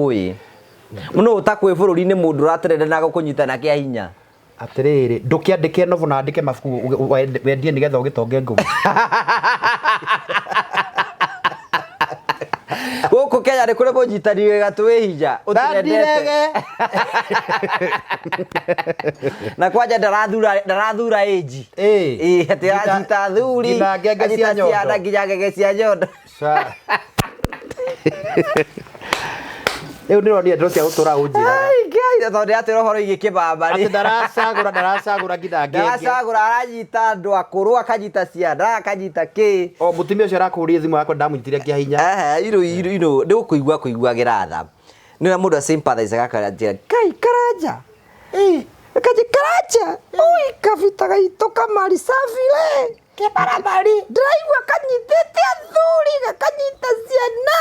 Ũĩ nũ ũtakwĩ bũrũri-inĩ mũndũ ũraterenda na gũkũnyita na kĩa hinya. Atĩrĩrĩ, ndũkĩandĩke novel na andĩke mabuku wendie nĩgetha ũgĩtonge ngũgĩ. Gũkũ Kenya nĩ kũrĩ mũnyitani wĩ gatũ wĩ hinya ũtũrendete. Ndirege. Na kwanja ndarathura ndarathura age. Ĩĩ. Ĩĩ, atĩ aranyita athuri, Nginya ngenge cia anyita nyondo. ciana nginya ngenge cia nyondo. Rĩu ndĩronire ndeto cia gũtũra ũnjĩraga. Ai, Ngai, tondũ ndĩratwĩra ũhoro wĩgiĩ kĩbaba Atĩ ndaracagũra ndaracagũra nginya ngenge. Ndaracagũra, aranyita andũ akũrũ, akanyita ciana, akanyita kĩ. O mũtumia ũcio arakũhũrire thimũ yakwa ndamũnyitire kĩa hinya. Ehe, irũ irũ irũ nĩ gũkũigua kũiguagĩra tha. Nĩ ũrĩa mũndũ asympathize akanjĩra, Ngai Karanja. Kanjĩ Karanja, ui kabita gaitũ kamari safi we. Kĩbaramari. Ndĩraigua kanyitĩte athuri, gakanyita ciana.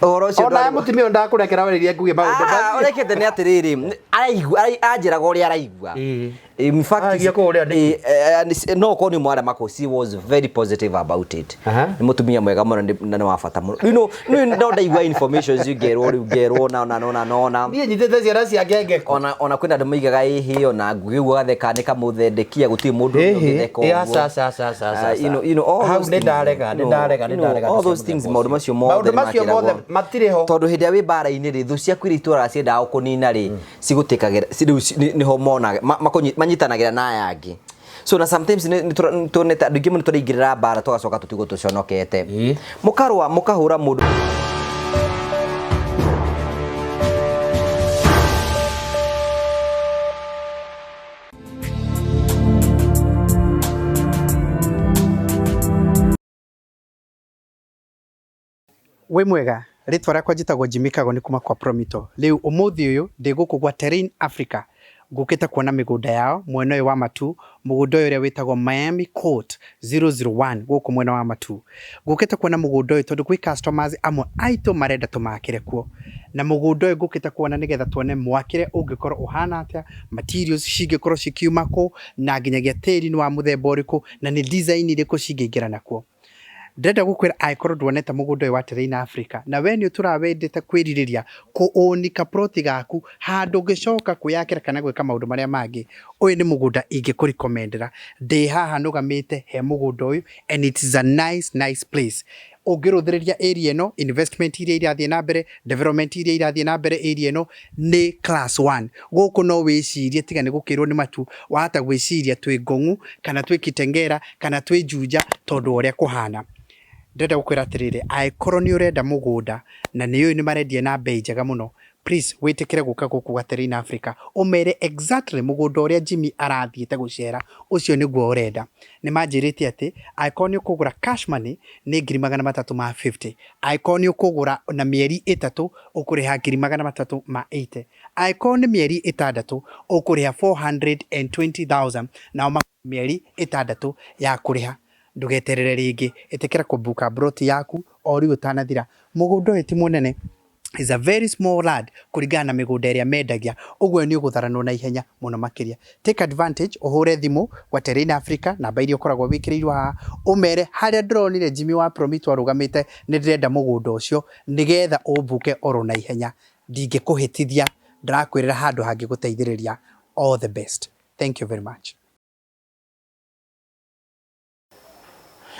Ũhoro ũcio Ona ndwarĩ- mũtumia ũyũ ndakũrekera waririe nguge maũndũ Ah, macio. ũrekete nĩ atĩrĩrĩ, araigua anjĩraga ũrĩa araigua. Ĩĩ. In fact, Aragia kũũrĩa nĩkĩ? No okorwo nĩ mwarĩa mako, she was very positive about it. Aha. Nĩ mũtumia mwega mũno na nĩ wa bata mũno. Rĩu no no ndaigua information icio ngerwo rĩu ngerwo na na na na na Niĩ nyitĩte ciana cia ngenge kũ? Ona kwĩna andũ maigaga ĩhĩ ona ngugi ũguo gatheka nĩ kamũthendekia gũtirĩ mũndũ ũngĩ ũngĩtheka Ĩhĩ, ũguo. aca, aca, aca, aca, Ah, aca. all Hau those nĩ things, ndarega, nĩ ndarega, nĩ ndarega all ndeto those cia things, mũthemba maũndũ ũcio. macio mothe Maũndũ nĩ macio mothe makĩragwo. matirĩ ho. Tondũ hĩndĩ ĩrĩa wĩ mbara-inĩ rĩ, thũ ciaku iria itũraga ciendaga gũkũnina rĩ, cigũtĩkagĩra rĩu nĩho monaga manyitanagĩra na aya angĩ. So na sometimes nĩ tuonete andũ aingĩ mũno tũraingĩrĩra mbara tũgacoka tũtigwo tũconokete. Mũkarũa mũkahũra mũndũ. Wĩ mwega, rĩtwa rĩakwa njĩtagwo Jimmy Kago nĩ kuma kwa Promito. Rĩu ũmũthĩ ũyũ ndĩ gũkũ gwa Terrain Africa, ngũkĩte kuona mĩgũnda yao mwena ũyũ wa Matu, mũgũnda ũyũ ũrĩa wĩtagwo Miami Court 001 gũkũ mwena wa Matu. Ngũkĩte kuona mũgũnda ũyũ tondũ gwĩ customers amwe aitũ marenda tũmakĩre kuo. Na mũgũnda ũyũ ngũkĩte kuona nĩgetha tuone mwakĩre ũngĩkorwo ũhana atĩa, materials cingĩkorwo cikiuma kũ, na nginyagia tĩri nĩ wa mũthemba ũrĩkũ, na nĩ design irĩkũ cingĩingĩrana kuo. Ndĩrenda gũkwĩra angĩkorwo nduonete mũgũnda ũyũ wa Terrain Africa na we nĩ ũtũraga wendete kwĩrirĩria kũ own kaploti gaku handũ ũngĩcoka kwĩyakĩra kana gwĩka maũndũ marĩa mangĩ, ũyũ nĩ mũgũnda ingĩkũ recommend ĩra. Ndĩ haha nũgamĩte he mũgũnda ũyũ and it is a nice nice place. Ũngĩrũthĩrĩria area ĩno, investment iria irathiĩ na mbere, development iria irathiĩ na mbere area ĩno nĩ class one. Gũkũ no wĩcirie tiga nĩ gũkĩrwo nĩ matu, wahota gwĩciria twĩ Ngong'u kana twĩ Kitengela kana twĩ Juja tondũ wa ũrĩa kũhana. Ndĩrenda gũkwĩra atĩrĩrĩ, angĩkorwo nĩ ũrenda mũgũnda na nĩ ũĩ nĩ marendia na mbei njega mũno, please wĩtĩkĩre gũka gũkũ gwa Terrain Africa, ũmere exactly mũgũnda ũrĩa Jimmy arathiĩte gũcera, ũcio nĩguo ũrenda. Nĩ manjĩrĩte atĩ angĩkorwo nĩ ũkũgũra cash money nĩ 350,000, angĩkorwo nĩ ũkũgũra na mĩeri 3 ũkũrĩha 380,000, angĩkorwo nĩ mĩeri 6 ũkũrĩha 420,000, nao makũhe mĩeri 6 ya kũrĩha. Ndũgeterere rĩngĩ, ĩtĩkĩra kũbuka plot yaku o rĩu ũtanathira. Mũgũnda ũyũ ti mũnene, is a very small land kũringana na mĩgũnda ĩrĩa mendagia, ũguo nĩ ũgũtharanwo na ihenya mũno makĩria. Take advantage, ũhũre thimũ gwa Terrain Africa, namba iria ũkoragwo wĩkĩrĩirwo haha, ũmere harĩa ndĩronire Jimmy wa Promito arũgamĩte nĩ ndĩrenda mũgũnda ũcio nĩgetha ũmbuke oro na ihenya. Ndingĩkũhĩtithia, ndĩrakwĩrĩra handũ hangĩgũteithĩrĩria. All the best. Thank you very much.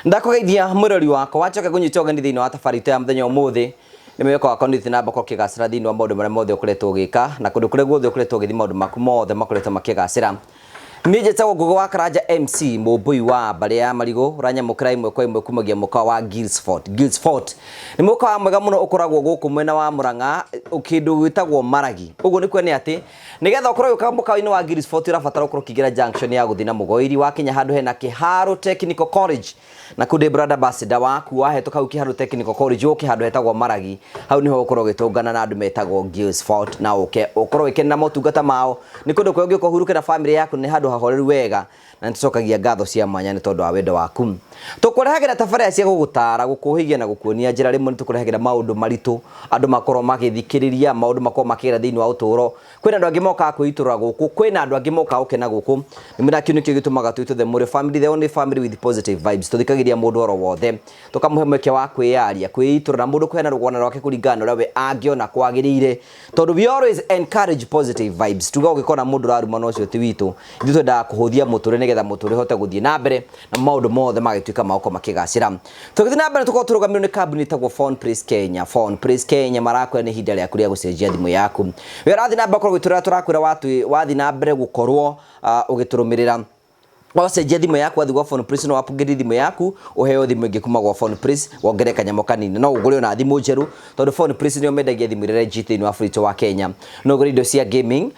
Ndakũgeithia mwĩrori wakwa, wacoka ngũnyita ũgeni thĩinĩ wa tabarĩra itũ ya mũthenya ũmũthĩ. Nĩ mwĩhoko wakwa nĩ ũthiĩte na mbere ũkĩgacĩra thĩinĩ wa maũndũ marĩa mothe ũkoretwo ũgĩka na kũndũ kũrĩa guothe ũkoretwo ũgĩthiĩ maũndũ maku mothe makoretwo makĩgacĩra. Niĩ njĩtagwo Ngũgĩ wa Karanja MC mũmbũi wa mbarĩ ya marigũ ũranyamũkĩra ĩmwe kwa ĩmwe kumagia mũkawa wa Guildsford. Guildsford nĩ mũkawa mwega mũno ũkoragwo gũkũ mwena wa Murang'a kĩndũ gwĩtagwo Maragi. Ũguo nĩ kuonania atĩ nĩgetha ũkorwo ũgĩũka mũkawa-inĩ wa Guildsford ũrabatara ũkorwo ũkĩingĩra junction ya gũthiĩ na Mũgoiri wakinya handũ hena Kĩharũ Technical College na kũu ndĩ brand ambassador waku wahetũka hau Kĩharũ Technical College ũke handũ hetagwo Maragi hau niho ũkorwo ũgĩtũngana na andũ metagwo Guildsford na ũke ũkorwo ũgĩkenera motungata mao. Nĩ kũndũ kwega ũngĩũka ũhurũke na family yaku, nĩ handũ hahoreru wega na nĩtũcokagia ngatho cia mwanya nĩ tondũ wa wendo waku. Tũkũrehagĩra tabarĩra cia gũgũtara, gũkũhĩgia na gũkuonia njĩra. Rĩmwe nĩtũkũrehagĩra maũndũ maritũ andũ makorwo magĩthikĩrĩria, maũndũ makorwo makĩgera thĩinĩ wa ũtũũro. Kwĩna andũ angĩ mokaga kwĩitũrũra gũkũ, kwĩna andũ angĩ mokaga gũkena gũkũ. Nĩ kĩu nĩkĩo gĩtũmaga twĩtwo the Mũrĩo family, the only family with positive vibes. Tũthikagĩrĩria mũndũ oro wothe, tũkamũhe mweke wa kwĩyaria, kwĩitũrũra, na mũndũ kũheana rũgano rwake kũringana na ũrĩa we angĩona kwagĩrĩire, tondũ we always encourage positive vibes. Tuga ũgĩkona mũndũ ũraruma na ũcio ti witũ. Ithuĩ twendaga kũhũthia mũtũrĩre nĩgetha mũtũrĩre ũhote gũthiĩ na mbere na maũndũ mothe magĩtuĩka magũkorwo makĩgacĩra. Tũgĩthiĩ na mbere, tũkorwo tũrũgamĩrĩirwo nĩ kambuni ĩtagwo Phone Place Kenya. Phone Place Kenya marakwĩra nĩ ihinda rĩaku rĩa gũcenjia thimũ yaku. We ũrathiĩ na mbere gũkorwo ũgĩtũrora, tũrakwĩra wathiĩ na mbere gũkorwo ũgĩtũrũmĩrĩra, wacenjia thimũ yaku wathiĩ gwa Phone Place, no upgrade thimũ yaku, ũheo thimũ ĩngĩ kuma gwa Phone Place, wongerere kanyamũ kanini, no ũgũre ona thimũ njerũ tondũ Phone Place nĩo mendagia thimũ iria legit thĩinĩ wa bũrũri wa Kenya. No ũgũre indo cia gaming,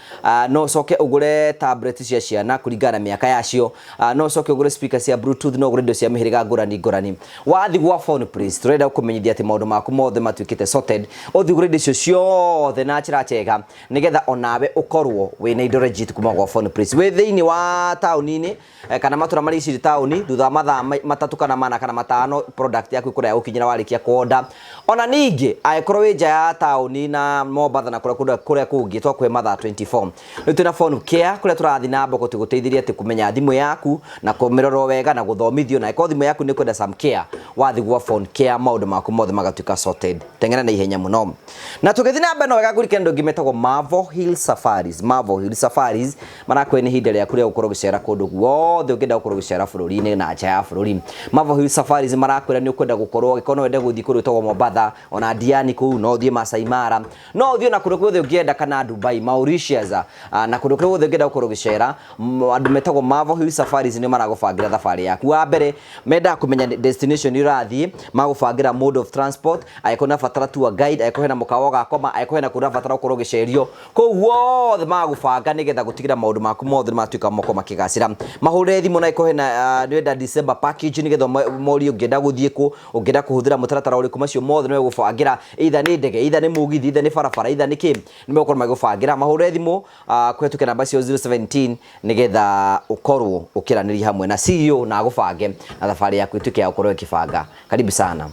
no ũcoke ũgũre tablet cia ciana kũringana na mĩaka yacio, no ũcoke ũgũre speaker cia bluetooth, no ũgũre indo cia mĩhĩrĩga ngũrani ngũrani. Wathiĩ gwa Phone Place, tũrenda gũkũmenyithia atĩ maũndũ maku mothe matuĩkĩte sorted. Ũthiĩ ũgũre indo icio ciothe na njĩra njega nĩgetha onawe ũkorwo wĩna indo legit kuma gwa Phone Place. Wĩ thĩinĩ wa taũni-inĩ kana matũra marĩa iciri taũni, thutha wa mathaa 3 kana 4 kana 5 product yaku ĩkũrĩa gũkinyĩra warĩkia kuoda. Ona ningĩ angĩkorwo wĩ nja ya taũni na Mombatha na kũrĩa kũrĩa kũngĩ, twakũhe mathaa 24. Rĩu twĩna Phone Care kũrĩa tũrathiĩ na mbere gũteithĩrĩria atĩ kũmenya thimũ yaku na kũmĩrora wega na gũthomithio, na angĩkorwo thimũ yaku nĩ kwenda some care, wathiĩ gwa Phone Care maũndũ maku mothe magatuĩka sorted. Teng'era na ihenya mũno. Na tũgĩthiĩ na mbere, no wega ngũririkane andũ angĩ metagwo Marvel Hill Safaris. Marvel Hill Safaris marakwĩra nĩ ihinda rĩaku rĩa gũkorwo ũgĩcera kũndũ guothe ũngĩenda gũkorwo ũgĩcera bũrũri-inĩ na nja ya bũrũri. Marvel Hill Safaris marakwĩra nĩ ũkwenda gũkorwo, angĩkorwo no wende gũthiĩ kũndũ gwĩtagwo Mombatha, ona Diani kũu, no ũthiĩ Masai Mara, no ũthiĩ ona kũndũ guothe ũngĩenda, kana Dubai, Mauritius, na kũndũ kũrĩa guothe ũngĩenda gũkorwo ũgĩcera. Andũ metagwo Marvel Hill Safaris nĩo maragũbangĩra thabarĩ yaku. Wa mbere mendaga kũmenya destination ũrathiĩ, magũbangĩra mode of transport, angĩkorwo nĩ ũrabatara tour guide, angĩkorwo hena mũkawa ũgakoma, angĩkorwo hena kũndũ ũrabatara gũkorwo ũgĩcerio, kũu guothe magagũbanga nĩgetha gũtigĩra maũndũ maku mothe nĩ matuĩka moko makĩgacĩra. Mahũrĩre thimũ na angĩkorwo hena nĩwenda December package nĩgetha morie ũngĩenda gũthiĩ kũ, ũngĩenda kũhũthĩra mũtaratara ũrĩkũ, macio mothe nĩ megũbangĩra, either nĩ ndege, either nĩ mũgithi, either nĩ barabara, either nĩ kĩ, nĩ megũkorwo magĩgũbangĩra. Mahũrĩre thimũ kũhetũkĩra namba cio 017 nĩgetha ũkorwo ũkĩaranĩria hamwe na CEO na agũbange na thabarĩ yaku ĩtuĩke ya gũkorwo ĩkĩbanga. Karibu sana.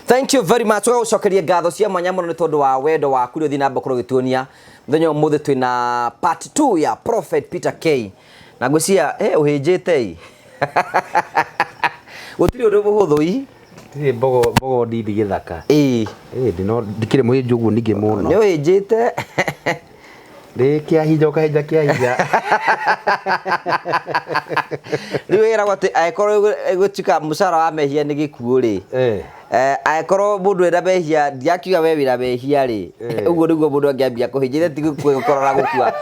Thank you very much. Tũgagũcokeria ngatho cia mwanya mũno nĩ tondũ wa wendo waku ũrĩa ũthiĩ na mbere gũkorwo ũgĩtuonia. Mũthenya wa ũmũthĩ twĩna part 2 ya Prophet Peter K. Na ngwĩciria ũhĩnjĩte ĩ. Gũtirĩ ũndũ mũhũthũ ĩ. Tirĩ mbogo mbogo ndindi gĩthaka. Ĩĩ. Ĩĩ ndino ndikĩrĩ mũhĩnju ũguo ningĩ mũno. Nĩ ũhĩnjĩte. Ndĩ kĩahinja ũkahinja kĩahinja. Rĩu ĩragwo atĩ angĩkorwo gũtuĩka mũcara wa mehia nĩ gĩkuũ rĩ. Angĩkorwo mũndũ ena mehia, ndiakiuga we wĩna mehia rĩ, ũguo nĩguo mũndũ angĩambia kũhĩnja, ti gũkorora gũkua.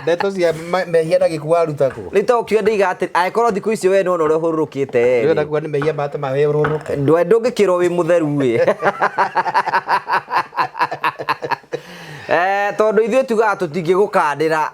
Ndeto cia mehia na gĩkuũ waruta kũ? Rĩu to ũkiuga ndĩiga atĩ angĩkorwo thikũ icio we nĩwona ũrĩa ũhũrũrũkĩte rĩ. Ndĩrenda kuga nĩ mehia matũma we ũhũrũrũke. Ndũngĩkĩrwo wĩ mũtheru ĩ. Tondũ ithuĩ tugaga tũtingĩgũkandĩra.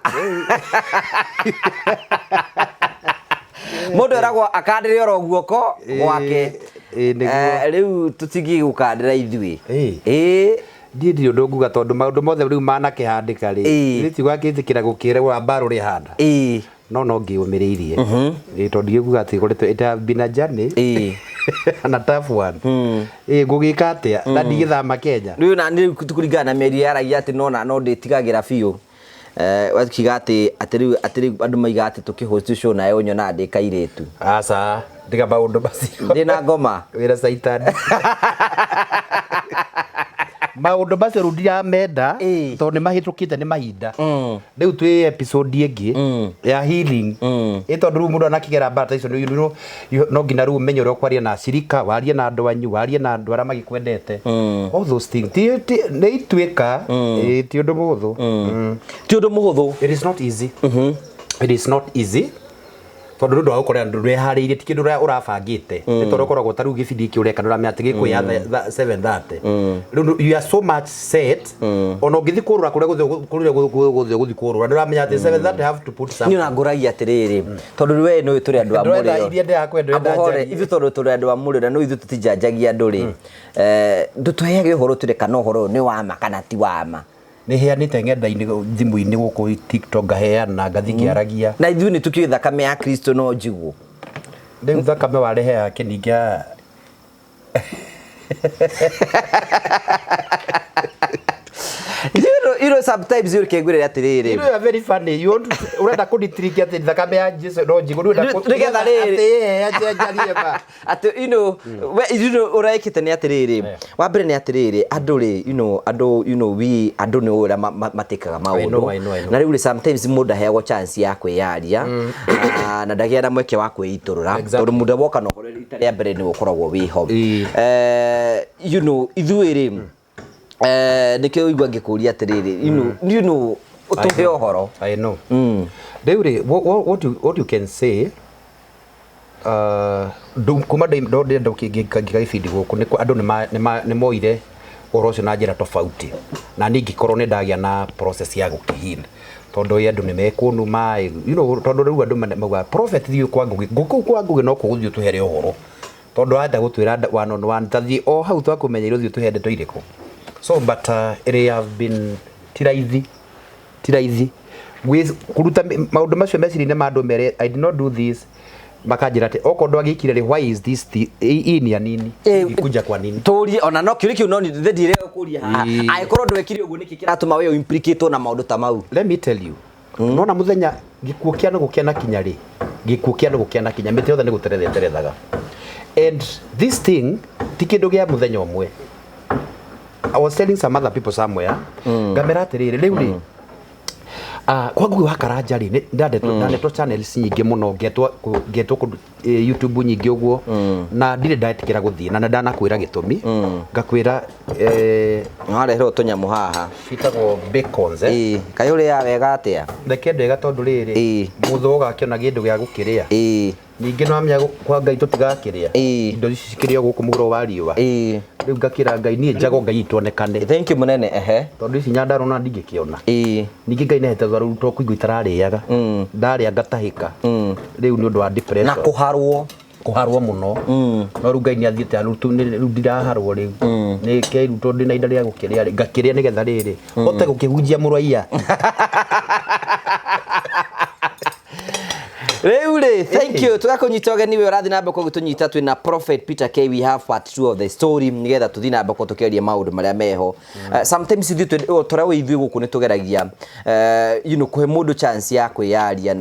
Mũndũ eragwo akandĩre oro guoko gwake. Rĩu tũtingĩgũkandĩra ithuĩ. Ĩĩ. Niĩ ndirĩ ũndũ nguga tondũ maũndũ mothe rĩu manakĩhandĩka rĩ, nĩ tigakĩtĩkĩra gũkĩrwo mbara ũrĩa ĩhana. No no ngĩũmĩrĩirie. Ĩĩ tondũ ndigĩkuga atĩ ngoretwo it have been a journey na tough one. Ĩĩ ngũgĩka atĩa na ndigĩthama Kenya. Rĩu na nĩ kũringana na mĩario yaragia atĩ no na no ndĩtigagĩra biũ. Wakiuga atĩ atĩ rĩu atĩ rĩu andũ maiga atĩ tũkĩ-host show nawe ũnyonaga ndĩ kairĩtu. Aca, tiga maũndũ macio. Ndĩ na ngoma. Wĩra caitani. Maũndũ macio rĩu ndiramenda tondũ nĩ mahĩtũkĩte nĩ mahinda. Rĩu twĩ episode ĩngĩ ya healing. Ĩ tondũ rĩu mũndũ anakĩgera mbara ta icio no nginya rĩu ũmenye ũrĩa ũkwaria na acirika, warie na andũ anyu, warie na andũ arĩa magĩkwendete. All those things. Nĩ ituĩka, ti ũndũ mũhũthũ. Ti ũndũ mũhũthũ. It is not easy. It is not easy. Tondũ nĩ ũndũ wa gũkorera andũ ndweharĩirie, ti kĩndũ ũrabangĩte. Nĩ tondũ ũkoragwo ta rĩu gĩbindi gĩkĩ ũreka nĩ ũramenya atĩ gĩkũya 7:30. Rĩu you are so much set. Ona ũngĩthiĩ kũrũra kũrĩa kũrĩa gũthiĩ kũrũra nĩ ũramenya atĩ 7:30 have to put something. Niĩ ona ngũragia atĩrĩrĩ, tondũ we nĩ ũĩ tũrĩ andũ a Ndũrenda mũrĩo. iria ndĩrakwenda, ndũrenda Amũhore, njarie. ithuĩ tondũ tũrĩ andũ a mũrĩo na no ithuĩ tũtijanjagia andũ rĩ. Ndũtũheage ũhoro tũrĩ kana ũhoro ũyũ nĩ wa ma kana ti wa ma. Nĩ heanĩte ng'enda-inĩ, thimũ-inĩ gũkũ TikTok, ngaheana, ngathiĩ ngĩaragia. Na ithuĩ nĩ tũkĩũĩ thakame ya Kristo no njigũ. Rĩu thakame warehe yake ningĩ Sometimes you kĩngwĩrĩra atĩrĩrĩ. You are very funny. You want to, urenda kũnditiriki atĩ thakame ya Jesu no njigũ. Ũrenda Nĩgetha rĩrĩ. Atĩ ĩĩ, anjenjarie ma. Atĩ we ũrekĩte nĩ atĩrĩrĩ, wa mbere nĩ atĩrĩrĩ, andũ rĩ, andũ, we andũ nĩ ũrĩa matĩkaga I know, maũndũ. I know, I know. Na rĩu rĩ, sometimes mũndũ aheagwo chance ya kwĩyaria, na ndagĩa na mweke wa kwĩitũrũra, tondũ mũndũ woka na ũhoro rita rĩa mbere nĩ ũkoragwo wĩho. Ithuĩ rĩ, nĩkĩo ũigua ngĩkũria atĩrĩrĩ, ũtũhe ũhoro. I know. Rĩu rĩ, what you can say, kuma ndenda ngĩka gĩbindi gũkũ, nĩ andũ nĩ moire ũhoro ũcio na njĩra tofauti, na niĩ ngĩkorwo nĩ ndagĩa na process ya gũkĩheal, tondũ ĩ andũ nĩ mekũnuma, tondũ rĩu andũ maugaga prophet thiĩ kwa Ngũgĩ, kũu kwa Ngũgĩ no kũgũthiĩ ũtũhere ũhoro, tondũ anda gũtwĩra one on one, ta thiĩ o hau twakũmenyeire ũthiĩ ũtũhe ndeto irĩkũ. So but it have been ti raithi, ti raithi kũruta maũndũ macio meciria-inĩ ma andũ mere I did not do this, makanjĩra atĩ okorwo ndwagĩkire rĩ, why is this hii ni ya nini? Ikuja kwa nini? Tũrie ona no kĩũria kĩu no nĩ ndire kũria haha. Angĩkorwo ndwekire ũguo, nĩkĩ kĩratũma we implicate na maũndũ ta mau? Let me tell you, nona mũthenya gĩkuũ kĩa nũgũ kĩanakinya rĩ, gĩkuũ kĩa nũgũ kĩanakinya, mĩtĩ yothe nĩ gũteretha ĩterethaga, and this thing ti kĩndũ gĩa mũthenya ũmwe. I was telling some other people somewhere, ngamera atĩrĩrĩ, rĩu rĩ, kwa Ngũgĩ wa Karanja rĩ, ndanetwo channels nyingĩ mũno, ngetwo kũndũ, YouTube nyingĩ ũguo, na ndirĩ ndetĩkĩra gũthiĩ, na nĩ ndanakwĩra gĩtũmi, ngakwĩra Wareherwo tũnyamũ haha. Citagwo bacons, eh? Ĩĩ, kaĩ ũrĩaga wega atĩa? Reke ndwega, tondũ rĩrĩ, mũthũ ũgakĩona kĩndũ gĩa gũkĩrĩa. Ningĩ no amenya kwa Ngai tũtigakĩrĩa. Indo ici cikĩrĩo gũkũ mũhuro wa riũa. Rĩu ngakĩra Ngai niĩ njago Ngai ituonekane. Thank you mũnene, ehe. Tondũ ici Nyandarua na ndingĩkĩona. Ningĩ Ngai nĩahete rũru to kũigua itararĩaga. Ndarĩa ngatahĩka. Rĩu nĩ ũndũ wa depression. Na kũharwo. Kũharwo mũno. No rĩu Ngai nĩathiĩte rĩu ndiraharwo rĩu. Nĩ kĩrũ tondũ ndĩna ihinda rĩa gũkĩrĩa rĩ, ngakĩrĩa nĩgetha rĩrĩ hote gũkĩhunjia mũrwaia. Rĩu rĩ, thank you, tũgakũnyita ũgeni we ũrathiĩ na mbere gũtũnyita. Twĩna Prophet Peter K. We have part 2 of the story, nĩgetha tũthiĩ na mbere tũkĩaria maũndũ marĩa meho. Sometimes ithuĩ tũrĩa wĩ ithuĩ gũkũ nĩ tũgeragia kũhe mũndũ chance ya kwĩyaria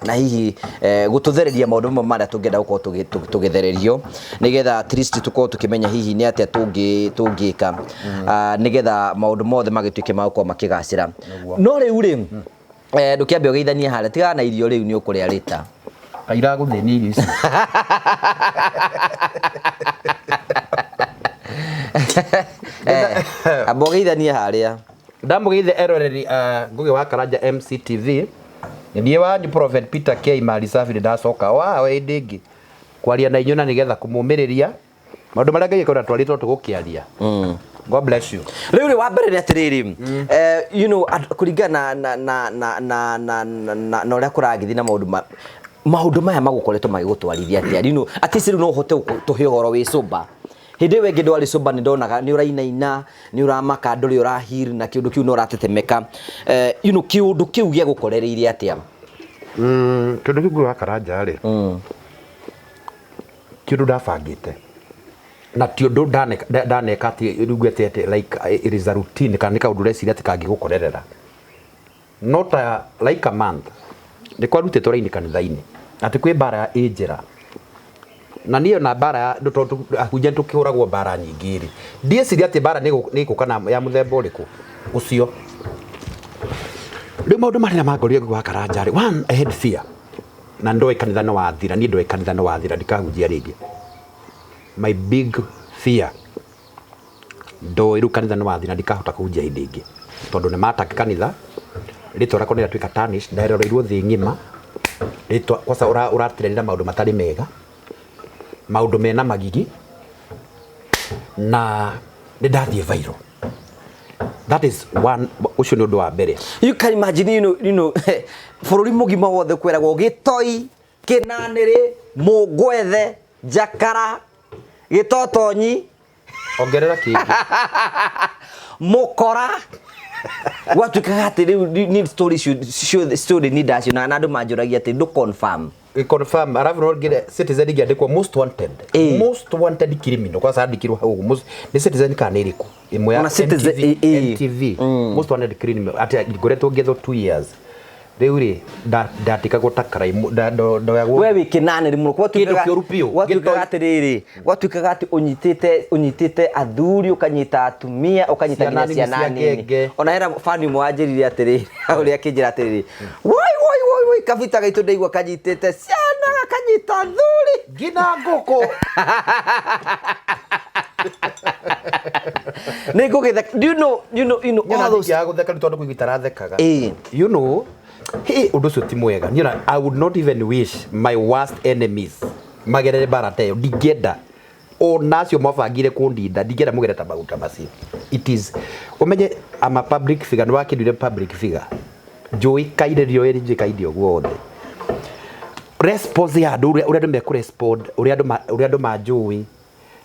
na hihi gũtũthereria maũndũ mamwe marĩa tũngĩenda gũkorwo tũgĩthererio, nĩgetha at least tũkorwo tũkĩmenya hihi nĩ atĩa tũngĩka, nĩgetha maũndũ mothe magĩtuĩke ma gũkorwo makĩgacĩra. No rĩu rĩ, ndũkĩambe ũgeithanie harĩa, tigana na irio rĩu, nĩ ũkũrĩa rĩta. Kairagũthĩnia irio ici. Amba ũgeithanie harĩa. Ndamũgeithia eroreri a Ngũgĩ wa Karanja MCTV. Nĩ niĩ wanyu Prophet Peter K Mali Safi, nĩ ndacoka o haha hĩndĩ ĩngĩ kwaria na inyuĩ na nĩgetha kũmũmĩrĩria maũndũ marĩa Ngai akorwo atwarĩtwo tũgũkĩaria. God bless you. Rĩu rĩ, wa mbere nĩ atĩrĩrĩ, kũringana na ũrĩa kũragĩthiĩ na maũndũ maya magũkoretwo magĩgũtwarithia atĩa, at least rĩu no ũhote gũtũhe ũhoro wĩ sober. Hĩndĩ ĩyo ĩngĩ ndwarĩ sober, nĩ ndonaga nĩ ũrainaina, nĩ ũramaka, ndũrĩ ũraheal, na kĩũndũ kĩu no ũratetemeka. Kĩũndũ kĩu gĩagũkorereire atĩa? Kĩũndũ kĩu Ngũgĩ wa Karanja rĩ, ti ũndũ ndabangĩte, na ti ũndũ ndaneka atĩ rĩu ngwete atĩ like it is a routine, kana nĩ kaũndũ ũreciria atĩ kangĩgũkorerera. No ta like a month nĩ kwarutĩtwo raini kanitha-inĩ atĩ kwĩ mbara ĩ njĩra, na niĩ ona mbara ya tondũ ahunjia nĩ tũkĩhũragwo mbara nyingĩ rĩ, ndieciria atĩ mbara nĩ ĩgũka na ya mũthemba ũrĩkũ ũcio. Rĩu maũndũ marĩa mangorire Ngũgĩ wa Karanja rĩ, one, I had fear, na ndoĩ kanitha nĩ wathira, niĩ ndoĩ kanitha nĩ wathira, ndikahunjia rĩngĩ. My big fear, ndoĩ rĩu kanitha nĩ wathira, ndikahota kũhunjia hĩndĩ ĩngĩ, tondũ nĩ matake kanitha, rĩtwa rĩakwa nĩ rĩatuĩka tarnished, nderoreirwo thĩ ng'ima, rĩtwa kwanza ũratirĩrĩra maũndũ matarĩ mega, maũndũ mena magigi, na nĩ ndathiĩ viral. That is one, ũcio nĩ ũndũ wa mbere. You can imagine, bũrũri mũgima wothe kwĩragwo gĩtoi, kĩnanĩrĩ, mũngwethe, njakara, gĩtotonyi. Ongerera kĩngĩ. Mũkora. Gwatuĩkaga atĩ rĩu ni story ciothe, story ni ndacio na andũ manjũragia atĩ ndũ confirm. Confirm, arabu no ngire Citizen ingĩandĩkwo most wanted. Most wanted criminal kwanza andĩkirwo hau ũguo. Nĩ Citizen kana nĩ ĩrĩkũ ĩmwe ya Ona Citizen, NTV, NTV, most wanted criminal, atĩ ngoretwo ngĩethwo 2 years rĩu rĩ, ndatĩkagwo ta crime, ndoyagwo. We wĩ kĩnanĩri mũno. Kĩndũ kĩũru biũ. Gwatuĩkaga Gĩtoi. atĩrĩrĩ, gwatuĩkaga atĩ ũnyitĩte athuri, ũkanyita atumia, ũkanyita Ciana nginya nini ciana cia nini. ngenge. Ona hena bani ũmwe wanjĩrire atĩrĩrĩ, ũrĩa akĩnjĩra atĩrĩrĩ, woi woi woi woi, kabita gaitũ ndaigua kanyitĩte ciana, gakanyita athuri nginya ngũkũ. Nĩ ngũgĩtheka. Do you know, you know, you know all those Nyona gũtheka nĩ tondũ kũigua itarathekaga. Hey, ũndũ ũcio ti mwega. I would not even wish my worst enemies magerere mbara ta ĩyo. Ndingĩenda ona acio mabangire kũndinda, ndingĩenda mũgere ta maguta macio. It is, ũmenye I'm a public figure, nĩ wakĩnduire public figure, njũĩkaine, ndioĩ njũĩkaine ũguo wothe. Response ya andũ, ũrĩa andũ mekũrespond, ũrĩa andũ manjũĩ,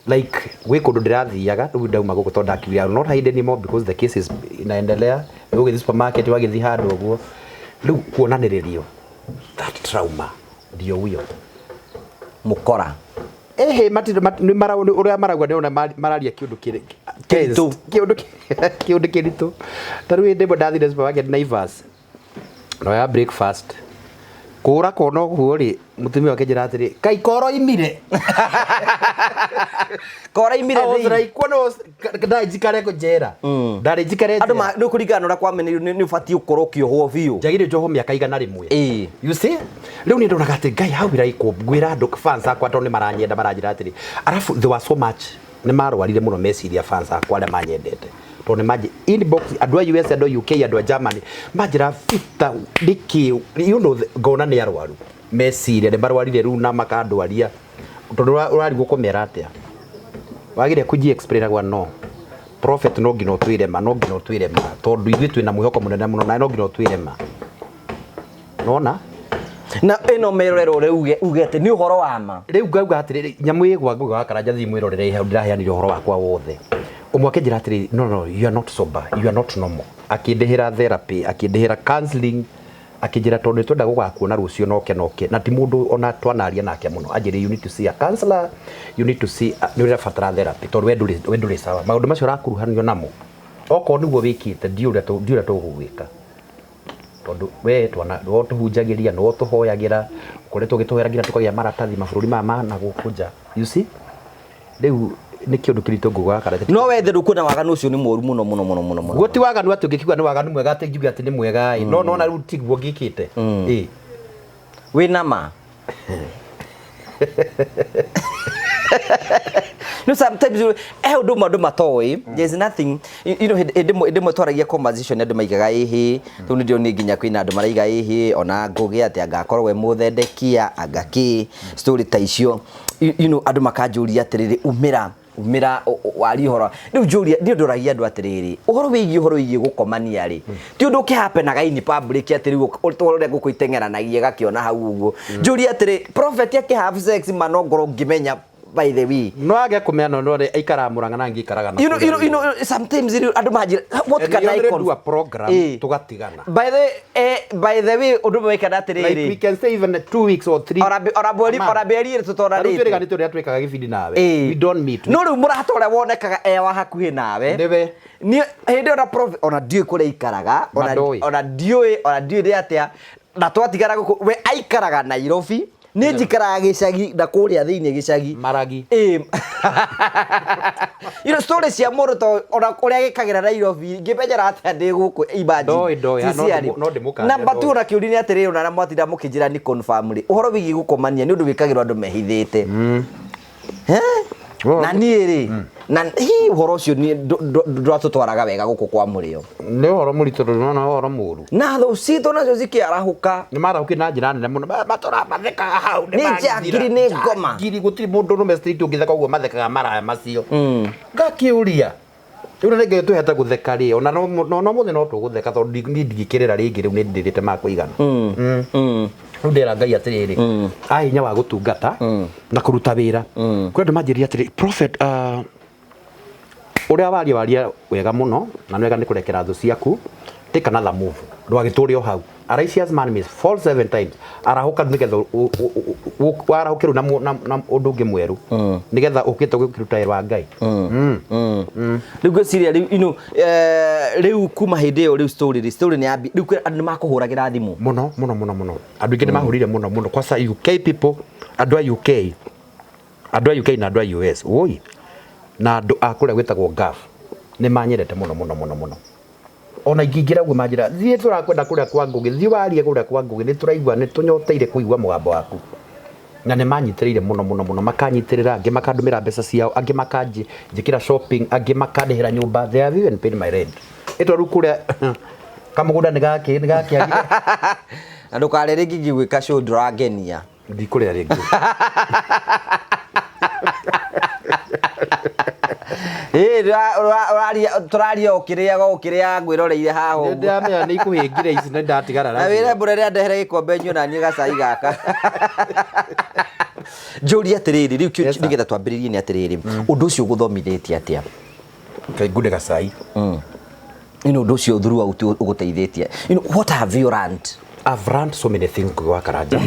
like gwĩ kũndũ ndĩrathiaga rĩu, ndauma gũkũ tondũ ndakiuga I will not hide anymore because the case is inaendelea. Ũgĩthiĩ supermarket, wagĩthiĩ handũ ũguo, rĩu kuonanĩrĩrio that trauma ndio huyo Mũkora. Ehe, matirĩ nĩ ũrĩa marauga nĩ ona mararia kĩũndũ kĩrĩ Kĩritũ. Kĩũndũ kĩritũ. Ta rĩu hĩndĩ ĩmwe ndathire supermarket Naivas, noya breakfast, kũra kona ũguo rĩ, mũtumia akĩnjĩra atĩrĩ, kai koroimire. Koraimire I was thĩinĩ. like, kwona ndarĩ njikare njera, ndarĩ njikare Andũ njera. nĩ kũringana na ũrĩa kwamenyerio, nĩ ũbatiĩ gũkorwo ũkĩohwo biũ. Njagĩrĩire njohwo mĩaka 100. You see, rĩu nĩ ndonaga atĩ Ngai, how will I cope? Ngwĩra andũ fans akwa tondũ nĩ maranyenda, maranjĩra atĩrĩ, arabu there was so much, nĩ marwarire mũno meciria fans akwa arĩa manyendete, tondũ nĩ manjĩ inbox, andũ a US, andũ a UK, andũ a Germany, manjĩra Peter nĩkĩ, ngona nĩ arwaru meciria, nĩ marwarire rĩu na makandwaria, tondũ ũrarigwo kũmera atĩa, wagire kuji explain agwa no prophet, no nginya ũtwĩre ma, no nginya ũtwĩre ma, tondũ ithuĩ twĩna mwĩhoko mũnene mũno na no nginya ũtwĩre ma, nona. Na ĩno merorero ũrĩa uge atĩ nĩ ũhoro wa ma. Rĩu ngauga atĩrĩrĩ, nyamũ ĩgwa ngũgĩ wa Karanja, thiĩ mwĩrorere hau ndĩraheanire ũhoro wakwa wothe. Ũmwe akĩnjĩra atĩrĩrĩ, no no, you are not sober, you are not normal. Akĩndĩhĩra therapy, akĩndĩhĩra counseling, akĩnjĩra tondũ nĩtwenda gũgakuona rũciũ noke noke, na ti mũndũ ona twanaria nake mũno, anjĩrire you need to see a counselor, you need to see nĩ ũrabatara therapy tondũ we ndũrĩ sawa, maũndũ macio ũrakuruhanio namo, okorwo nĩguo wĩkĩte, ndiũĩ ũrĩa tũgũgwĩka, tondũ we twana nĩwe ũtũhunjagĩria, nĩwe ũtũhoyagĩra, ũkoretwo ũgĩtũhoera nginya tũkagĩa maratathi mabũrũri maya ma na gũkũ nja, you see, rĩu nĩ kĩũndũ kĩritũ ngũgĩ wa Karanja. No wethe ndũkuona waganu ũcio nĩ mũru mũno mũno mũno mũno mũno. Guo ti waganu atĩ ũngĩkiuga nĩ waganu mwega, atĩ ngiuge atĩ nĩ mwega ĩ, no nona rĩu tiguo ngĩkĩte ĩ. Wĩna ma. No, sometimes ũndũ ũmwe andũ matoĩ, there's nothing, hĩndĩ ĩmwe twaragia conversation, andũ maigaga ĩhĩ, rĩu nĩ ndĩronire nginya kwĩna andũ maraiga ĩhĩ, ona Ngũgĩ atĩ angakorwo we mũthendekia, anga kĩ, story ta icio. Andũ makanjũria atĩrĩrĩ, umĩra, umĩra, warie ũhoro. Rĩu njũria, niĩ ndoragia andũ atĩrĩrĩ, ũhoro wĩgiĩ gũkomania rĩ, ti ũndũ ũkĩhappenaga in public atĩ rĩu ũrĩa ngũkũ iteng'eranagia ĩgakĩona hau ũguo. Njũria atĩrĩ, prophet akĩ have sex ma no ngorwo ngĩmenya, by the way. No age kũmenya, no no aikaraga Mũrang'a na ngĩikaraga na You know, you know, you know, sometimes andũ manjĩra, what And can we I already do a program, tũgatigana. By the way, ũndũ ũmwe wĩkaga atĩrĩrĩ. Like we can stay even 2 weeks or 3. Ora mweri, A month. ora mĩeri ĩrĩ Tarĩu tũtonanĩte. twĩrĩga nĩ tũrĩa twĩkaga gĩbindi nawe. We don't meet. No rĩu mũrata ũrĩa wonekaga e wa hakuhĩ nawe. Nĩwe. Niĩ hĩndĩ ĩyo na prof, ona ndiũĩ kũrĩa aikaraga, Mandoĩ. ona ndiũĩ nĩ atĩa, na twatigana gũkũ, we aikaraga Nairobi, niĩ njikaraga gĩcagi na kũrĩa thĩinĩ gĩcagi. Maragi. Story cia mũndũ to ona kũrĩa gĩkagĩra Nairobi, ngĩmenyera atĩa ndĩ gũkũ, imagine. Ndoĩ, ndoĩ, ha, Sincerely. no ndĩmũkanie, Number ndoĩ. 2, ona kĩũria nĩ atĩrĩrĩ, ona arĩa mwatinda mũkĩnjĩra nĩ confirm rĩ, ũhoro wĩgiĩ gũkomania nĩ ũndũ wĩkagĩrwo andũ mehithĩte. Eh? Oh. Na niĩ rĩ, na hi ũhoro ũcio niĩ ndwatũtwaraga wega gũkũ kwa mũrĩo. Nĩ ũhoro mũritũ tondũ nĩwona ũhoro mũru. Na thũ citũ nacio cikĩarahũka. Nĩ marahũkire na njĩra nene mũno. Matũra mathekaga hau, nĩ Nĩ magithira. njangiri, nĩ ngoma. Njangiri, gũtirĩ mũndũ ũrũme street ũngĩtheka ũguo mathekaga maraya macio. Ngakĩũria. Rĩu na rĩngĩ twĩhete gũtheka rĩ, ona no mũthĩ no tũgũtheka tondũ niĩ ndingĩkĩrĩra rĩngĩ, rĩu nĩ ndĩrĩte ma kũigana. Rĩu ndĩra Ngai atĩrĩrĩ, ahe hinya wa gũtungata na kũruta wĩra. Kwĩ andũ manjĩrire atĩrĩ, prophet, ũrĩa waria waria wega mũno, na nĩ wega nĩ kũrekera thũ ciaku, Take another move, ndũgagĩtũre o hau. A righteous man may fall seven times, arahũka nĩgetha warahũke rĩu na ũndũ ũngĩ mwerũ, nĩgetha ũkĩte gũkĩruta wĩra wa Ngai. Rĩu ngwĩciria rĩu ino rĩu kuma hĩndĩ ĩyo rĩu story rĩ story nĩ yambi rĩu kwĩ andũ nĩ makũhũragĩra thimũ. Mũno mũno mũno mũno, andũ aingĩ nĩ mahũrire mũno mũno, kwanza UK people, andũ a UK, andũ a UK na andũ a US, woi, na andũ a kũrĩa gwĩtagwo Gulf nĩ manyendete mũno mũno mũno mũno. Ona ingĩingĩra ũguo manjĩra, thiĩ, tũrakwenda kũrĩa kwa Ngũgĩ, thiĩ warie kũrĩa kwa Ngũgĩ, nĩ tũraigua nĩ tũnyoteire kũigua mũgambo waku. Na nĩ manyitĩrĩire mũno mũno mũno, makanyitĩrĩra, angĩ makandũmĩra mbeca ciao, angĩ makanjĩkĩra shopping, angĩ makandĩhĩra nyũmba. They have even paid my rent. Ĩto rĩu kũrĩa kamũgũnda nĩ gakĩ nĩ gakĩagire. Na ndũkarĩe rĩngĩ ngĩgwĩka show ndũrangenia. Ndikũrĩa rĩngĩ. Ĩ, tũraria ũkĩrĩaga ũkĩrĩaga ngwĩroreire haha ũguo. Ndĩramenya nĩ ikũhĩngire ici na ndatigara. Na wĩre mbura ĩrĩa ndehere gĩkombe nyue na niĩ gacai gaka. Njũrie atĩrĩrĩ rĩu Yes, sir. nĩgetha twambĩrĩrie nĩ atĩrĩrĩ, ũndũ ũcio ũgũthomithĩtie atĩa? Kaingune gacai. You ũndũ ũcio throughout ũgũteithĩtie, what have you learned? I've learned so many things, Ngugi wa Karanja.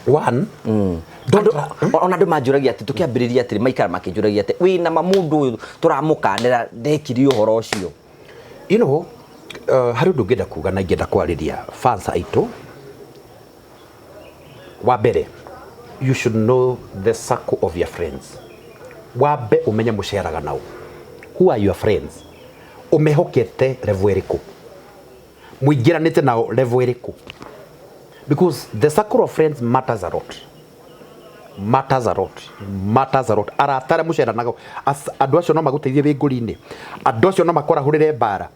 One, don't Ona andũ manjũragia atĩ tũkĩambĩrĩria atĩrĩ, maikara makĩnjũragia atĩ wĩna ma mũndũ ũyũ tũramũkanĩra ndekire ũhoro ũcio. Harĩ ũndũ ngĩenda kuga na ingĩenda kwarĩria fans aitũ. Wa mbere, you should know the circle of your friends. Wambe ũmenye mũceraga nao. Who are your friends? Ũmehokete level ĩrĩkũ? Mũingĩranĩte nao level ĩrĩkũ? Because the circle of friends matters a lot. Matters a lot. Matters a lot. Arata arĩa mũceranaga, andũ acio no magũteithie wĩ ngũri-inĩ. Andũ acio no makwarahũrĩre mbara.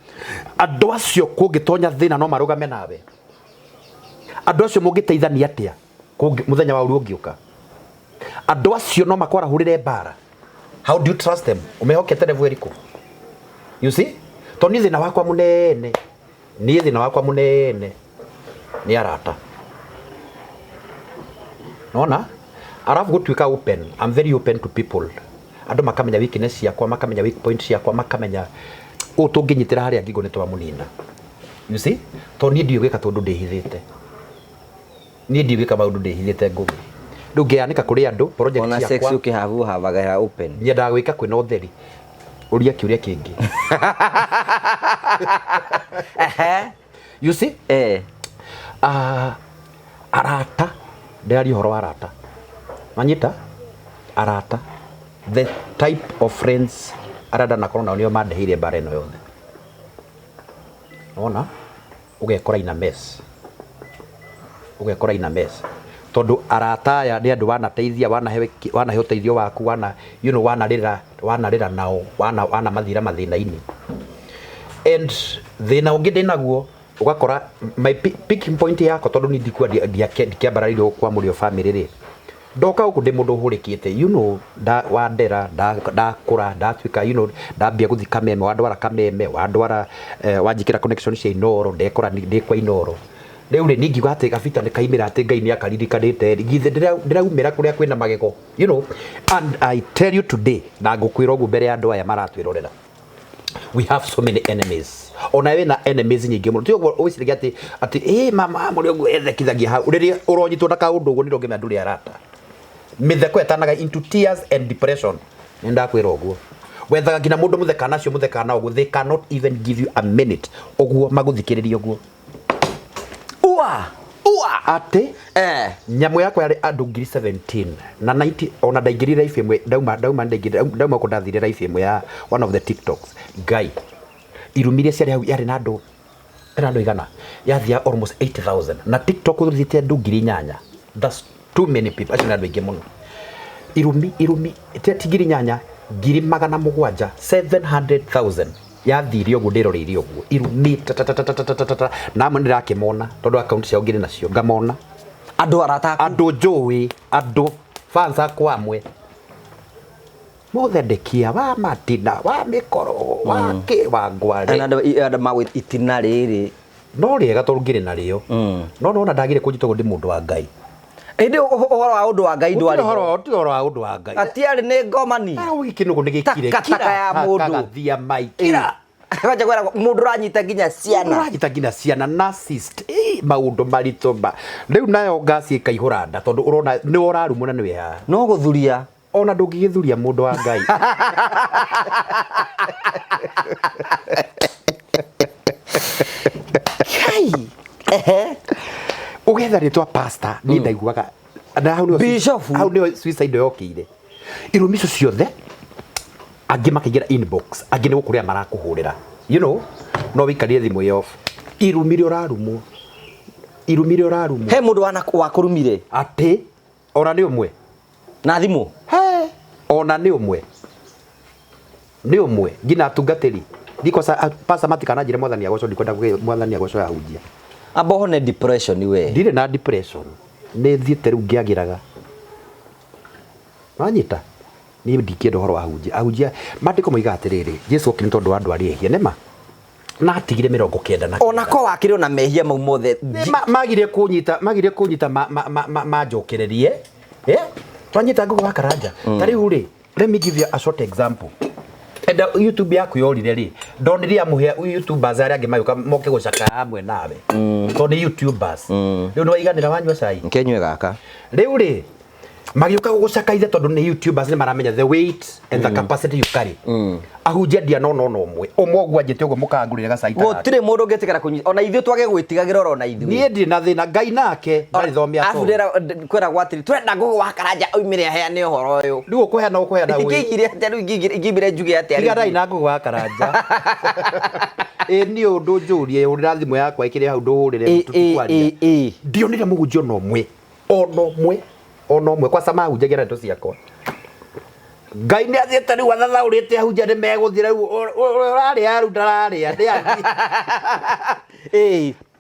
Andũ acio kũngĩtonya thĩna no marũgame nawe. Andũ acio mũngĩteithania atĩa mũthenya wa ũru ũngĩũka? Andũ acio no makwarahũrĩre mbara. How do you trust them? Ũmehokete level ĩrĩkũ? You see? Tondũ niĩ thĩna wakwa mũnene, niĩ thĩna wakwa mũnene nĩ arata. Nona? Arabu gũtuĩka open, I'm very open to people. Andũ makamenya weakness ciakwa, makamenya weak point ciakwa, makamenya ũũ tũngĩnyitĩra harĩa ngingo nĩ twamũnina. You see? Tondũ niĩ ndiũĩ gwĩka tũndũ ndĩhithĩte. Niĩ ndiũĩ gwĩka maũndũ ndĩhithĩte, Ngũgĩ. Rĩu ngĩanĩka kũrĩ andũ project Ona sex ciakwa. ũkĩhabu ũhavaga open. Nyendaga gwĩka kwĩna ũtheri. Ũria kĩũria kĩngĩ. You see? Ah, arata, ndĩraria ũhoro wa arata, manyita arata, the type of friends arĩa ndanakorwo nao nĩo mandeheire mbara ĩno yothe. Wona ũgekora ina mess, ũgekora ina mess, tondũ arata aya nĩ andũ wanateithia, wanahe wanahe ũteithio waku, wana you know wanarĩra wanarĩra nao, wana wanamathira mathĩna-inĩ. And thĩna ũngĩ ndĩnaguo, ũgakora my picking point yakwa, tondũ niĩ ndikua ndikĩambararĩirio kwa mũrĩo family rĩ, ndoka gũkũ ndĩ mũndũ ũhũrĩkĩte, nda wandera, ndakũra, ndatuĩka, ndambia gũthiĩ Kameme, wandwara Kameme, wandwara, wanjĩkĩra connection cia Inooro, ndekora ndĩ kwa Inooro. Rĩu rĩ, niĩ ngiuga atĩ gabita nĩ kaimĩra atĩ Ngai nĩ akaririkanĩte rĩ, githĩ ndĩraumĩra kũrĩa kwĩna magego. And I tell you today, na ngũkwĩra ũguo mbere ya andũ aya maratwĩrorera, we have so many enemies. Ona wĩna enemies nyingĩ mũno, ti ũguo ũgwĩciragia atĩ ĩ mama mũrĩ ũguo ethekithagia hau. Rĩrĩa ũronyitwo na kaũndũ ũguo nĩrĩo ũngĩmenya ndũrĩ arata. Mĩtheko ĩtanaga into tears and depression. Nĩ ndakwĩra ũguo, wethaga nginya mũndũ mũthekaga nacio, mũthekaga na ũguo, they cannot even give you a minute ũguo magũthikĩrĩrie ũguo. Ua ua. Atĩ nyamũ yakwa yarĩ andũ ngiri 17 na 90. Ona ndaingĩrire live ĩmwe, ndauma ndaingĩrire, ndauma kũ ndathire live ĩmwe ya one of the TikToks. Ngai, irumi iria ciarĩ hau, yarĩ na andũ, ĩna andũ igana, yathia almost 8000, na TikTok ũthiĩte andũ 8000. That's too many people. Acio nĩ andũ aingĩ mũno. Irumi, irumi ti 8000, 700,000, 700,000 yathire ũguo ndĩroreire ũguo irumi ta na amwe nĩndĩrakĩmona tondũ account ciao ngĩrĩ nacio ngamona. Andũ arata aku. Andũ njũĩ, andũ fans akwa amwe mũthendekia wa matina wa mĩkoro wa kĩ wa ngware. Na andũ magwĩ itina rĩrĩ. No rĩega tondũ ngĩrĩ narĩo, no nona ndagire kũnjita ũguo ndĩ mũndũ wa Ngai. Ĩndĩ ũhoro wa ũndũ wa Ngai Gũtirĩ ndwarĩ ũhoro ho. Gũtirĩ ũhoro wa ũndũ wa Ngai. Atiarĩ nĩ ngomani. Ah, gĩkĩnũgũ nĩ gĩkire. Takataka ya mũndũ. Kagathia maikira. Kwanja kwĩragwo mũndũ ũranyita nginya ciana. Ũranyita nginya ciana, narcissist. Ĩ, maũndũ maritũ ma rĩu nayo ngasi ĩkaihũra nda tondũ ũrona nĩwe ũrarumwo na nĩwe haha. No gũthuria. Ona ndũngĩgĩthuria mũndũ wa Ngai. Kai. Ehe. Ũgetha rĩtwa pastor, niĩ ndaiguaga na hau nĩho Bishop. Hau nĩho suicide yokĩire. Irumi icio ciothe angĩ makaingĩra inbox, angĩ nĩ gũkũrĩra marakũhũrĩra, you know, no wĩikarire thimũ ĩ off. Irumi iria ũrarumwo, irumi iria ũrarumwo. He mũndũ wana wakũrumire? Atĩ ona nĩ ũmwe. Na thimũ? He, ona nĩ ũmwe. Nĩ ũmwe nginya atungatĩri. Ndikosa pasa matikananjĩre mwathani agocwo, ndikwenda mwathani agocwo ahunjia. Amba ũhone depression we. Ndirĩ na depression. Nĩ thiĩte rĩu ngĩagĩraga. Wanyita? Niĩ ndingĩenda ũhoro wa ahunjia. Ahunjia, maandĩko moigaga atĩrĩrĩ, Jesu okire nĩ tondũ wa andũ arĩa ehia, nĩ ma? Na atigire 90. Ona ko wakĩrĩ ona mehia mau mothe. Magire kũnyita, magire kũnyita manjokererie. Twanyita Ngũgĩ wa Karanja. Ta rĩu rĩ, let me give you a short example. Enda YouTube yaku yorire rĩ, ndonire amũhe YouTubers arĩa angĩ magĩũka moke gũcakaya hamwe nawe. Tondũ nĩ YouTubers. Rĩu nĩ waiganĩra wanyua cai? Kenyue gaka. Rĩu rĩ, magĩũka gũgũcakaithia tondũ nĩ YouTubers, nĩ maramenya the weight and the capacity you carry. Ahunjia ndianona ona ũmwe. Ũmwe ũguo anjĩte ũguo mũkangũrĩre gacai ta gaka. Gũtirĩ mũndũ ũngĩtĩkĩra kũnyita. Ona ithuĩ twage gwĩtigagĩra oro na ithuĩ. Niĩ ndirĩ na thĩna, Ngai nake ndarĩ thome Arabu atoo. Kwĩragwo atĩrĩ, tũrenda Ngũgĩ wa Karanja oimĩre aheane ũhoro ũyũ. Rĩu ũkũheana, ũkũheana ũĩ. Ingĩigire atĩa rĩu, ingĩimire njuge atĩa rĩu? Tiganai na Ngũgĩ wa Karanja. Ĩ niĩ ũndũ njũrie, hũrĩra thimũ yakwa ĩkĩrĩ hau ndũhũrĩre tũtikwaria. Ndionire mũhunjia ona ũmwe. Ona ũmwe. Ona ũmwe. Kwaca mahunjagia na ndeto ciakwa. Ngai nĩ athiĩte rĩu athathaũrĩte ahunjia nĩ megũthiĩ rĩu, ũrarĩa rĩu ndararĩa, nĩ athiĩ.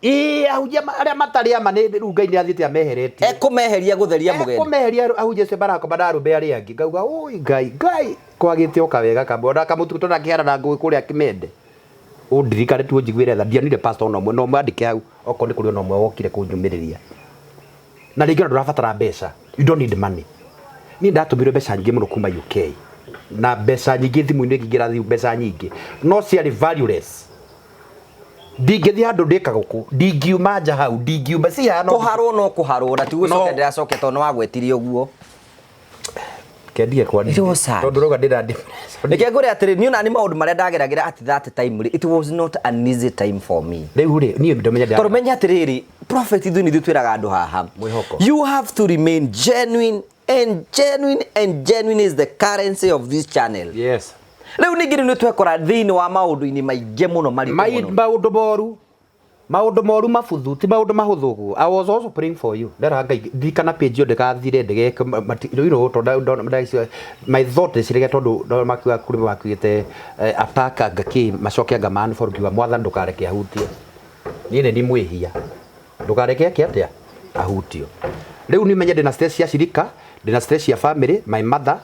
Ĩĩ, ahunjia arĩa matarĩ ama nĩ rĩu Ngai nĩ athiĩte ameheretie. Ekũmeheria gũtheria mũgeni. Ekũmeheria ahunjia acio marakoma na arũme arĩa angĩ. Ngauga, oi Ngai, Ngai, kwagĩte o kawega kamwe. Ona kamũtu tũrakĩhana na ngũĩ kũrĩa Kĩmende. Ũndirikane tu ũnjiguĩre tha. Ndionire pastor ona ũmwe, no mwandĩke hau, okorwo nĩ kũrĩ ona ũmwe wokire kũnyũmĩrĩria. Na rĩngĩ ona ndũrabatara mbeca. You don't need money. Niĩ ndatũmĩirwo mbeca nyingĩ mũno kuma UK. Na mbeca nyingĩ thimũ-inĩ ngĩingĩra thimũ mbeca nyingĩ. No ciarĩ valueless. Ndingĩthiĩ handũ ndĩka gũkũ, ndingiuma nja hau, ndingiuma, si haha no Kũharwo no kũharwo, na ti gũcokia No. ndĩracokia tondũ nĩwagwetirie ũguo. Kendige kwa It was sad. Tondũ ũrauga ndĩna depression. Reke ngwĩre atĩrĩ, niĩ ona nĩ maũndũ marĩa ndageragĩra at that time rĩ, it was not an easy time for me. Rĩu rĩ, niĩ ndamenya ndĩra- Tondũ menya atĩrĩrĩ, prophet ithuĩ nĩ ithuĩ twĩraga andũ haha. Mwĩhoko. You have to remain genuine and genuine and genuine is the currency of this channel. Yes. Rĩu ningĩ rĩu nĩ twekora thĩinĩ wa maũndũ-inĩ maingĩ mũno maritũ mũno. Maũndũ moru. Maũndũ moru mabuthu, ti maũndũ mahũthũ ũguo. I was also praying for you. Ndera Ngai, ndirikana page ĩyo ndĩgathire, ndĩgeke, you know, tondũ my thought nĩ cirege tondũ ndona makiuga kũrĩ makiugĩte, attack anga kĩ, macoke anga man for ngiuga, Mwathani ndũkareke ahutie. Niĩ nĩ niĩ mwĩhia. Ndũkareke eke atĩa? Ahutio. Rĩu niĩ menye ndĩna stress cia cirika, ndĩna stress cia family, my mother,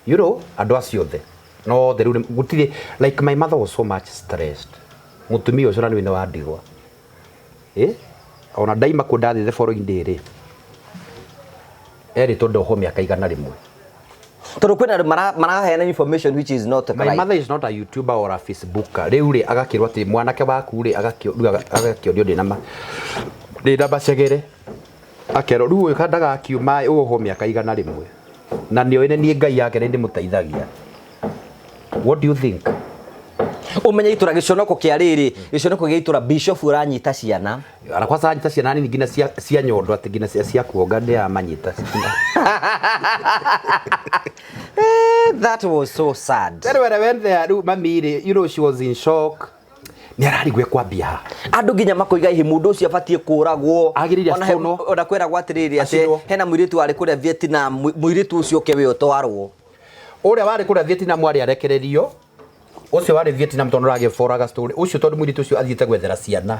you know, andũ acio othe. No othe rĩu nĩ-, gũtirĩ, like my mother was so much stressed. Mũtumia ũcio na nĩ wa ndigwa. Ona ndaima kuo ndathiĩ the following day rĩ, erĩtwo ndohwo mĩaka 100. Tondũ kwĩna andũ maraheana information which is not My right. mother is not a YouTuber or a Facebooker. Rĩu rĩ, agakĩrwo atĩ mwanake waku rĩ, rĩu agakĩonio ndĩna macegere. Akerwo, rĩu ũyũ ndagakiuma ũhwo mĩaka 100. Na nĩoĩ nĩ niĩ Ngai yake nĩ ndĩmũteithagia. What do you think? Ũmenye itũra gĩconoko kĩa rĩrĩ, gĩconoko gĩa itũra bishop ũranyita ciana. Ona kwanza anyita ciana nini nginya cia nyondo atĩ nginya cia kuonga nĩ amanyita. That was so sad. Then when I went there, rĩu mami rĩ, you know, she was in shock. Nĩ ararigwo ekwambia ha. Andũ nginya makoiga hihi mũndũ ũcio abatiĩ kũragwo. Agĩrĩire Ona aconwo. kwĩragwo atĩrĩrĩ, atĩ Acinwo. hena mũirĩtu warĩ kũrĩa Vietnam, mũirĩtu ũcio oke we ũtwarwo. Ũrĩa warĩ kũrĩa Vietnam warĩ arekererio. Ũcio warĩ Vietnam tondũ ũragĩboraga story. Ũcio tondũ mũirĩtu ũcio athiĩte gwethera ciana.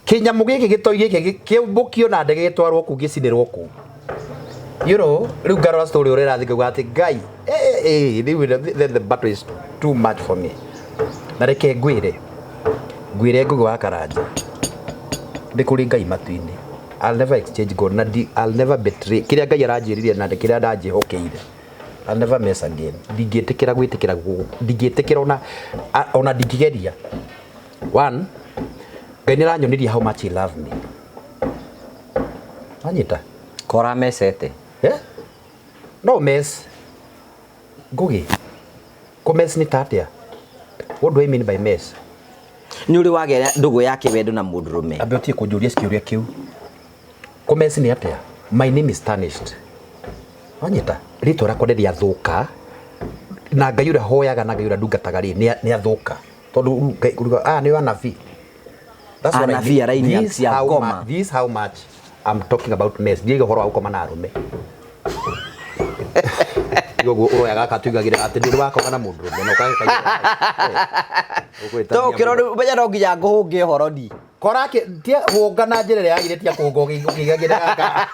Kĩnyamũ gĩkĩ gĩtoi gĩkĩ kĩũmbũkio na ndege gĩtwarwo kũu gĩcinĩrwo kũu. You know, rĩu ngarora story ũrĩa ĩrathiĩ ngauga atĩ Ngai, rĩu the battle is too much for me. Na reke ngwĩre, ngwĩre Ngũgĩ wa Karanja, nĩ kũrĩ Ngai matu-inĩ. I'll never exchange God, na I'll never betray. Kĩrĩa Ngai aranjĩrire na kĩrĩa ndanjĩhokeire. I'll never mess again. Ndingĩtĩkĩra gwĩtĩkĩra ndingĩtĩkĩra ona ona ndingĩgeria. One, Ngai nĩ aranyonirie how much he love me. Wanyita? Kora mecete. Eh? No mess. Ngugi. Kũ mess nĩ ta atĩa? What do I mean by mess? Nĩ ũrĩ wagĩa ndũgũ ya kĩwendo na mũndũrũme? Ambe ũtige kũnjũria kĩũria kĩu. Kũ mess nĩ atĩa? My name is tarnished. Wanyita? Rĩtwa rĩakwa nĩ rĩathũka na Ngai ũrĩa hoyaga na Ngai ũrĩa ndungataga rĩ nĩ athũka. Tondũ rĩu Ngai ũruga aya nĩo anabii. That's what I Anabii mean. araini This cia how ngoma. This how much I'm talking about mess. Ndiaiga ũhoro wa gũkoma na arũme. Ũguo ũroya gaka tuigagĩra atĩ ndũrĩ wakoma na mũndũrũme na ũkagĩkaigĩra. To ũkĩrora menya no nginya ngũhũnge ũhoro ni. Kora tia hũnga na njĩra ĩrĩa yagĩrĩire tia kũhũnga ũkĩigagĩra gaka.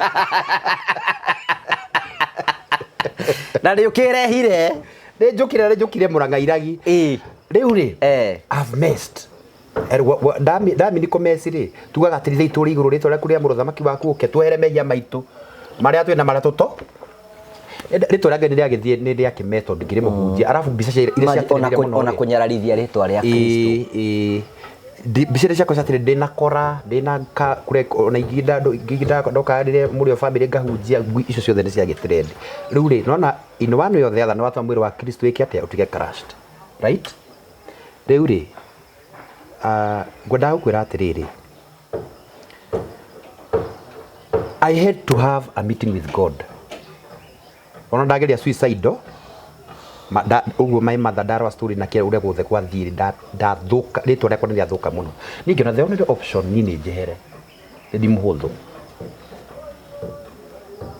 Na nĩ ũkĩrehire. Nĩ njũkire nĩ njũkire Mũrang'a iragi. Ĩĩ. Rĩu rĩ, Eh. I've messed. Ndamini kũmeci rĩ, tugaga atĩrĩ itũ rĩ igũrũ rĩtwa rĩaku rĩa mũrũthamaki waku ũke twehere mehia maitũ marĩa twĩ na marĩa tũto. Rĩtwa rĩa Ngai nĩ rĩagĩthiĩ nĩ rĩakĩmetwo ndingĩrĩ mũhunjia arabu mbica cia iria ciatũrĩire mũno Ona rĩ. kũnyararithia rĩtwa rĩa Kristo. Ĩĩ, ĩĩ. Mbica iria ciakwa ciatĩrĩ ndĩna kora ndĩna ka kũrĩa ona ingĩ ingĩ ndoka rĩrĩa mũrĩ o bamĩrĩ ngahunjia ngui icio ciothe nĩ ciagĩtrend. Rĩu rĩ nona in one way or the other nĩ watũma mwĩrĩ wa Kristo wĩke atĩa ũtuĩke crushed. Right? Rĩu rĩ ngwendaga gũkwĩra atĩrĩrĩ I had to have a meeting with God. Ona ndageria suicidal ũguo my mother ndarora story na kĩrĩa ũrĩa guothe gwathire ndathũka rĩtwa rĩakwa nĩ rĩathũka mũno. Niĩ ngĩona the only option niĩ nĩ njehere ndi mũhũthũ.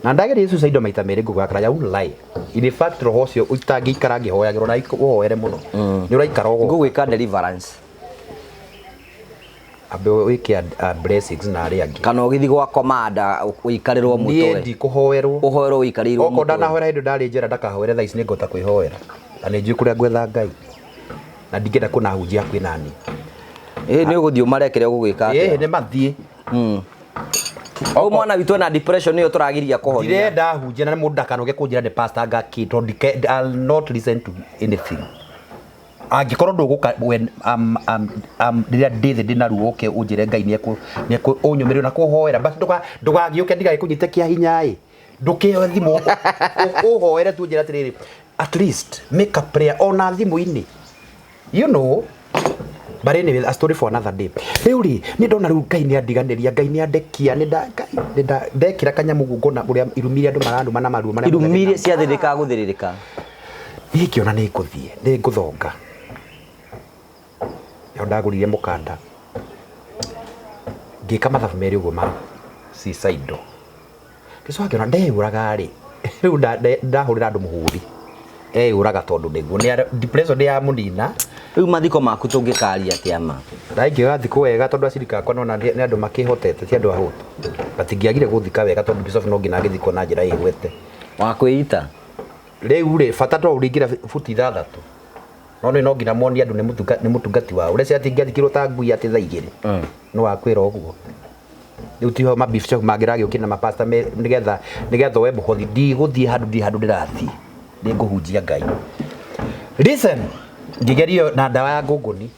Na ndageria suicidal maita merĩ ngũgakara I won't lie. In fact roho ũcio ũtangĩikara ngĩhoyagĩrwo na ũhoere mũno. Nĩ ũraikara ũguo. Ngũgwĩka deliverance. Ambe wĩke blessings na arĩa angĩ. Kana ũgĩthiĩ gwa komanda ũikarĩrwo Niĩ mũtwe. ndikũhoerwo. Ũhoerwo ũikarĩirwo Okorwo mũtwe. ndanahoera hĩndĩ ndarĩ njera ndakahoere thaa ici nĩngũhota kwĩhoera. Na nĩ njũĩ kũrĩa ngwetha Ngai. Na ndingĩenda kuona ahunjia hakuhĩ nani. Ĩĩ nĩ ũgũthiĩ ũmarekere ũgũgĩka Ĩĩ atĩa? nĩ mathiĩ. Ũyũ mwana witũ ena depression nĩyo tũragiria kũhonia. Ndirenda ahunjia na mũndũ ndakanoge kũnjĩra nĩ pastor ngaki tondũ I'll not listen to anything. Angĩkorwo ndũgũka when rĩrĩa ndĩ thĩ ndĩna ruo ũke ũnjĩre Ngai nĩekũ ũnyũmĩrĩrie na kũhoera but ndũgagĩũke ndigagĩkũnyite kĩa hinya ĩ ndũkĩoe thimũ ũhoere tu ũnjĩre atĩrĩrĩ at least make a prayer ona thimũ-inĩ you know but anyway a story for another day. Rĩu rĩ nĩ ndona rĩu Ngai nĩ andiganĩria Ngai nĩ andekia nĩ nda Ngai nĩ nda ndekĩra kanyamũ ũguo ngona ũrĩa irumi iria andũ maranuma na maruo marĩa Irumi iria mothe ciathĩrĩka gũthĩrĩrĩka. Niĩ ngĩona nĩ ngũthiĩ nĩ ngũthonga. Nĩho ndagũrire mũkanda ngĩka mathabu merĩ ũguo ma suicidal. Ngĩcoka ngĩona ndeyũraga rĩ rĩu ndahũrĩra andũ mũhũri eyũraga tondũ nĩguo nĩ depression nĩ yamũnina. Rĩu mathiko maku tũngĩkaria atĩa ma? Ndaingĩra thikũ wega tondũ acirika akwa nona nĩ andũ makĩhotete ti andũ ahũtu. Matingĩagire gũthika wega tondũ bishop no nginya agĩthikwo na njĩra ĩgwete. Wa kwĩita? Rĩu rĩ bata to ũringĩra buti ithathatũ. No nĩ no nginya monie andũ nĩ mũtungati wao. Ũreciria atĩ ingĩathikirwo ta ngui atĩ thaa igĩrĩ. No wakwĩra ũguo. Rĩu tiho ma bishop mangĩragĩũkĩra na mapasta nĩgetha nĩgetha oe mũhothi. Ndigũthiĩ handũ ndirĩ handũ ndĩrathiĩ. Nĩ ngũhunjia Ngai. Listen, ngĩgerio na ndawa ya ngũngũni.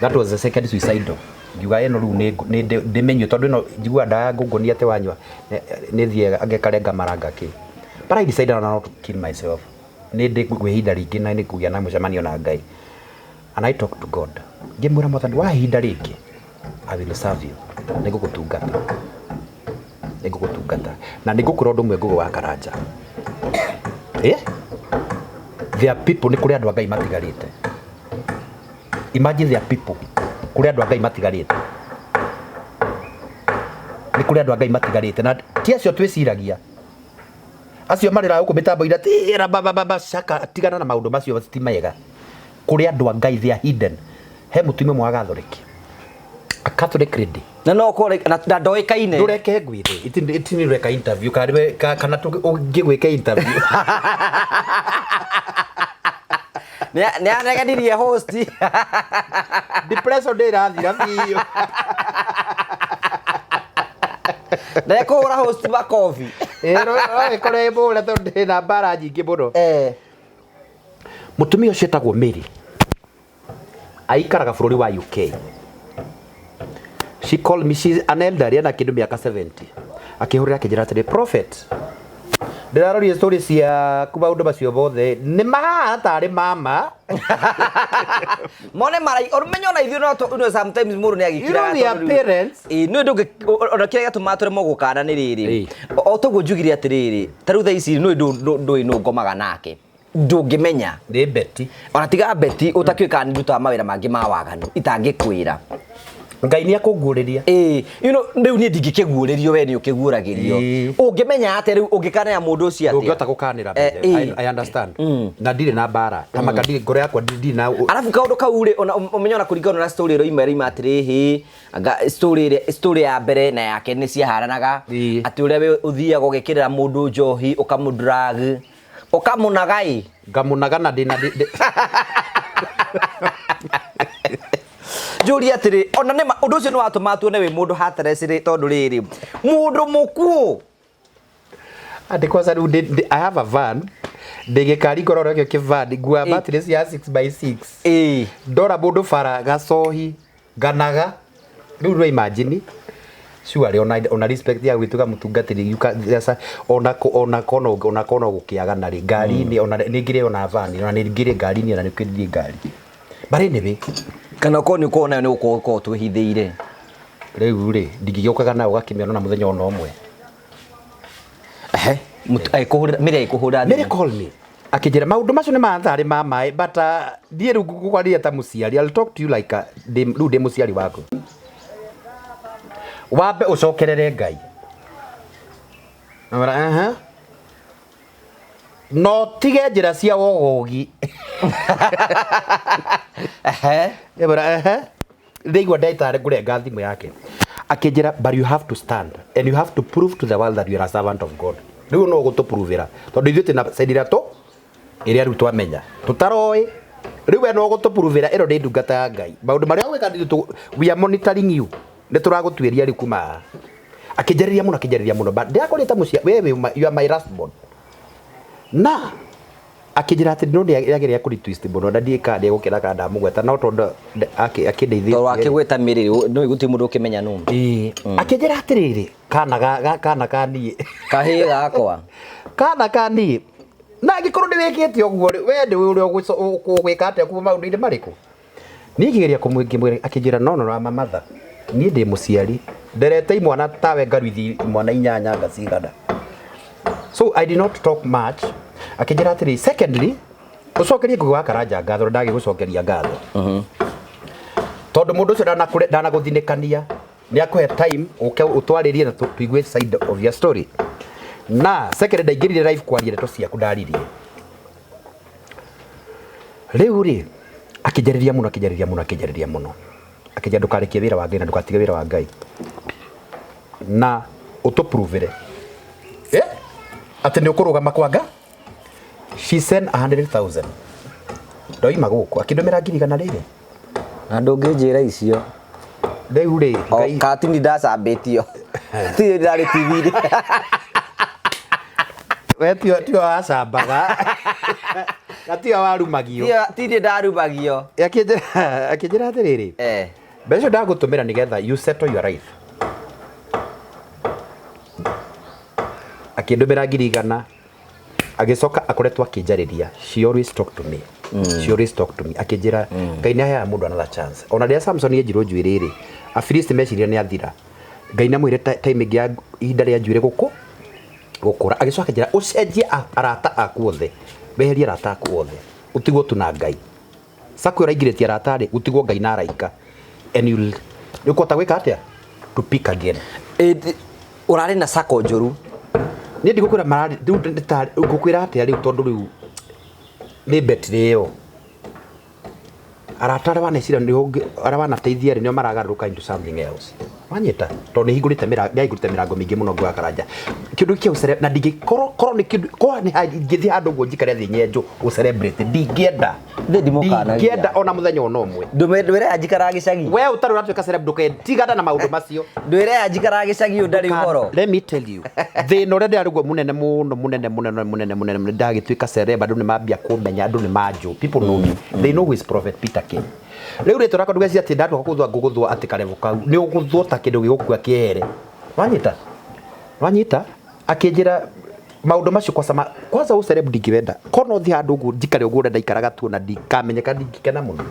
That was the second suicidal. Ngiuga ĩno rĩu nĩ ndĩmĩnyue tondũ ĩno njiguaga ndawa ya ngũngũni atĩ wanyua nĩ thiaga ngĩkarenga maranga kĩ. But I decided not to kill myself. Nĩ ndĩ kwĩ ihinda rĩngĩ na nĩ ngũgĩa na mũcemanio na Ngai. And I talk to God. Ngĩmwĩra Mwathani wa ihinda rĩngĩ I will serve you. Nĩ ngũgũtungata. Nĩ ngũgũtungata. Na nĩ ngũkwĩra ũndũ ũmwe Ngũgĩ wa Karanja. There are people, nĩ kũrĩ andũ a Ngai matigarĩte. Imagine there are people, kũrĩ andũ a Ngai matigarĩte. Nĩ kũrĩ andũ a Ngai matigarĩte. Na ti acio twĩciragia. Acio marĩraga gũkũ mĩtambo-inĩ atĩ, ra, ba, ba, ba, ba, caka, tigana na maũndũ macio ti mega. Kũrĩ andũ a Ngai, they are hidden. He mũtumia ũmwe wa Catholic. A Catholic lady. Na no ũkorwo na ndoĩkaine. Ndũreke ngwĩre. Itini reka interview, kana nĩwe, kana ũngĩgwĩka interview. Nĩ aneganirie host. Depression ndĩ ĩrathira biũ. Ndekũhũra host makobi. Ĩ, no ĩkorwo ĩ mũre tondũ ndĩna mbara nyingĩ mũno. Mũtumia ũcio etagwo Mary, aikaraga bũrũri wa UK. She called me, she's an elderly, ena kĩndũ mĩaka 70. Akĩhũrĩra akĩnjĩra atĩrĩ, prophet, ndĩrarorie story ciaku maũndũ macio mothe nĩ mahana tarĩ mama. Mone marai ũmenye ona ithuĩ no no sometimes mũndũ nĩ You know agĩkiraga we are parents. Ĩĩ, nĩ ndũngĩ ona kĩrĩa gĩatũmaga tũremwo gũkana nĩ rĩrĩ. O toguo njugire atĩrĩrĩ, ta rĩu thaa ici nĩ ndũĩ nũ ngomaga nake, ndũngĩmenya. Nĩ Betty. Ona tiga Betty ũtakĩũĩ kana nĩ ndutaga mawĩra mangĩ ma waganu itangĩkwĩra. Ngai nĩ akũguũrĩria. Ĩĩ, you know, rĩu niĩ ndingĩkĩguũrĩrio, we nĩ ũkĩguũragĩrio. Ũngĩmenya atĩa rĩu ũngĩkanĩra mũndũ ũcio atĩa? Ndũngĩhota gũkanĩra. I understand. Na ndirĩ na mbara. Ta maka ndirĩ ngoro yakwa ndirĩ na Arabu kaũndũ kau rĩ, ona ũmenye ona kũringana na story ĩroima ĩroima atĩrĩ, hĩ anga story ĩrĩa story ya mbere na yake nĩ ciaharanaga. Atĩ ũrĩa we ũthiaga ũgekĩrĩra mũndũ njohi ũkamũdrag ũkamũnaga ĩ. Ngamũnaga na ndĩna Njũrie atĩrĩ, ona nĩma ũndũ ũcio nĩ watũmaga tuone wĩ mũndũ heartless rĩ, tondũ rĩrĩ mũndũ mũkuũ. Atĩ kwanza rĩu I have a van, ndĩ gĩkari ngorwo nakĩo kĩ van, nguaga mattress ya 6 by 6. Ndora mũndũ bara gacohi nganaga rĩu no imagine surely ona respect ya gwĩtuga mũtungatĩri you can, there's a, ona ko ona kono ona kono gũkĩagana rĩ ngari-inĩ ona nĩ ngĩrĩ ona van ona nĩ ngĩrĩ ngari-inĩ ona nĩ kĩrĩ ngari, but anyway. Kana ũkorwo nĩ ũkorwo nayo nĩ gũkorwo ũkorwo twĩhithĩire. Rĩu rĩ ndingĩgĩũkaga nayo ũgakĩmĩona na mũthenya ona ũmwe. Ehe, agĩkũhũrĩra Mary, agĩkũhũrĩra Mary thimũ. Call me akĩnjĩra maũndũ macio nĩ matharĩ ma maĩ, but niĩ rĩu ngũkwarĩria ta mũciari. I'll talk to you like a, rĩu ndĩ mũciari waku, wambe ũcokerere Ngai. Namwĩra, aha, no tige njĩra cia wogogi. Ndĩmwĩra, ehe. Ndaigua ndaitarĩ ngũrenga thimũ yake. Akĩnjĩra, but you have to stand and you have to prove to the world that you are a servant of God. Rĩu no ũgũtũpruvĩra tondũ ithuĩ twĩna side ĩrĩa tũ ĩrĩa rĩu twamenya tũtaroĩ, rĩu we no ũgũtũpruvĩra ĩno nĩ ndungata ya Ngai, maũndũ marĩa ũgwĩka ithuĩ we are monitoring you, nĩ tũragũtuĩria rĩu kuma haha. Akĩnjarĩria mũno, akĩnjarĩria mũno, but ndĩrakũrĩte mũciĩ we wĩ you are my last born, na akĩnjĩra atĩ no nĩ ageria kũri twist mũno na ndiĩ kana nĩegũkena kana ndamũgweta, no tondũ akĩndeithĩtie. Tondũ akĩgweta Mary no gũtirĩ mũndũ ũkĩmenya nũ. Ĩĩ, akĩnjĩra atĩrĩrĩ, kana ga kana ka niĩ kahĩĩ gakwa kana ka niĩ, na angĩkorwo nĩ wĩkĩte ũguo rĩ, we nĩ ũrĩa ũgwĩka atĩa kuma maũndũ-inĩ marĩkũ? Niĩ ngĩgeria kũmwĩra, akĩnjĩra no no mamatha, niĩ ndĩ mũciari, nderete imwana tawe ngaruithia imwana 8 ngacigana. So I did not talk much. Akĩnjĩra atĩrĩ, secondly, ũcokerie Ngugi wa Karanja ngatho, ndagĩgũcokeria ngatho tondũ mũndũ ũcio ndanagũthinĩkania, nĩ akũhe time ũke ũtwarĩrie na tũigue side of your story. Na secondly, ndaingĩrire live kwaria ndeto ciaku ndaririe. Rĩu rĩ akĩnjarĩria mũno, akĩnjarĩria mũno, akĩnjarĩria mũno, akĩnjĩra ndũkarekie wĩra wa Ngai na ndũgatige wĩra wa Ngai na ũtũpruvĩre atĩ nĩ ũkũrũgama kwa Ngai. She sent 100,000 ndoima gũkũ akĩndũmĩra 100,000. Na ndũngĩnjĩra icio. Rĩu rĩ Ngai katini ndacambĩtio tirĩ ndarĩ TV-inĩ. We tio wacambaga na tio warumagio. Tirĩ ndarumagio. Akĩnjĩra atĩrĩrĩ, mbeca icio ndagũtũmĩra nĩgetha you settle your life. Akĩndũmĩra 100,000, agĩcoka akoretwo akĩnjarĩria. She always talk to me. She always talk to me. Akĩnjĩra Ngai nĩ aheaga mũndũ another chance. Ona rĩrĩa Samson enjirwo njuĩrĩ rĩ, Afilisti meciria nĩ athira, Ngai nĩ amwĩre time ĩngĩ ya ihinda rĩa njuĩrĩ gũkũ gũkũra. Agĩcoka akĩnjĩra ũcenjie arata aku othe, weherie arata aku othe, ũtigwo tu na Ngai. Sako ũraingĩrĩtie arata rĩ, gũtigwo Ngai na araika, and you nĩ ũkũhota gwĩka atĩa to pick again. Ũrarĩ na sako njũru. Niĩ ndigũkwĩra mararĩ rĩu ngũkwĩra atĩa rĩu, tondũ rĩu nĩ betri ĩyo arata arĩa waneciria nĩ arĩa wanateithia rĩ, nĩo maragarũrũka into something else. Wanyita tondũ nĩ hingũrĩte mĩrango, nĩ mĩrango mĩingĩ mũno ngũya Karanja. Kĩndũ kĩa ũcere na ndingĩkorwo korwo nĩ kĩndũ korwo nĩ ingĩthiĩ handũ ũguo njikare thĩ nyenjwo ũ celebrate ndingĩenda. Thĩ ndimũkanagia. Ndingĩenda ona mũthenya ona ũmwe. Ndwĩre ya njikaraga gĩcagi. We ũtarĩ ũratuĩka celeb ndũketigana na maũndũ macio. Ndwĩre ya njikaraga gĩcagi ũyũ ndarĩ ũhoro. Let me tell you. Thĩna ũrĩa ndĩrarĩ guo mũnene mũno mũnene mũnene mũnene mũnene mũnene ndagĩtuĩka celeb andũ nĩ mambia kũmenya andũ nĩ manjũ. People know me. They know who is Prophet Peter K. Rĩu rĩtwa rĩakwa ndũgecirie atĩ ndatua kũgũthwa ngũgũthwa atĩ karevo kau. Nĩ ũgũthwo ta kĩndũ gĩgũkua kĩehere. Wanyita? Wanyita? Akĩnjĩra maũndũ macio kwanza kwanza ũ celeb ndingĩwenda. Korwo no thiĩ handũ ũguo njikare ũguo ũrĩa ndaikaraga tu ona ndikamenyeka ndingĩkena mũno.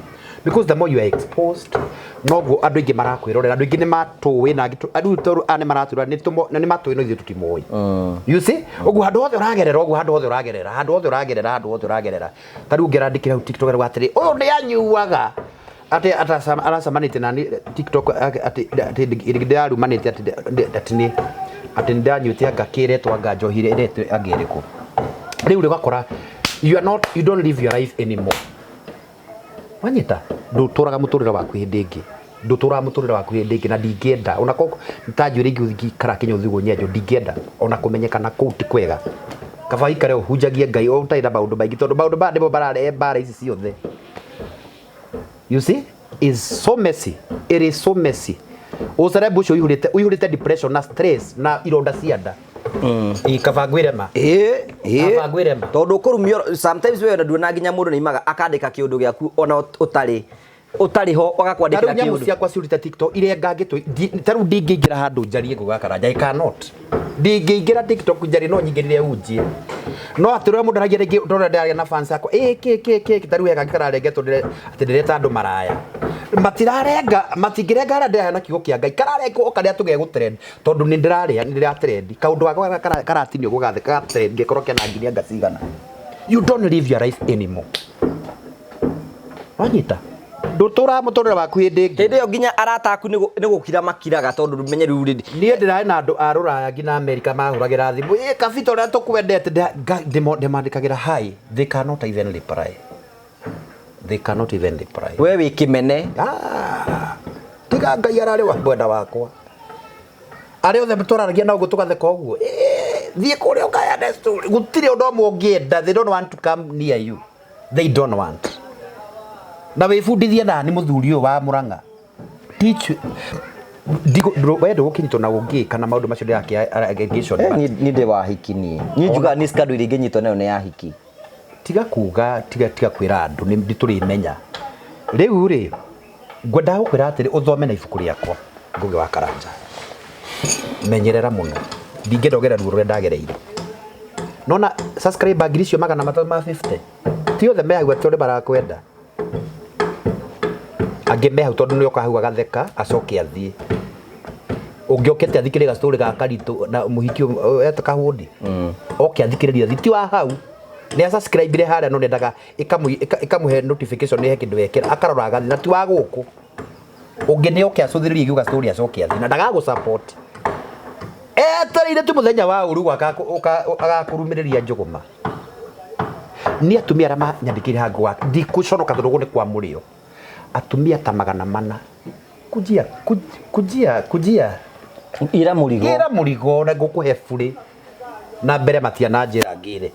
Because the more you are exposed, noguo andũ aingĩ marakwĩrorera. Andũ aingĩ nĩ matũĩ na angĩ rĩu tondũ aya nĩ maratwĩrora nĩ tũmo na nĩ matũĩ no ithuĩ tũtimoĩ. You see? Ũguo handũ hothe ũragerera ũguo handũ hothe ũragerera, handũ hothe ũragerera, handũ hothe ũragerera. Ta rĩu ũngĩ arandĩkĩra hau TikTok arauga atĩrĩ, ũyũ nĩ anyuaga. Atĩ aracemanĩtie nani TikTok atĩ atĩ ndĩrarumanĩte atĩ atĩ nĩ atĩ nĩndanyuĩte anga kĩretwo anga njohi ĩretwo anga ĩrĩkũ. Rĩu rĩ ũgakora you are not, you don't live your life anymore. Wanyita? Ndũtũraga mũtũrĩre waku hĩndĩ ĩngĩ. Ndũtũraga mũtũrĩre waku hĩndĩ ĩngĩ na ndingĩenda. Ona korwo ta njuĩrĩ ingĩikara kĩnyũthi ũguo nyenjwo ndingĩenda ona kũmenyekana kũu ti kwega. Kaba ũikare ũhunjagie Ngai ũtarĩ na maũndũ maingĩ tondũ maũndũ maya nĩmo mararehe mbara ici ciothe. You see? Is so messy. It is so messy. Ũceleb ũcio ũihũrĩte ũihũrĩte depression na stress na ironda cia nda. Ĩ kaba ngwĩre ma. Ĩ, ĩ. Kaba ngwĩre ma. Tondũ ũkũrumio sometimes we ona nduona nginya mũndũ nĩaimaga akandĩka kĩũndũ gĩaku ona ũtarĩ ũtarĩ ho agakwandĩkĩra Tarĩu nyamũ kĩũndũ. ciakwa ciurĩte TikTok irengangĩtwo tarĩu ndingĩingĩra handũ njarie ngũga Karanja I cannot. Ndingĩingĩra TikTok njarie no nyingĩrire hunjie. No atĩ ũrĩa mũndũ aragia rĩngĩ ndona ndĩraria na fans akwa ĩ kĩ kĩ kĩ tarĩu he kangĩ kararengetwo atĩ ndĩreta andũ maraya. Matirarenga matingĩrenga harĩa ndĩraheana kiugo kĩa Ngai kararengwo o karĩa tu gegũ trend tondũ nĩ ndĩrarĩa nĩ ndĩra trend kaũndũ gakwa karatinio ũguo gathe ga trend gĩkorwo kena ngiri anga cigana. You don't live your life anymore. Wanyita? Ndũtũraga mũtũrĩre waku hĩndĩ ĩngĩ. Hĩndĩ ĩyo nginya arata aku nĩ gũkira makiraga tondũ menye rĩu rĩ Niĩ ndĩrarĩ na andũ a rũraya nginya Amerika mahũragĩra thimũ ĩ Kabita ũrĩa tũkwendete ndĩmandĩkagĩra hi they cannot even reply. They cannot even reply. We wĩ kĩmene. Ah, tiga Ngai ararĩ wa mwena wakwa. Arĩa othe twararagia nao ũguo tũgatheka ũguo. Thiĩ kũrĩa ũkayane story. Gũtirĩ ũndũ ũmwe ũngĩenda. They don't want to come near you. They don't want. Na wĩbundithie nani mũthuri ũyũ wa Murang'a. Teach we ndũgũkĩnyitwo na ũngĩka na maũndũ macio ndĩrakĩa allegation. Niĩ ndĩ wa hiki niĩ. Niĩ njugaga niĩ scandal iria ingĩnyitwo nayo nĩ ya hiki. Tiga kuga, tiga tiga kwĩra andũ nĩ tũrĩmenya. Rĩu rĩ, ngwendaga gũkwĩra atĩrĩ ũthome na ibuku rĩakwa Ngũgĩ wa Karanja. Menyerera mũno. Ndingĩenda ũgere ruo rũrĩa ndagereire. Nona subscriber ngiri icio magana matatũ ma 50. Ti othe me hau atĩ tondũ marakwenda. Angĩ me hau tondũ nĩ oka hau agatheka acoke athiĩ. Ũngĩ okĩte athikĩrĩrie ga story ga Karitũ na mũhiki ũyũ etwo Kahũndi. Oke athikĩrĩrie athiĩ. Ti wa hau. Nĩ a subscribe harĩa no nĩendaga ĩkamũhe notification nĩ he kĩndũ wekĩra akarora agathiĩ na ti wa gũkũ. Ũngĩ nĩ oke acũthĩrĩrie igue ga story acoke athiĩ na ndagagũ support. Etereire tu mũthenya wa ũru agakũrumĩrĩria njũgũma. Nĩ atumia arĩa manyandĩkĩire handũ wa ndikũconoka tondũ gũkũ nĩ kwa mũrĩo. Atumia ta magana mana. Kujia kujia kujia. Ira mũrigo. Ira mũrigo na ngũkũhe burĩ. Na mbere matiananjĩra ngĩre.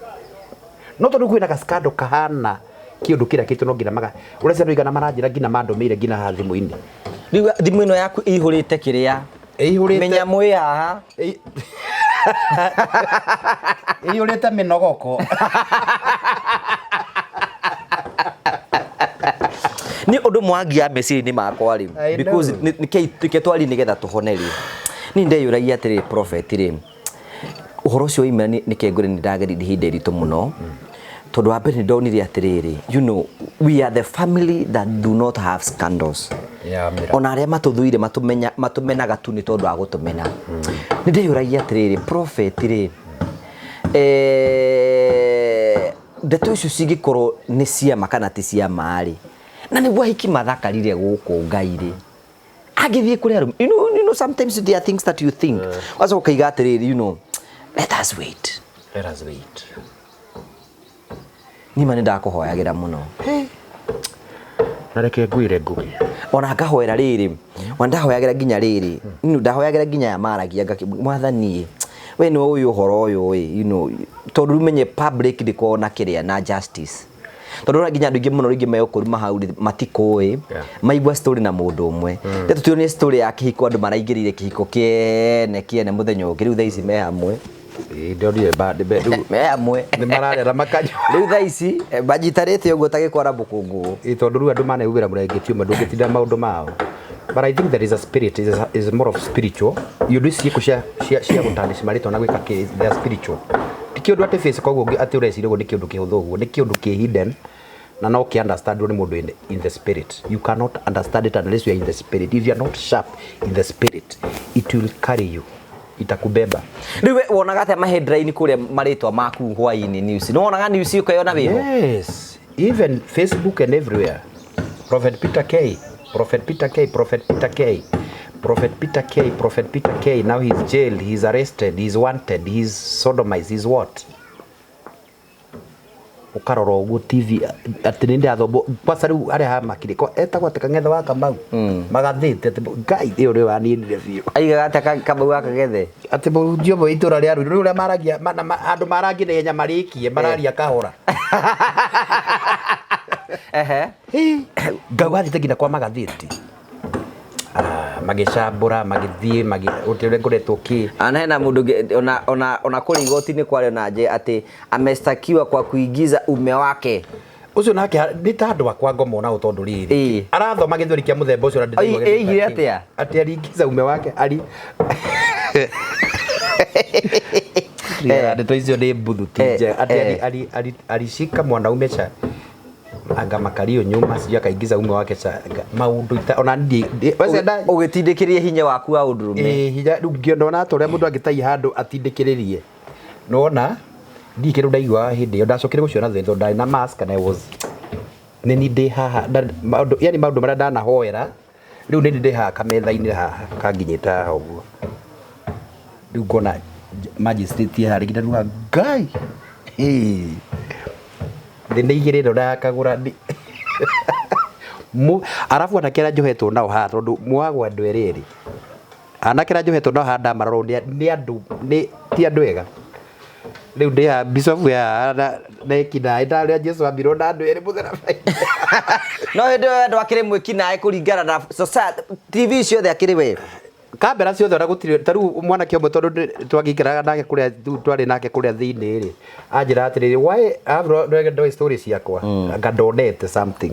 No tondũ kwĩna gaskando kahana kĩũndũ kĩrĩa kĩtũ no nginya maga ũrĩa ciana igana maranjĩra nginya mandũmĩire nginya haha thimũ-inĩ. Rĩu thimũ ĩno yaku ĩihũrĩte kĩrĩa? Ĩihũrĩte Mĩnyamũ ĩ haha. Ĩihũrĩte mĩnogoko. Nĩ ũndũ mwangia meciria-inĩ makwa rĩ. I know. Because nĩkĩ twarie nĩgetha tũhone rĩ. Niĩ ndeyũragia atĩrĩ prophet rĩ. Ũhoro ũcio waimĩra nĩkĩ ngwĩre nĩ ndageririe ihinda iritũ mũno. Tondũ wa mbere nĩ ndonire atĩrĩrĩ, you know, we are the family that do not have scandals. Yeah, mira. Ona arĩa matũthũire matũmenaga tu nĩ tondũ wa gũtũmena. Nĩ ndeyũragia atĩrĩrĩ, prophet rĩ, ndeto icio cingĩkorwo nĩ ciama kana ti ciama rĩ, na nĩguo ahiki mathakarire gũkũ Ngai rĩ, angĩthiĩ kũrĩ arũme, you know, sometimes there are things that you think. Wacoka ũkaiga atĩrĩrĩ, you know, let us wait. Let us wait. Niĩ ma nĩ ndakũhoyagĩra mũno. Na reke ngwĩre Ngũgĩ. Ona ngahoera rĩrĩ, ona ndahoyagĩra nginya rĩrĩ, ndahoyagĩra nginya aya maragia ngaki mwathani we nĩwe ũĩ ũhoro ũyũ ĩ, tondũ rĩu menye public ndĩkoragwo na kĩrĩa na justice. Tondũ ũrona nginya andũ aingĩ mũno rĩngĩ megũkũruma hau rĩ, matikũĩ, maigua story na mũndũ ũmwe. Rĩu tũtionire story ya kĩhiko andũ maraingĩrĩire kĩhiko kĩene kĩene mũthenya ũngĩ, rĩu thaa ici me hamwe. Ĩĩ ndonire ba rĩu Me hamwe. nĩ mararera makanyua. Rĩu thaa ici manyitanĩte ũguo ta gĩkwara mũkũngũgũ. Ĩĩ tondũ rĩu andũ manehumbĩra mũrengeti ũmwe ndũngĩtinda maũndũ mao. But I think there is a spirit, is more of spiritual. Iũndũ ici ciĩko cia cia cia gũtanish marĩtwa na gwĩka kĩ, they are spiritual. Ti kĩũndũ atĩ face koguo atĩ ũreciria ũguo nĩ kĩũndũ kĩhũthũ ũguo, nĩ kĩũndũ kĩ hidden na no kĩ understand nĩ mũndũ in the spirit. You cannot understand it unless you are in the spirit. If you are not sharp in the spirit, it will carry you. Itakubeba. Rĩu we wonaga atĩa ma headline kũrĩa marĩtwa maku hwaĩ-inĩ news? Nĩ wonaga news ũkeyona wĩho? Yes, even Facebook and everywhere. Prophet Peter K, Prophet Peter K, Prophet Peter K, Prophet Peter K, Prophet Peter K. Now he's jailed, he's arrested, he's wanted, he's sodomized, he's what? Ukarora ũguo TV atĩ nĩ ndathombo kwanza rĩu arĩa hamakire etagwo atĩ Kang'ethe wa Kamau magathĩte atĩ Ngai ĩyo nĩyo yaninire biũ. Aigaga atĩa Kamau wa Kang'ethe? Atĩ mũhunjia ũmwe itũra rĩa Ruiru rĩu ũrĩa maragia andũ marangie na ihenya marĩkie mararia kahora. Ngauga athiĩte nginya kwa magathĩti. Magĩcambũra, magĩthiĩ, gũtirĩ ũrĩa ngoretwo kĩ. Ana hena mũndũ ũngĩ, ona kũrĩ igoti-inĩ kwarĩ ona nje atĩ amestakiwa kwa kuingiza ume wake. Ũcio nake nĩ ta andũ akwa ngoma nao tondũ rĩrĩ. Arathoma gĩthweri kĩa mũthemba ũcio na ndĩraigua Oi, gĩthweri ĩigire kĩu. atĩa? Atĩ aliingiza ume wake, ali Ndeto icio nĩ mbuthu ti njega. Atĩ alishika mwanaume cha anga makario nyuma, sijui akaingiza ume wake cha maũndũ ita, ona ndiĩ, ndiĩ, wece nda- Ũgĩtindĩkĩrĩria hinya waku wa ũndũrũme. Ĩĩ, hinya, rĩu ngĩona ta ũrĩa mũndũ angĩtaiya handũ atindĩkĩrĩrie. Nĩwona? Ndiĩ kĩndũ ndaiguaga hĩndĩ ĩyo, ndacokire gũciona thutha tondũ ndarĩ na mask and I was nĩ niĩ ndĩ haha, nda-, maũndũ, yani maũndũ marĩa ndanahoera, rĩu nĩ niĩ ndĩ haha kametha-inĩ haha, kanginyĩte haha ũguo. Rĩu ngona magistrate haha rĩngĩ ndaruga Ngai. Ĩĩ. Thĩ nĩ igĩrĩ ĩno ndakagũra nĩ. Arabu anake arĩa njohetwo nao haha tondũ muohagwo andũ erĩ erĩ. Anake arĩa njohetwo nao haha ndamarora nĩ andũ, nĩ ti andũ ega. Rĩu ndĩ haha bishop ya haha na ekinaĩ ndarĩa Jesu ambirwo na andũ erĩ mũtharaba-inĩ. No hĩndĩ ĩyo andũ akĩrĩ mwĩkinaĩ kũringana na society, TV ciothe akĩrĩ we. Kamera ciothe ona gũtirĩ, ta rĩu mwanake ũmwe tondũ twagĩikaraga nake kũrĩa, rĩu twarĩ nake kũrĩa thĩinĩ rĩ, anjĩra atĩrĩrĩ, why, ndoĩ story ciakwa, anga ndonete something.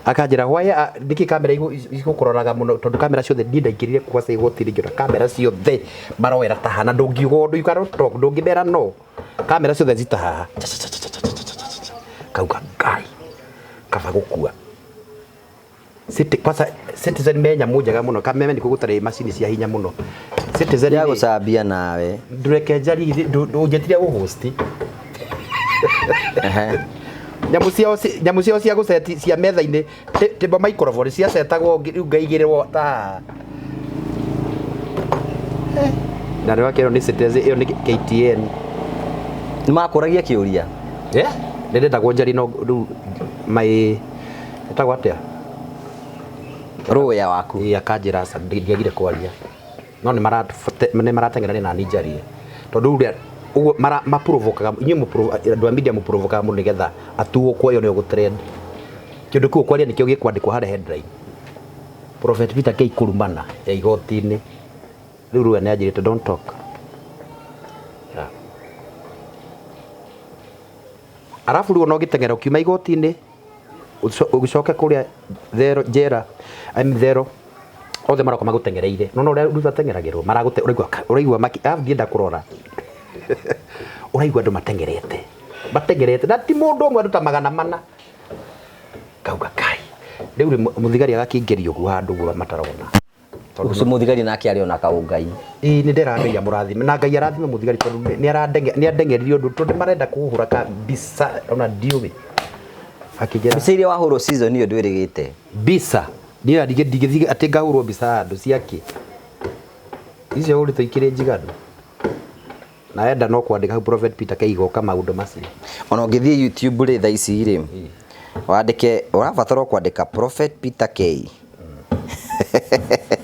Akanjĩra, why, nĩkĩ kamera igũkũroraga mũno, tondũ kamera ciothe niĩ ndaingĩrire kwa igoti-inĩ ngĩona kamera ciothe maroera ta haha, na ndũngiuga ũndũ, you cannot talk, ndũngĩmera no. Kamera ciothe cita haha. Cha, cha, cha, cha, cha, cha, cha, cha, cha. Kauga, Ngai, kaba gũkua. City, kwanza Citizen me nyamũ njega mũno, kameme nĩkuo gũtarĩ macini cia hinya mũno. Citizen Ya nĩ- gũcambia nawe. Ndũreke njarie, ũnjĩtire gũ-host. Nyamũ ciao nyamũ ciao cia gũceti cia metha-inĩ, table microphone ciacetagwo rĩu ngaigĩrĩrwo ta haha. Na nĩ wakĩrwo nĩ Citizen, ĩyo nĩ KTN. Nĩ makũragia kĩũria? Yeah, nĩ ndendagwo njarie no rĩu my, ĩtagwo atĩa? Rũya waku. Ĩĩ, akanjĩra aca, ndiagire kwaria. No nĩ marateng'erania na niĩ njarie. Tondũ rĩu ũrĩa, ũguo maprovokaga, inyuĩ andũ a media mũprovokaga mũndũ nĩgetha atuo kwa ĩyo nĩyo gũtrend. Kĩndũ kĩu ũkwaria nĩkĩo gĩkwandĩkwo harĩa headline. Prophet Peter K kũrumana ya igoti-inĩ. Rĩu rũya nĩ anjĩrĩte don't talk. Yeah. Arabu rĩu ona ũgĩteng'era ũkiuma igoti-inĩ, ũgĩcoke kũrĩa thero, njera, I mean thero, othe maroka magũteng'ereire. No, no, ũrĩa rĩu ateng'eragĩrwo, maragũte, ũraigua ka-, ũraigua maki-, arabu ndienda kũrora. Ũraigua andũ mateng'erete. Mateng'erete. Na ti mũndũ ũmwe, andũ ta magana mana. Ngauga, Ngai. Rĩu rĩ, mũthigari agakĩingĩria ũguo handũ ũguo matarona. Tondũ Ũcio mũthigari nake arĩ ona kaũngai. Ĩĩ, nĩ nderaga Ngai amũrathime. Na Ngai arathime mũthigari tondũ nĩ arandeng'eririe ũndũ, tondũ marenda kũhũra ka mbica ona ndiũĩ. Akĩnjĩra, Mbica iria wahũrwo season ĩyo ndwĩrĩgĩte? Mbica? Niĩ ndingĩthiĩ atĩ ngahũrwo mbica handũ ciakĩ. Icio hũrĩtwo ikĩrĩ njiganu. Na enda no kwandĩka hau Prophet Peter K igoka maũndũ macio. Ona ũngĩthiĩ YouTube rĩ thaa ici rĩ, Wandĩke, ũrabatara o kwandĩka Prophet Peter K.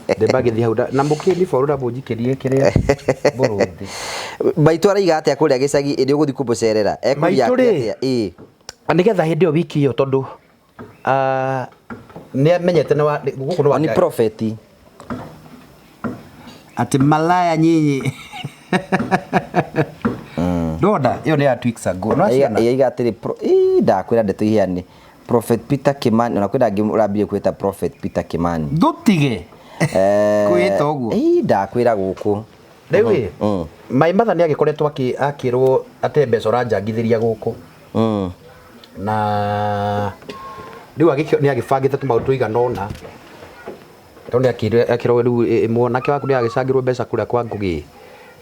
Ndĩmbagĩthiĩ hau na mũkĩni boru na mũnjikĩrie kĩrĩa mũrũthi. Maitũ araiga atĩa kũrĩa gĩcagi ĩrĩ ũgũthiĩ kũmũcerera? Ekũria Maitũ rĩ, atĩa? Ĩĩ. Nĩgetha hĩndĩ ĩyo wiki ĩyo tondũ ah, nĩ amenyete nĩ wa gũkũ nĩ wa Oni prophet. Atĩ malaya nyinyi. Ndona ĩyo nĩ ya Twix ago. No ciana. Yaiga atĩrĩ ii ndakwĩra ndeto iheane. Prophet Peter Kimani, ona kwĩna angĩ ũrambirie kwĩta Prophet Peter Kimani. Ndũtige. Kwĩta ũguo. Ii ndakwĩra gũkũ. Rĩu ĩ, my mother nĩ agĩkoretwo akĩrwo ate mbeca ũranjangithĩria gũkũ. Na rĩu nĩ agĩbangĩte tũmaũndũ tũigana ũna. Tondũ nĩ akĩrwo rĩu mwanake waku nĩ agĩcangĩrwo mbeca kũrĩa kwa Ngũgĩ.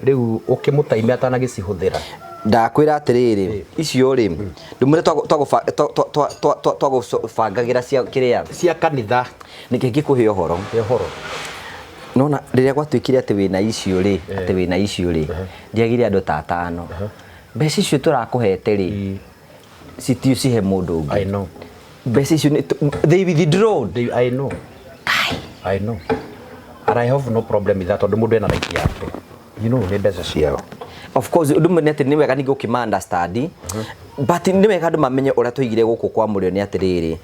Rĩu ũkĩmũtaime atanagĩcihũthĩra. Ndakwĩra atĩrĩrĩ, icio rĩ, ndũmĩre twagũbangagĩra cia kĩrĩa? Cia kanitha. Nĩkĩ ngĩkũhe ũhoro? Ũhoro. Nona rĩrĩa gwatuĩkire atĩ wĩna icio rĩ, atĩ wĩna icio rĩ, ndiagire andũ ta atano. Mbeca icio tũrakũhete rĩ, citiũcihe mũndũ ũngĩ. I know. Mbeca icio they withdrawn. I know. I know. And I have no problem with that tondũ mũndũ ena right yake. You know, nĩ mbeca ciao. Of course, ũndũ ũmwe nĩ atĩ nĩ wega ningĩ ũkĩma understand, but nĩ wega andũ mamenye ũrĩa twaigire gũkũ kwa mũrĩo nĩ atĩrĩrĩ,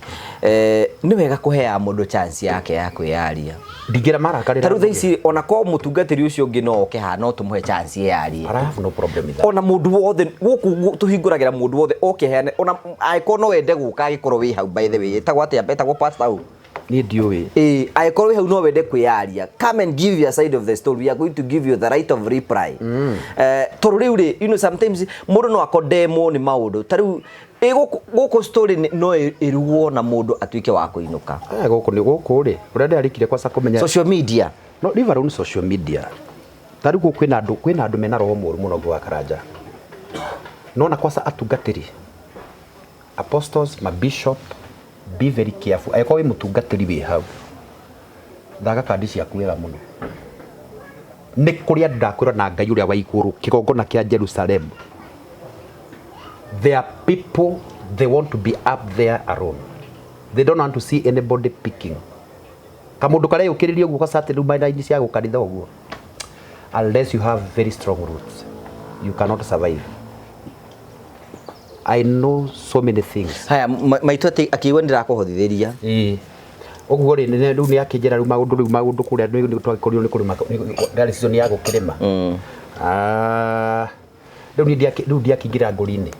nĩ wega kũheaga mũndũ chance yake ya kwĩyaria. Ndingĩra marakarĩra. Ta rĩu thaa ici ona korwo mũtungatĩri ũcio ũngĩ no oke haha no tũmũhe chance yeyarie. And I have no problem with that. Ona mũndũ wothe gũkũ tũhingũragĩra mũndũ wothe oke heane, ona angĩkorwo no wende gũka angĩkorwo wĩ hau, by the way, ĩtagwo atĩa? Ĩtagwo pastor hau? Niĩ ndiũĩ. Ĩĩ, angĩkorwo wĩ hau no wende kwĩyaria, come and give your side of the story. We are going to give you the right of reply. Tondũ rĩu rĩ, you know, sometimes mũndũ no akondemwo nĩ maũndũ. Ta rĩu, ĩ gũkũ story no ĩrugwo na mũndũ atuĩke wa kũinũka. Gũkũ nĩ gũkũ rĩ, ũrĩa ndĩrarĩkire kwaca kũmenya. Social media. No, leave alone social media. Ta rĩu gũkũ kwĩna andũ mena roho mũũru mũno gwa Karanja. Nona kwaca atungatĩri. Apostles, ma bishop, be very careful. Angĩkorwo wĩ mũtungatĩri wĩ hau, thaka kandi ciaku wega mũno. Nĩ kũrĩ andũ ndakwĩra na Ngai ũrĩa wa igũrũ, kĩgongona kĩa Jerusalem. There are people, they want to be up there alone. They don't want to see anybody picking. Kamũndũ kareyũkĩrĩria ũguo gacati rĩu maina-inĩ cia gũkanitha ũguo. Unless you have very strong roots, you cannot survive. I know so many things. Haya, maitũ atĩ akĩigua nĩndĩrakũhothithĩria. Ĩĩ. Ũguo rĩ, rĩu nĩ akĩnjĩra rĩu maũndũ rĩu maũndũ kũrĩa nĩ twagĩkorirwo nĩ kũrĩma, ndarĩ season ya gũkĩrĩma. Rĩu niĩ rĩu ndiakĩingĩra ngũri-inĩ.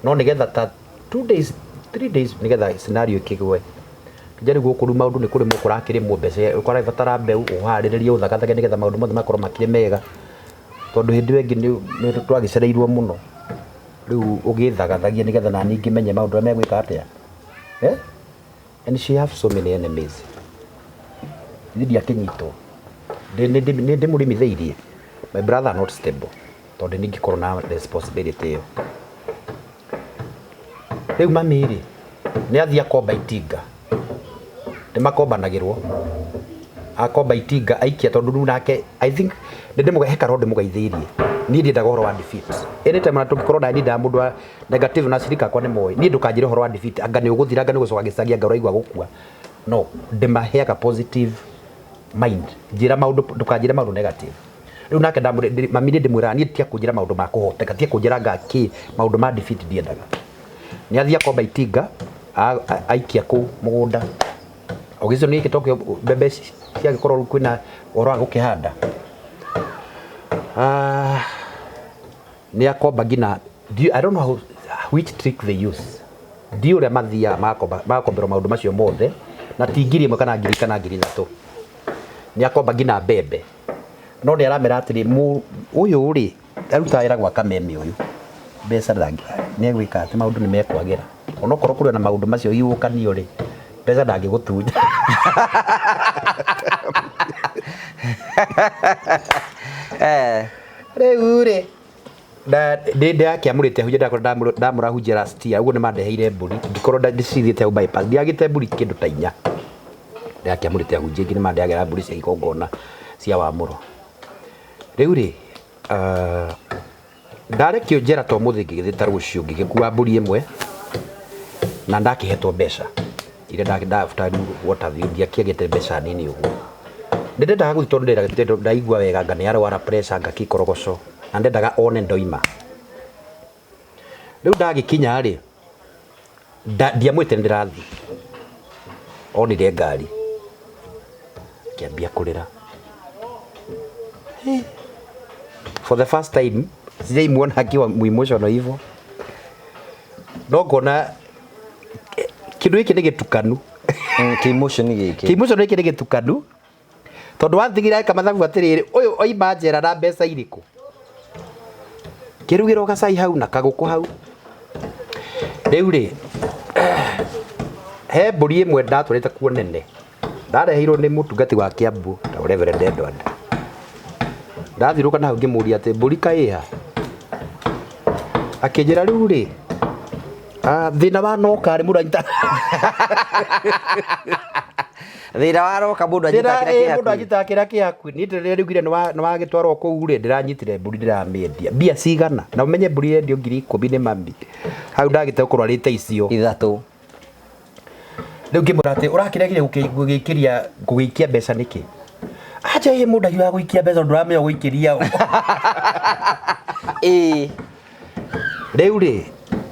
No nĩgetha ta 2 days, 3 days nĩgetha scenario ĩkĩgwe. Nja rĩu gũkũ rĩu maũndũ nĩ kũrĩmwo kũrakĩrĩmwo mbeca, ũkarabatara mbeũ, ũharĩrĩrie ũthagathage nĩgetha maũndũ mothe makorwo makĩrĩ mega. Tondũ hĩndĩ ĩyo ĩngĩ nĩ twagĩcereirwo mũno. Rĩu ũgĩthagathagia nĩgetha nani ngĩmenye maũndũ marĩa megwĩka atĩa. And she have so many enemies. Niĩ ndiakĩnyitwo. Nĩ ndĩmũrĩmithĩirie. My brother not stable. Tondũ nĩ ingĩkorwo na responsibility ĩyo. Rĩu mami rĩ, nĩ athiĩ akomba itinga. Nĩ makombanagĩrwo. Akomba itinga aikia tondũ rĩu nake I think nĩ ndĩmũge he karoho ndĩmũgeithĩirie. Niĩ ndiendaga ũhoro wa defeat. Anytime ona tũngĩkorwo na niĩ ndendaga mũndũ wa negative na acirika akwa nĩ moĩ. Niĩ ndũkanjĩre ũhoro wa defeat. Anga nĩ ũgũthira, anga nĩ ũgũcoka gĩcagi, anga ũraigua gũkua. No, ndĩmaheaga positive mind. Njĩra maũndũ, ndũkanjĩre maũndũ negative. Rĩu nake mami nĩ ndĩmwĩraga niĩ tiga kũnjĩra maũndũ ma kũhoteka, tiga kũnjĩra anga kĩ, maũndũ ma defeat ndiendaga. Nĩ athiĩ akomba itinga, aikia kũu mũgũnda. Ogĩcio nĩ gĩtokio mbembe ciagĩkorwo rĩu kwĩna ũhoro wa gũkĩhanda. Nĩ akomba nginya, I don't know which trick they use. Ndiũĩ ũrĩa mathiaga magakomberwo maũndũ macio mothe, na ti ngiri ĩmwe kana ngiri kana ngiri ithatũ. Nĩ akomba nginya mbembe. No nĩ aramera atĩrĩ, ũyũ rĩ, arutaga wĩra gwa kameme ũyũ. Mbeca nĩ egwĩka atĩ maũndũ nĩ mekwagĩra. Onokorwo kũrĩ na maũndũ macio iũkanio rĩ, mbeca ndangĩgũtunya. Rĩu rĩ, ndĩ ndakĩamũrĩte hunjia, ndakorwo ndamũra hunjia last year, ũguo nĩ mandeheire mbũri, ngĩkorwo ndĩcithĩte hau bypass, ndiagĩte mbũri kĩndũ ta inya. Ndakĩamũrĩte hunjia ingĩ nĩ mandehagĩra mbũri cia igongona cia wamũro. Rĩu rĩ, ndarekio njera to mũthĩ ngĩgĩthiĩ ta rũciũ ngĩgĩkua mbũri ĩmwe Na ndakĩhetwo mbeca iria ndabuta rĩu Waterview, ndiakĩagĩte mbeca nini ũguo. Nĩ ndendaga gũthiĩ tondũ ndaigua wega anga nĩ arwara pressure anga kĩkorogoco, na ndendaga one ndoima. Rĩu ndagĩkinya rĩ, ndiamwĩte nĩ ndĩrathiĩ, onire ngari akĩambia kũrĩra. For the first time sijaimuona akiwa emotional hivyo, no ngona kĩndũ gĩkĩ nĩ gĩtukanu. Kĩ-emotion gĩkĩ. Kĩ-emotion gĩkĩ nĩ gĩtukanu tondũ wathigĩra eka mathabu atĩrĩrĩ, ũyũ oima njera na mbeca irĩkũ, kĩrugĩrwo gacai hau na kagũkũ hau. Rĩu rĩ, he mbũri ĩmwe ndatwarĩte kuo nene, ndareheirwo nĩ mũtungati wa Kiambu ta Reverend Edward. Ndathiũrũka na hau ngĩmũria atĩ mbũri kaĩ ĩha, akĩnjĩra rĩu rĩ, thĩna wa noka rĩ, mũndũ anyita Thĩna wa roka, mũndũ anyita kĩrĩa kĩ mũndũ hakuhĩ. Anyitaga kĩrĩa kĩ hakuhĩ. Niĩ rĩrĩa riugire nĩ wagĩtwarwo kũu rĩ, ndĩranyitire mbũri, ndĩramĩendia mbia cigana, na ũmenye mbũri yendio 10,000 nĩ mami hau ndagĩte gũkorwo arĩte icio ithatũ. Rĩu ngĩmwĩra atĩ ũrakĩregire gũgĩikĩria gũgĩikia mbeca nĩkĩ? Acha ĩ, mũndũ ahiũhaga gũikia mbeca, ndũramenya gũikĩria ũ. Rĩu rĩ,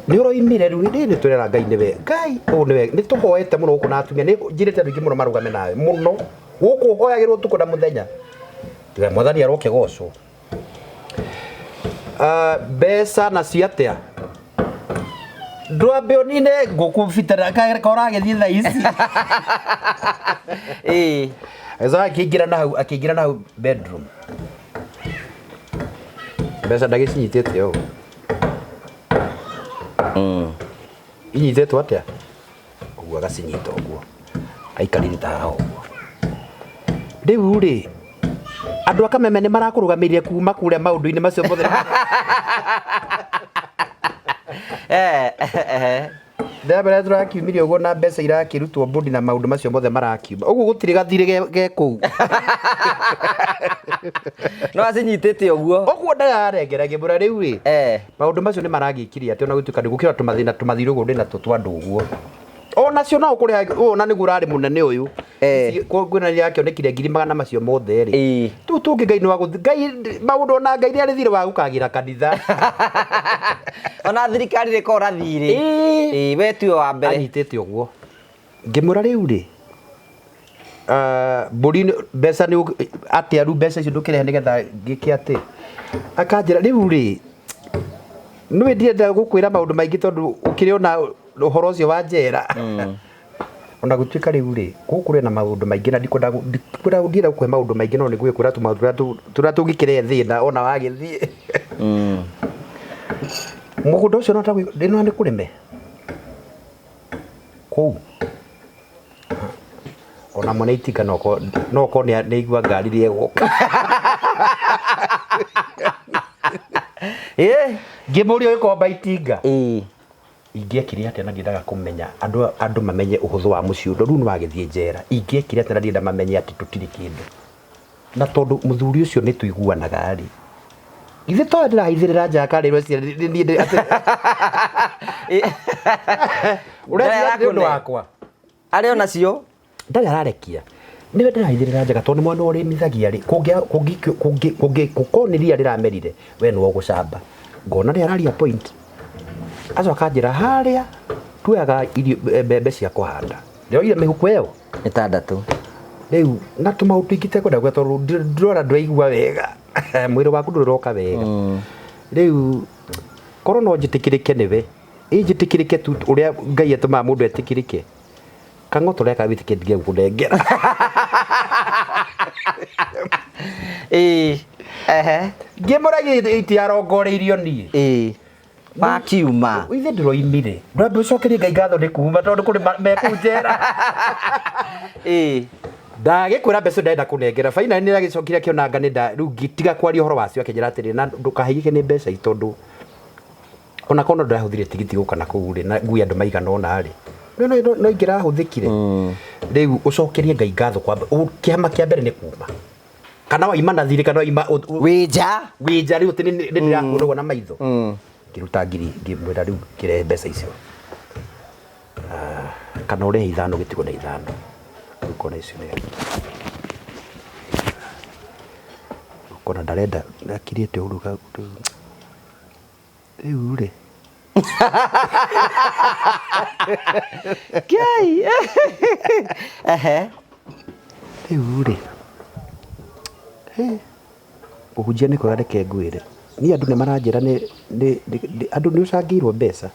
nĩ ũroimire rĩu rĩ, nĩ twĩrera Ngai nĩwe Ngai ũũ nĩwe nĩ tũhoete mũno gũkũ na atumia, nĩ njĩrĩte andũ aingĩ mũno marũgame nawe mũno gũkũ, hoyagĩrwo ũtukũ na mũthenya. Tiga mwathani arokĩgocwo. Mbeca nacio atĩa, ndwambe ũnine ngũkũ bitara ka ũragĩthiĩ thaa ici. Agĩcoka akĩingĩra na hau bedroom, mbeca ndagĩcinyitĩte ũũ. Inyitĩtwo atĩa ũguo? Agacinyita ũguo, aikarire ta haha ũguo. Rĩu rĩ, andũ a Kameme nĩ marakũrũgamĩrĩire kuma kũrĩa maũndũ-inĩ macio mothe. Ndĩramera tũrakiumire ũguo na mbeca irakĩrutwo mbũndi na maũndũ macio mothe marakiuma ũguo, gũtirĩ gathirĩ ge kũu. No acinyitĩte ũguo. Ũguo ndararengera ngĩmwĩra rĩu rĩ, maũndũ macio nĩ maragĩkirie atĩ ona gũtuĩka nĩ gũkĩra tũmathĩna tũmathirĩ ũguo ndĩ natuo twa andũ ũguo, onacio no ũkũrĩha ũyũ na nĩguo ũrarĩ mũnene ũyũ. Kwĩna yakĩonekire ngiri magana macio mothe rĩ, tũu tũngĩ Ngai nĩ wagũthi Ngai maũndũ, ona Ngai nĩ arĩ thirĩ wa gũkagĩra kanitha. Ona thirikari rĩkora thirĩ. Ĩĩ, we tiwe wa mbere. Anyitĩte ũguo, ngĩmwĩra rĩu rĩ, mbũri mbeca nĩ atĩa rĩu, mbeca icio ndũkĩrehe nĩgetha ngĩke atĩ. Akanjĩra rĩu rĩ, nĩwe ndirenda gũkwĩra maũndũ maingĩ tondũ ũkĩrĩ ona ũhoro ũcio wa njera, ona gũtuĩka rĩu rĩ, gũkũ rĩ na maũndũ maingĩ na ndikwenda ndikwenda ndienda gũkũhe maũndũ maingĩ, no nĩngũgĩkwĩra tũmaũndũ tũrĩa tũngĩkĩrehe thĩna ona wagĩthiĩ mũgũnda ũcio. No ndĩno nĩ kũrĩme kũu ona mwene itinga no okorwo nĩ aigua ngari rĩ egũka. Ngĩmũria ũgĩkomba itinga, ingĩekire atĩa? Na ndiendaga kũmenya andũ mamenye ũhũthũ wa mũciĩ ũndũ rĩu nĩ wagĩthiĩ njera. Ingĩekire atĩa? Na ndienda mamenye atĩ tũtirĩ kĩndũ, na tondũ mũthuri ũcio nĩ tũiguanaga rĩ, ithe to ndĩrahithĩrĩra njaka rĩ, niĩ ũreciria nĩ ũndũ wakwa. Arĩ onacio. Ndarĩ ararekia, nĩwe ndĩrahithĩrĩra njaga tondũ nĩ mwana ũrĩmithagia rĩ, kũngĩ gũkorwo nĩ ria rĩramerire, we nĩwe ũgũcamba. Ngona nĩ araria point. Acoka anjĩra harĩa tuoyaga irio, mbembe cia kũhanda, ndĩroire mĩhuko ĩyo ĩtandatũ. Rĩu na tũmaũndũ tũingĩ tekwenda kuga tondũ ndĩrona ndũraigua wega, mwĩrĩ waku ndũrĩroka wega. Rĩu korwo no njĩtĩkĩrĩke nĩwe, ĩ njĩtĩkĩrĩke tu ũrĩa Ngai atũmaga mũndũ etĩkĩrĩke, kang'oto reka wĩtĩkie ndige gũkũnengera. Ĩĩ ehe. Ngĩmũra itiarongoreirio niĩ. Ĩĩ, wakiuma. Ithe ndĩroimire, ndwambe ũcokerie Ngai ngatho nĩ kuma tondũ kũrĩ mekũu njera. Ndagĩkwĩra mbeca ndĩrenda kũnengera finally nĩ agĩcokire akĩona anga nĩ nda rĩu ngĩtiga kwaria ũhoro wacio, akĩnjĩra atĩrĩ, na ndũkahaigĩke nĩ mbeca ici tondũ ona korwo no ndĩrahũthire tigiti gũka na kũu rĩ, na ngui andũ maigana ũna rĩ, no ingĩrahũthĩkire. Rĩu ũcokerie Ngai ngatho kwamba kĩama kĩa mbere nĩ kuma kana waima na thirĩ kana waima wĩ nja. Wĩ nja rĩu atĩ nĩ ndĩrakuona ũguo na maitho. Ngĩruta ngiri, ngĩmwĩra rĩu kĩrehe mbeca icio. Kana ũrehe ithano gĩtigwo na ithano. Rĩu ũkona icio nĩ ũkona ndarenda akirĩte ũru rĩu rĩ. Ngai. Ehe. Rĩu rĩ. Kũhunjia nĩ kwega reke ngwĩre. Niĩ andũ nĩ maranjĩra nĩ nĩ nĩ andũ nĩ ũcangĩirwo mbeca.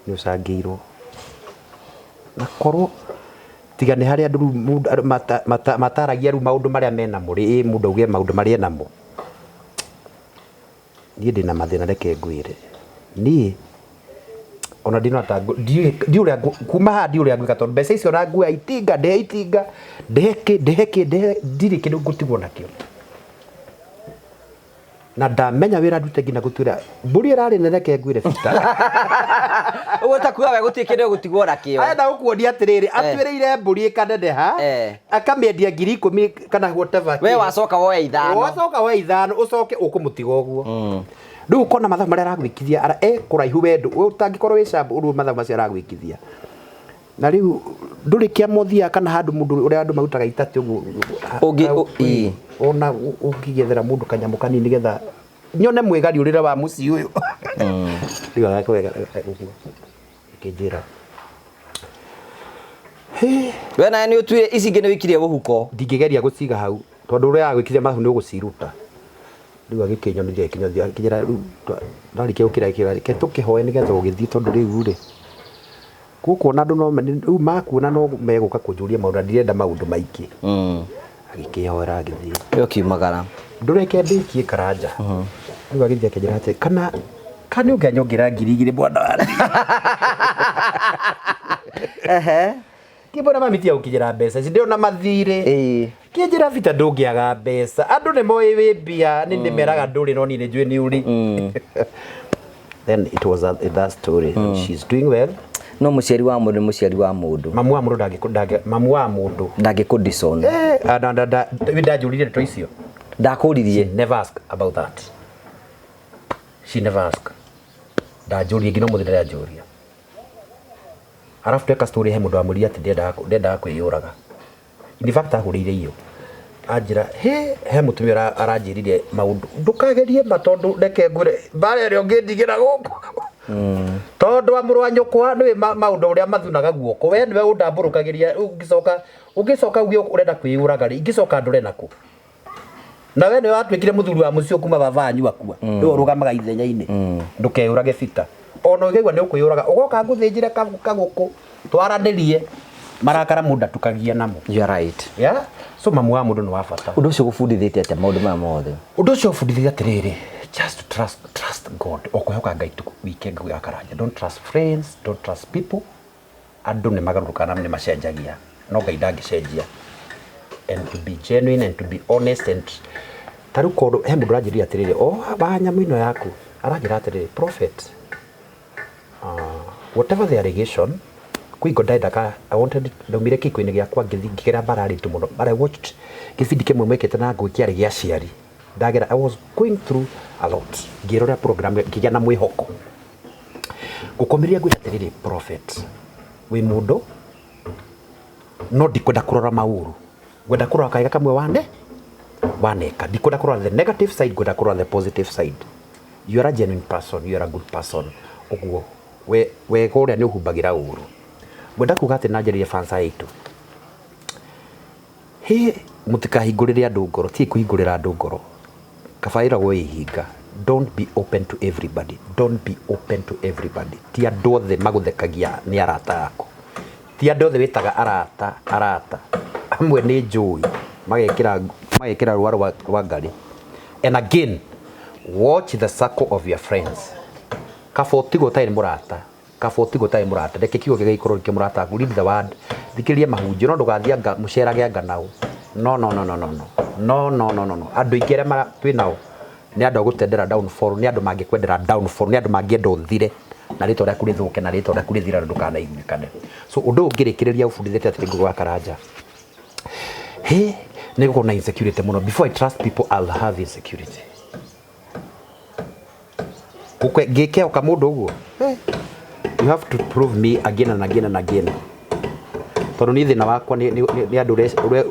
Nĩ ũcangĩirwo. Na korwo tiga nĩ harĩa andũ rĩu mũndũ mataragia rĩu maũndũ marĩa menamo rĩ, ĩ mũndũ auge maũndũ marĩa enamo. Niĩ ndĩna mathĩna reke ngwĩre. Niĩ ona ndinona ta ndiũĩ ũrĩa kuma haha ndiũĩ ũrĩa ngwĩka tondũ mbeca icio ona nguoya itinga ndĩhe itinga, ndĩhe kĩ ndĩhe kĩ ndĩhe ndirĩ kĩndũ ngũtigwo nakĩo. Na ndamenya wĩra ndute nginya gũtuĩra mbũri ĩrarĩ nene reke ngwĩre Peter. Ũguo ta kuga we gũtirĩ kĩndũ ũgũtigwo nakĩo. Arenda gũkuonia atĩrĩrĩ, atuĩrĩire mbũri ĩkaneneha, akamĩendia 10,000 kana whatever. We wacoka woe ithano. Wacoka woe ithano ũcoke ũkũmũtiga ũguo. Rĩu ũkona mathabu marĩa aragwĩkithia e kũraihu we ndũ ũtangĩkorwo wĩ sharp ũguo mathabu macio aragwĩkithia. Na rĩu ndũrĩ kĩama ũthiaga kana handũ mũndũ ũrĩa andũ marutaga itatĩ ũguo Ũngĩ ĩĩ. Ona ũngĩgĩethera mũndũ kanyamũ kanini nĩgetha nyone mwĩgariũrĩre wa mũciĩ ũyũ. Rĩu agakwega ũguo akĩnjĩra We nawe nĩ ũtuire ici ingĩ nĩ ũikirie mũhuko. Ndingĩgeria gũciga hau tondũ ũrĩa agwĩkithia mathabu nĩ ũgũciruta. Rĩu agĩkĩnyonithia agĩkĩnyonithia akĩnjĩra rĩu ndarĩkia gũkĩra akĩnjĩra reke tũkĩhoe nĩgetha ũgĩthiĩ tondũ rĩu rĩ gũkũ ona andũ no rĩu makuona no megũka kũnjũria maũndũ na ndirenda maũndũ maingĩ. Agĩkĩhoera agĩthiĩ. We ũkiumagara. Ndũreke ndĩkie Karanja. Rĩu agĩthiĩ akĩnjĩra atĩ kana kana nĩ ũngĩanyongerera 2,000 mwana wa Ehe. Ngĩmwĩra mami tiga gũkinyĩra mbeca ici ndĩ ona mathirĩ. Ĩĩ. Kĩnjĩra Peter ndũngĩaga mbeca. Andũ nĩ moĩ wĩ mbia nĩ ndĩmeraga ndũrĩ no niĩ nĩ njũĩ nĩ ũrĩ. Then it was that story. She's doing well. No mũciari wa mũndũ nĩ mũciari wa mũndũ. Mamu wa mũndũ ndangĩ ndangĩ mamu wa mũndũ. Ndangĩkũ disown. Eh, ah, nda nda nda ndanjũririe ndeto icio. Ndakũririe. Never ask about that. She never ask. Ndanjũririe nginya ũmũthĩ ndanjũria. Arabu tweka story he mũndũ wamwĩrire atĩ ndendaga ndendaga kwĩyũraga. In fact ahũrĩire iyo. Anjĩra he he mũtumia aranjĩrire maũndũ ndũkagerie ma tondũ reke ngwĩre mbara ĩrĩa ũngĩndigĩra gũkũ. Tondũ wa mũrũ wa nyũkwa nĩwe maũndũ ũrĩa mathunaga guoko we nĩwe ũndambũrũkagĩria ũngĩcoka ũngĩcoka uge ũrenda kwĩyũraga rĩ ingĩcoka ndore nakũ. Na we nĩwe watuĩkire mũthuri wa mũciĩ kuma baba wanyu akua. Nĩwe ũrũgamaga ithenya-inĩ. Ndũkeyũrage Peter. Ona ũngĩigua nĩ ũkwĩyũraga ũgoka ngũthĩnjĩre kagũkũ twaranĩrie marakara mũndũ ndatukagia namo. You are right. Yeah? So mamu wa mũndũ nĩ wa bata. Ũndũ ũcio ũgũbundithĩtie atĩa maũndũ maya mothe? Ũndũ ũcio ũbundithĩtie atĩrĩrĩ, just trust, trust God. O kwĩhoka Ngai tu wike Ngai wa Karanja. Don't trust friends, don't trust people. Andũ nĩ magarũrũkaga na nĩ macenjagia, no Ngai ndangĩcenjia. And to be genuine and to be honest and ta rĩu korwo he mũndũ ũranjĩrire atĩrĩrĩ, o wa nyamũ ĩno yaku, aranjĩra atĩrĩrĩ, prophet, whatever the allegation, kwĩ hingo ndendaga, I wanted, ndaumire kĩhiko-inĩ gĩakwa ngĩthiĩ ngĩgera mbara nditũ mũno, but I watched gĩbindi kĩmwe mwekĩte na ngũĩ kĩarĩ gĩa aciari, ndagera, I was going through a lot, ngĩrora program ngĩgĩa na mwĩhoko. Ngũkũmĩrĩria ngwĩre atĩrĩrĩ prophet, wĩ mũndũ no ndikwenda kũrora maũru, ngwenda kũrora kawega kamwe wane waneka, ndikwenda kũrora the negative side, ngwenda kũrora the positive side. You are a genuine person, you are a good person, ũguo we wega ũrĩa nĩ ũhumbagĩra ũru. Ngwenda kuga atĩ na njarĩrie fans aitũ, hĩ mũtikahingũrĩre andũ ngoro, tigai kũhingũrĩra andũ ngoro, kaba ĩragwo ĩhinga. Don't be open to everybody, don't be open to everybody. Ti andũ othe magũthekagia nĩ arata aku, ti andũ othe wĩtaga arata arata, amwe nĩ njũi magekĩra magekĩra rũa rwa ngarĩ. And again, watch the circle of your friends. Kaba ũtigwo ũtarĩ mũrata, kaba ũtigwo ũtarĩ mũrata, reke kiugo kĩega gĩkorwo kĩ mũrata waku, read the word, thikĩrĩria mahunjio, no ndũgathiĩ anga mũcerage anga nao. No no no no no no no no no no no andũ aingĩ arĩa twĩ nao nĩ andũ a gũtendera downfall, nĩ andũ mangĩkwendera downfall, nĩ andũ mangĩenda ũthire na rĩtwa rĩaku rĩthũke na rĩtwa rĩaku rĩthire na ndũkanaiguĩkane. So ũndũ ũyũ ngĩrĩkĩrĩria ũbundithĩtie atĩrĩ Ngũgĩ wa Karanja, hĩ nĩ ngũkorwo na insecurity mũno. Before I trust people I'll have insecurity. Ngĩkĩhoka mũndũ ũguo, You have to prove me again and again and again, tondũ niĩ thĩna wakwa nĩ andũ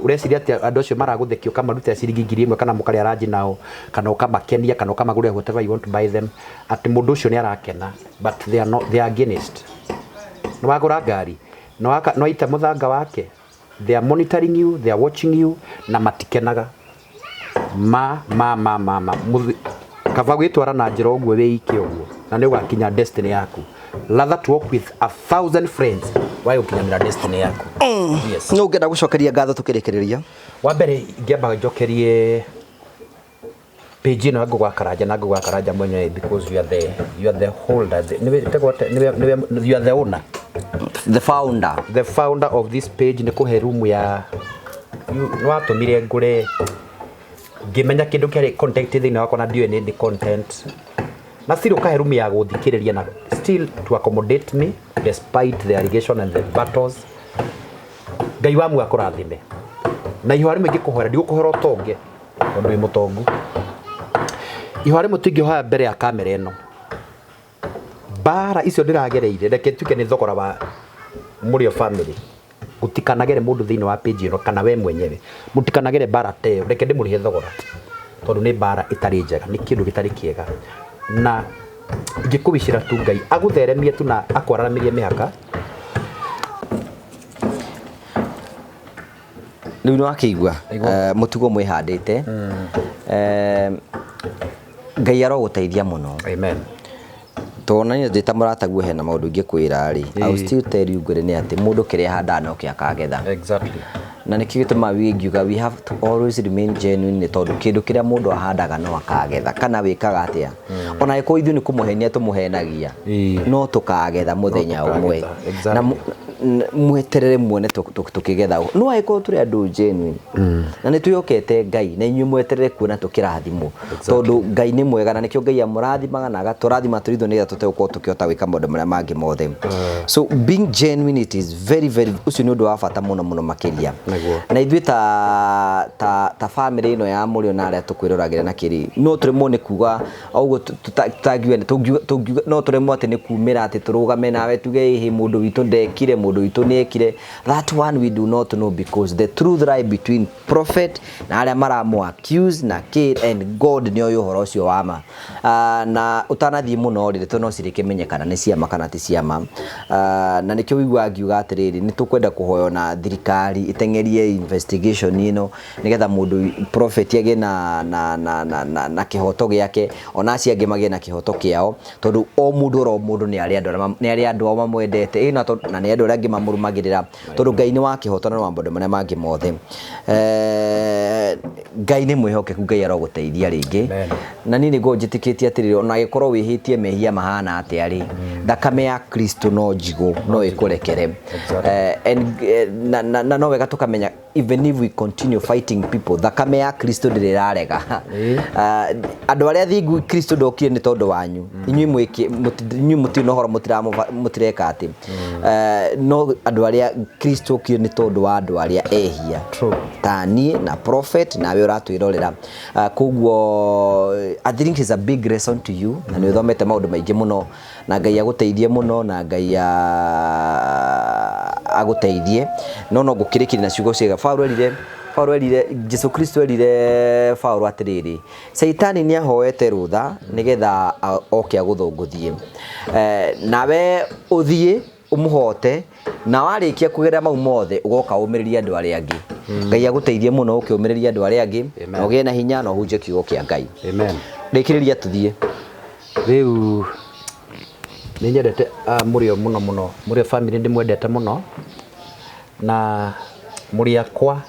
ũreciria atĩ andũ acio maragũthekia, ũkamarutĩra ciringi 1000 kana mũkarĩa ranji nao kana ũkamakenia kana ũkamagũrĩra whatever you want to buy them, atĩ mũndũ ũcio nĩ arakena, but they are not, they are against. Nĩ wagũra ngari, nĩ waita mũthanga wake, they are monitoring you, they are watching you, na matikenaga ma ma ma ma ma. Kaba gwĩtwara na njĩra ũguo wĩike ũguo na nĩ ũgakinya destiny yaku, rather to walk with 1,000 friends wae gũkinyanĩra destiny yaku. Yes. No ngenda gũcokeria ngatho tũkĩrĩkĩrĩria. Wa mbere ingĩamba njokerie page ĩno ya Ngũgũ wa Karanja na Ngũgũ wa Karanja mwenyewe, because you are the holder, nĩwe ĩtagwo atĩa? Nĩwe, you are the owner. The founder. The founder of this page. Nĩ kũhe room ya nĩ watũmire ngũre ngĩmenya kĩndũ kĩarĩ content thĩinĩ wakwa na ndiũĩ nĩ content, na still ũkahe room ya gũthikĩrĩria na still to accommodate me despite the allegation and the battles. Ngai wa muoyo akũrathime, na ihoya rĩmwe ingĩkũhoera, ndigũkũhoera ũtonge tondũ wĩ mũtongu. Ihoya rĩmwe tũingĩhoya mbere ya kamera ĩno, mbara icio ndĩragereire, reke tuke nĩ thogora wa mũrĩo family, gũtikanagere mũndũ thĩinĩ wa page ĩno kana we mwenyewe, mũtikanagere mbara ta ĩyo. Reke ndĩmũrĩhe thogora tondũ nĩ mbara ĩtarĩ njega, nĩ kĩndũ gĩtarĩ kĩega, na ingĩkũwicĩra tu Ngai agũtheremie tu na akwararamĩrie mĩhaka. Rĩu nĩ wakĩigua. Aigua. Mũtugo mwĩhandĩte. Ngai arogũteithia mũno. Amen. Tondũ ndĩ ta mũrataguo hena maũndũ ingĩkwĩra rĩ, I will still tell you, ngwĩre nĩ atĩ mũndũ kĩrĩa ahandaga no kĩo akagetha. Na nĩkĩo gĩtũmaga wingiuga we have to always remain genuine, nĩ tondũ kĩndũ kĩrĩa mũndũ ahandaga no akagetha. Kana wĩkaga atĩa, ona angĩkorwo ithuĩ nĩ kũmũhenia tũmũhenagia, no tũkagetha mũthenya ũmwe. Na mweterere muone tũkĩgetha. No angĩkorwo tũrĩ andũ genuine na nĩ twĩhokete Ngai, na inyuĩ mweterere kuona tũkĩrathimwo, tondũ Ngai nĩ mwega, na nĩkĩo Ngai amũrathimaga na agatũrathima tũrĩ ithuĩ nĩgetha tũte gũkorwo tũkĩhota gwĩka maũndũ marĩa mangĩ mothe. So being genuine, it is very very, ũcio nĩ ũndũ wa bata mũno mũno makĩria. Na ithuĩ ta family ĩno ya Mũrĩo na arĩa tũkwĩroragĩra na kĩrĩ, no tũremwo nĩ kuga ũguo tũtangiuga tũngiuga, no tũremwo atĩ nĩ kumĩra atĩ tũrũgame nawe tuge ĩhĩ, mũndũ witũ ndekire, mũndũ witũ nĩ ekire. That one we do not know, because the truth lie between prophet na arĩa maramũ accuse na kĩ, and God nĩ oĩ ũhoro ũcio wa ma. Na ũtanathiĩ mũno rĩ, ndeto no cirĩkĩmenye kana nĩ ciama kana ti ciama. Na nĩkĩo wĩiguaga ngiuga atĩrĩrĩ, nĩ tũkwenda kũhoywo na thirikari ĩteng'erie investigation ĩno nĩgetha mũndũ prophet agĩe na kĩhoto gĩake, ona acio angĩ magĩe na kĩhoto kĩao, tondũ o mũndũ oro mũndũ nĩ arĩ andũ arĩa nĩ arĩ andũ ao mamwendete ĩ, na tondũ- na nĩ andũ arĩa angĩ mamũrũmagĩrĩra, tondũ Ngai nĩ wa kĩhoto na nĩ wa maũndũ marĩa mangĩ mothe. Ngai nĩ mwĩhokeku, Ngai arogũteithia rĩngĩ. Amen. Na niĩ nĩngorwo njĩtĩkĩtie atĩrĩrĩ, ona angĩkorwo wĩhĩtie mehia mahana atĩa rĩ, thakame ya Kristo no njigũ, no ĩkũrekere. And na no wega tũkamenya, even if we continue fighting people, thakame ya Kristo ndĩrĩ ĩrarega. Andũ arĩa thingu, Kristo ndokire nĩ tondũ wanyu inyuĩ mwĩki inyuĩ mũtirĩ na ũhoro, mũtireka atĩ. No andũ arĩa Kristo okire nĩ tondũ wa andũ arĩa ehia. Ta niĩ na prophet nawe ũratwĩrorera. Koguo I think it's a big lesson to you, na nĩ ũthomete maũndũ maingĩ mũno, na Ngai agũteithie mũno, na Ngai agũteithie. No ngũkĩrĩkĩria na ciugo ciega Paulo erire Jesu Kristo, erire Paulo atĩrĩrĩ, Caitani nĩ ahoete rũtha nĩgetha oke agũthũngũthie. Nawe ũthiĩ ũmũhote, na warĩkia kũgerera mau mothe ũgoka ũmĩrĩrie andũ arĩa angĩ. Ngai agũteithie mũno ũkĩũmĩrĩria andũ arĩa angĩ, na ũgĩe na hinya na ũhunjie kiugo kĩa Ngai. Amen. Rĩkĩrĩria tũthiĩ. Rĩu nĩ nyendete Mũrĩo mũno mũno, Mũrĩo family ndĩmwendete mũno, na mũrĩ akwa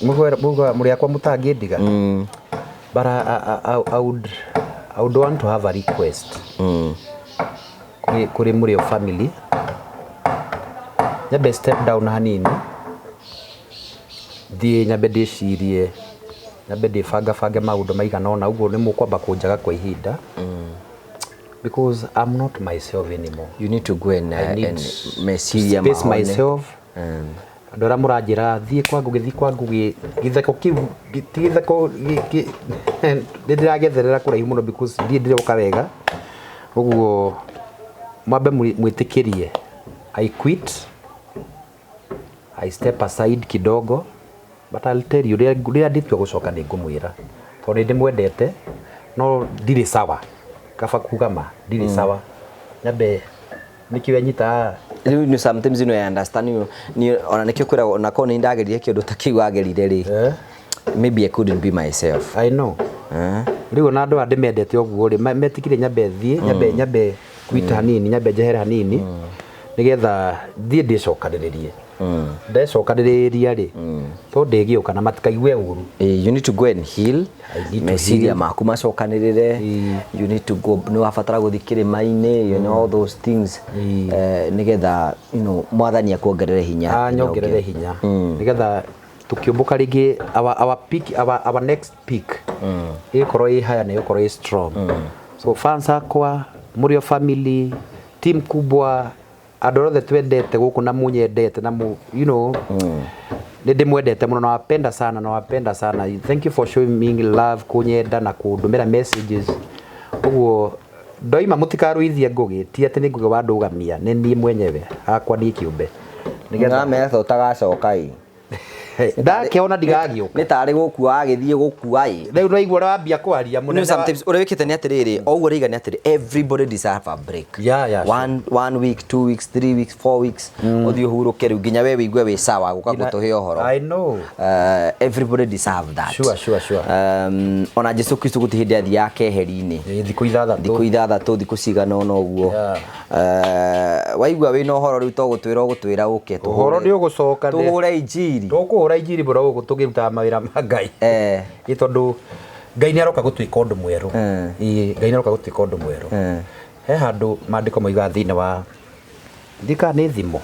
mũrĩ akwa mũtangĩndiga, but I would want to have a request kũrĩ Mũrĩo family, nyambe step down hanini, thiĩ nyambe ndĩcirie, nyambe ndĩbangabange maũndũ maigana ũna ũguo, nĩ mũkwamba kũnjaga kwa ihinda, because I'm not myself anymore. You need to go and, I need and meciria space mahone. Myself. Andũ arĩa mũranjĩra thiĩ kwa Ngũgĩ, thiĩ kwa Ngũgĩ, gĩtheko kĩu ti gĩtheko nĩ ndĩragetherera kũraihu mũno because ndiĩ ndĩroka wega ũguo. Mwambe mwĩtĩkĩrie I quit, I step aside kidogo, but I'll tell you, rĩrĩa ndĩtua gũcoka nĩ ngũmwĩra, tondũ nĩ ndĩmwendete, no ndirĩ sawa. Kaba kuga ma, ndirĩ sawa. Nyambe nĩkĩo anyita haha. Rĩu ni sometimes you know I understand you ni ona nikio kwĩragwo ona korwo nĩ ndagerire kĩũndũ ta kĩu wagerire rĩ, Eh? maybe I couldn't be myself. I know. Eh? Rĩu ona andũ aya ndĩmendete ũguo rĩ, metĩkire nyambe thiĩ, nyambe kwita hanini, nyambe njehere hanini, nĩgetha thiĩ ndĩcokanĩrĩrie. Ndecokanĩrĩria rĩ, to ndĩgĩũka na matikaigue ũru. You need to go and heal. I need to Meciria heal. maku macokanĩrĩre. You need to go, nĩ wabatara gũthiĩ kĩrĩma-inĩ, you know, all those things, nĩgetha mwathani akuongerere hinya. Anyongerere hinya nĩgetha tũkĩũmbũka rĩngĩ our peak, our next peak ĩgĩkorwo ĩ haya na ĩgĩkorwo ĩ strong. So fans akwa, mũrĩ o family, team kubwa, andũ othe twendete gũkũ na mũnyendete na mu, nĩ ndĩmwendete mũno, nawapenda sana, nawapenda sana. Thank you for showing me love, kũnyenda na kũndũmĩra messages. Ũguo ndoima mũtikarũithie Ngũgĩ, ti atĩ nĩ Ngũgĩ wandũgamia, nĩ niĩ mwenyewe hakwa niĩ kĩũmbe. Nĩgetha Nĩũramenya ũtagacoka ĩ. Ndakĩona ndigagĩũka. Nĩ tarĩ gũkua agĩthiĩ gũkua ĩ. Rĩu nĩwaigua ũrĩa wambia kwaria You know, mũnene sometimes ũrĩa wĩkĩte nĩ atĩrĩrĩ, o ũguo rĩiga nĩ atĩrĩ, everybody deserve a break. Yeah, sure. One week, 2 weeks, 3 weeks, 4 weeks, ũthiĩ ũhurũke rĩu nginya we wĩigue wĩ sawa gũka gũtũhe ũhoro. I know. Everybody deserve that. Sure. Ona Jesu Kristo gũtirĩ hĩndĩ athiaga keheri-inĩ. Ĩ, thikũ ithathatũ. Thikũ ithathatũ, thikũ cigana ũna ũguo. Waigua wĩna ũhoro rĩu to gũtwĩra ũgũtwĩra ũke Ũhoro nĩ ũgũcoka. Tũhũre injiri. Tũkũhũra injiri mũno gũkũ tũkĩrutaga mawĩra ma Ngai. Ĩ, tondũ Ngai nĩ aroka gũtuĩka ũndũ mwerũ. Ĩ, Ngai nĩ aroka gũtuĩka ũndũ mwerũ. He handũ maandĩko moigaga thĩinĩ wa ndika nĩ thimo,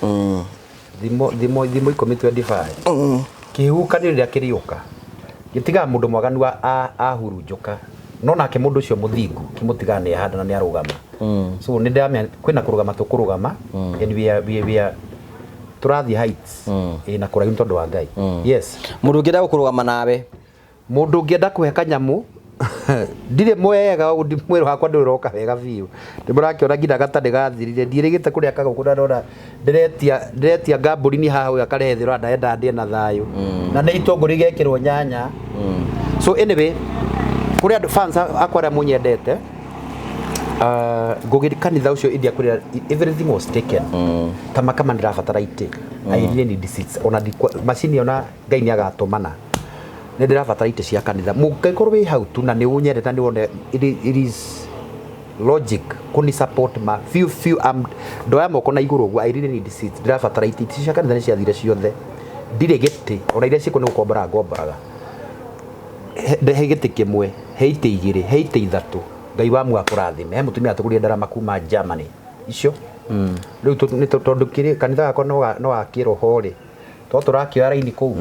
thimo 10:25, kĩhuhũkanio rĩrĩa kĩrĩũka gĩtigaga mũndũ mwaganu ahurunjũka, no nake mũndũ ũcio mũthingu kĩmũtigaga nĩ ehanda na nĩ arũgama. So nĩ ndĩramenya kwĩna kũrũgama tũkũrũgama, and we are tũrathiĩ heights, ĩ, na kũraihu nĩ tondũ wa Ngai. Yes. Mũndũ ũngĩenda gũkũrũgama nawe? Mũndũ ũngĩenda kũhe kanyamũ, ndirĩ mwega ũguo, mwĩrĩ wakwa ndũrĩ ũroka wega biũ, nĩ mũrakĩona nginya gatarĩ gathirire, ndiĩrĩgĩte kũrĩa kagũkũ, na ndona ndĩretia ngambũrini haha, ũyũ akarehe thĩ, ũranda ndĩe na thayũ, na nĩ itũngũrũ igekĩrwo nyanya. So anyway, kũrĩ andũ fans akwa arĩa mũnyendete, ngũgĩ kanitha ũcio India kũrĩa everything was taken, ta makama ndĩrabatara itĩ. I really need seats, ona macini, ona Ngai nĩ agatũmana, nĩ ndĩrabatara itĩ cia kanitha. Mũngĩkorwo wĩ hau tu na nĩ ũnyendete na nĩ wone it is logic kuni support ma few few, ndoya moko na igũrũ ũguo. I really need seats, ndĩrabatara itĩ. Itĩ cia kanitha nĩ ciathire ciothe, ndirĩ gĩtĩ, ona iria ciĩkuo nĩ gũkombora ngomboraga. He gĩtĩ kĩmwe, he itĩ igĩrĩ, he itĩ ithatũ. Ngai wa muoyo akũrathime. He mũtumia atũgũrire ndarama kuma Germany icio rĩu nĩ tondũ kĩrĩ kanitha wakwa no wa kĩroho rĩ, to tũrakĩoya raini kũu.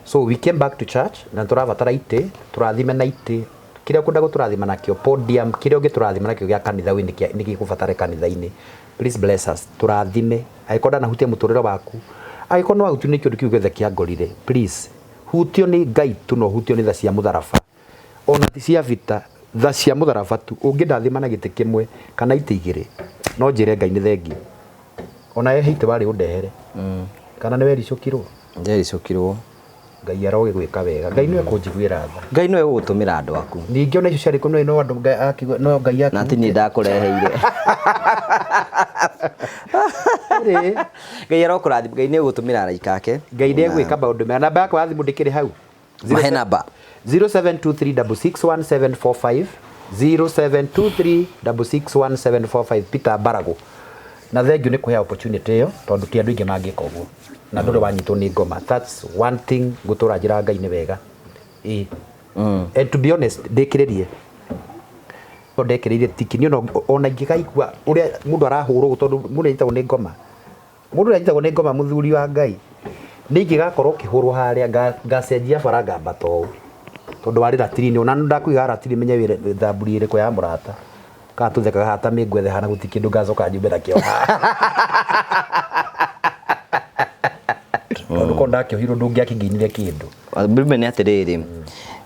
So we came back to church na tũrabatara itĩ, tũrathime na itĩ, kĩrĩa ũkwenda gũtũrathima nakĩo, podium, kĩrĩa ũngĩtũrathima nakĩo gĩa kanitha wĩ nĩ gĩkũbatare kanitha-inĩ. Please bless us, tũrathime. Angĩkorwo ndanahutia mũtũrĩre waku, angĩkorwo nĩ wahutio nĩ kĩũndũ kĩu gĩothe kĩangorire, please hutio nĩ Ngai tu, no hutio nĩ tha cia mũtharaba, ona ti cia vita, tha cia mũtharaba tu. Ũngĩndathima na gĩtĩ kĩmwe kana itĩ igĩrĩ, no njĩre Ngai nĩ thengiũ. Ona he itĩ warĩ ũndehere, kana nĩ wericũkirwo? Ndericũkirwo. Ngai arogĩgwĩka wega. Ngai nĩwe kũnjiguĩra tha. Ngai nĩwe ũgũtũmĩra andũ aku. Ningĩ ona icio ciarĩ kũ no andũ Ngai no Ngai na ti niĩ ndakũreheire. Rĩ. Ngai arokũrathima, Ngai nĩ ũgũtũmĩra araika ake. Ngai nĩ egwĩka maũndũ mega. Namba yakwa ya thimũ ndĩkĩrĩ hau. Mahe namba. 0723661745, 0723661745, Peter Mbarago. Na thengiũ nĩ kũhe opportunity ĩyo, tondũ ti andũ aingĩ mangĩka ũguo, na ndũrĩ wanyitwo nĩ ngoma. That's one thing ngũtũra njĩra Ngai nĩ wega, ĩ. And to be honest, ndĩkĩrĩrie no ndekĩrĩire tiki niĩ ona ingĩgaigua ũrĩa mũndũ arahũrwo, tondũ mũndũ anyitagwo nĩ ngoma, mũndũ ũrĩa anyitagwo nĩ ngoma, mũthuri wa Ngai, nĩ ingĩgakorwo kĩhũrwo harĩa ngacenjia bara ngambata ũũ, tondũ warĩ ratiri-inĩ, ona ndakũiga ratiri menye wĩra thamburi ĩrĩkũ ya mũrata kana tũthekaga haha ta mĩngwethe hana, gũtirĩ kĩndũ ngacoka nyume nakĩo haha, tondũ korwo ndakĩohirwo ndũngĩakĩngĩinire kĩndũ. Mbere nĩ atĩrĩrĩ,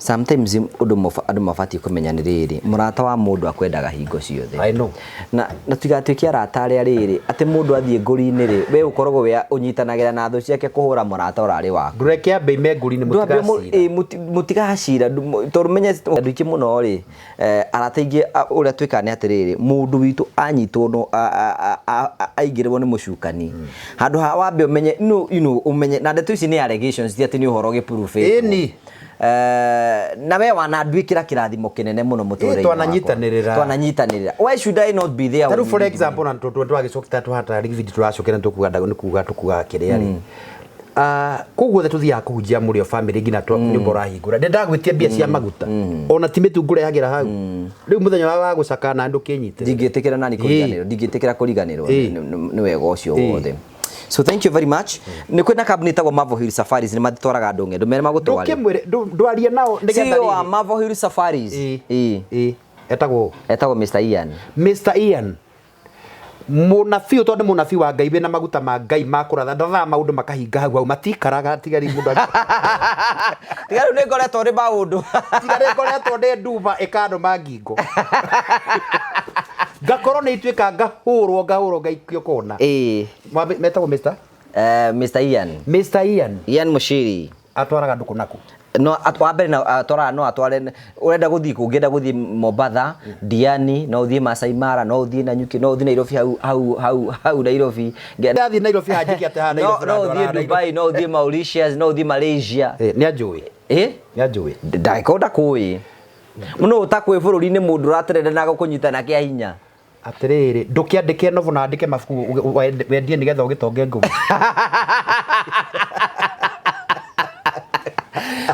Sometimes ũndũ andũ mabatiĩ kũmenya nĩ rĩrĩ, mũrata wa mũndũ akwendaga hingo ciothe. I know. Na tũtigatuĩke arata arĩa rĩrĩ, atĩ mũndũ athiĩ ngũri-inĩ rĩ, we ũkoragwo we ũnyitanagĩra na thũ ciake kũhũra mũrata ũrarĩ waku. Ndũreke ambe ime ngũri-inĩ. Ndwambe mũtigacira. Ĩ, mũtigacira tondũ menye andũ aingĩ mũno rĩ, arata aingĩ ũrĩa twĩkaga nĩ atĩrĩrĩ, mũndũ witũ anyitwo no aingĩrĩrwo nĩ mũcukani, handũ ha wambe ũmenye no you know, ũmenye na ndeto ici nĩ allegations, ti atĩ nĩ ũhoro gĩpruvĩtwo. Ĩni. Na we wananduĩkĩra kĩrathimo kĩnene mũno mũtũrĩre-inĩ wakwa. Twananyitanĩrĩra. Twananyitanĩrĩra. Why should I not be there Ta rĩu when for you need me? example, na twagĩcoka twahata gĩbindi tũracokera tũkuga nĩ kuga tũkuga kĩrĩa rĩ. Ah, kũu guothe tũthiaga kũhunjia mũrĩ o family nginya nyũmba ũrahingũra ndĩ ndagwĩtia mbia cia maguta ona ti mĩtu ngũrehagĩra hau rĩu mũthenya wa gũcakana na ndũkĩnyitĩrĩre. Ndingĩtĩkĩra nani kũriganĩrwo, ndingĩtĩkĩra kũriganĩrwo. Nĩ wega ũcio wothe. So thank you very much. Nĩ kwĩna kambuni ĩtagwo Marvel Hill Safaris, nĩ matwaraga andũ ng'endo mere magũtware. Ndũkĩmwĩre ndwarie nao nĩgetha CEO wa rĩrĩ. Marvel Hill Safaris. Ĩ. Ĩ. Etagwo Etagwo Mr Ian. Mr Ian mũnabii ũyũ, tondũ nĩ mũnabii wa Ngai wĩna maguta ma Ngai ma kũratha, ndathaga maũndũ makahinga hau hau, matikaraga tiga rĩu mũndũ Tiga rĩu nĩ ngoretwo nĩ maũndũ. Tiga nĩ ngoretwo nĩ nduba ĩkanũma ngingo, ngakorwo nĩ ituĩka ngahũrwo ngahũrwo ngaikio kona. Metagwo Mr Mr Ian. Mr Ian. Ian Mushiri. Atwaraga andũ kũ nakũ? No wa mbere na atwaraga, no atware urenda guthii kũ, ũngĩenda guthii Mombatha, Diani, no ũthiĩ Masai Mara, no ũthiĩ Nanyuki, no ũthiĩ Nairobi, hau hau hau hau Nairobi. Ndathiĩ Nairobi hanjĩke atĩ haha No Nairobi no ũrandwara ũthiĩ Nairobi. Dubai, no ũthiĩ Mauritius, no ũthiĩ Malaysia. Nĩ anjũĩ. Nĩ anjũĩ. Ndagĩkorwo ndakũĩ mũno, ũtakũĩ bũrũri-inĩ, mũndũ ũraterenda na gũkũnyita na kĩa hinya. Atĩrĩrĩ, ndũkĩandĩke novel na andĩke mabuku wendie nĩgetha ũgĩtonge ngumo.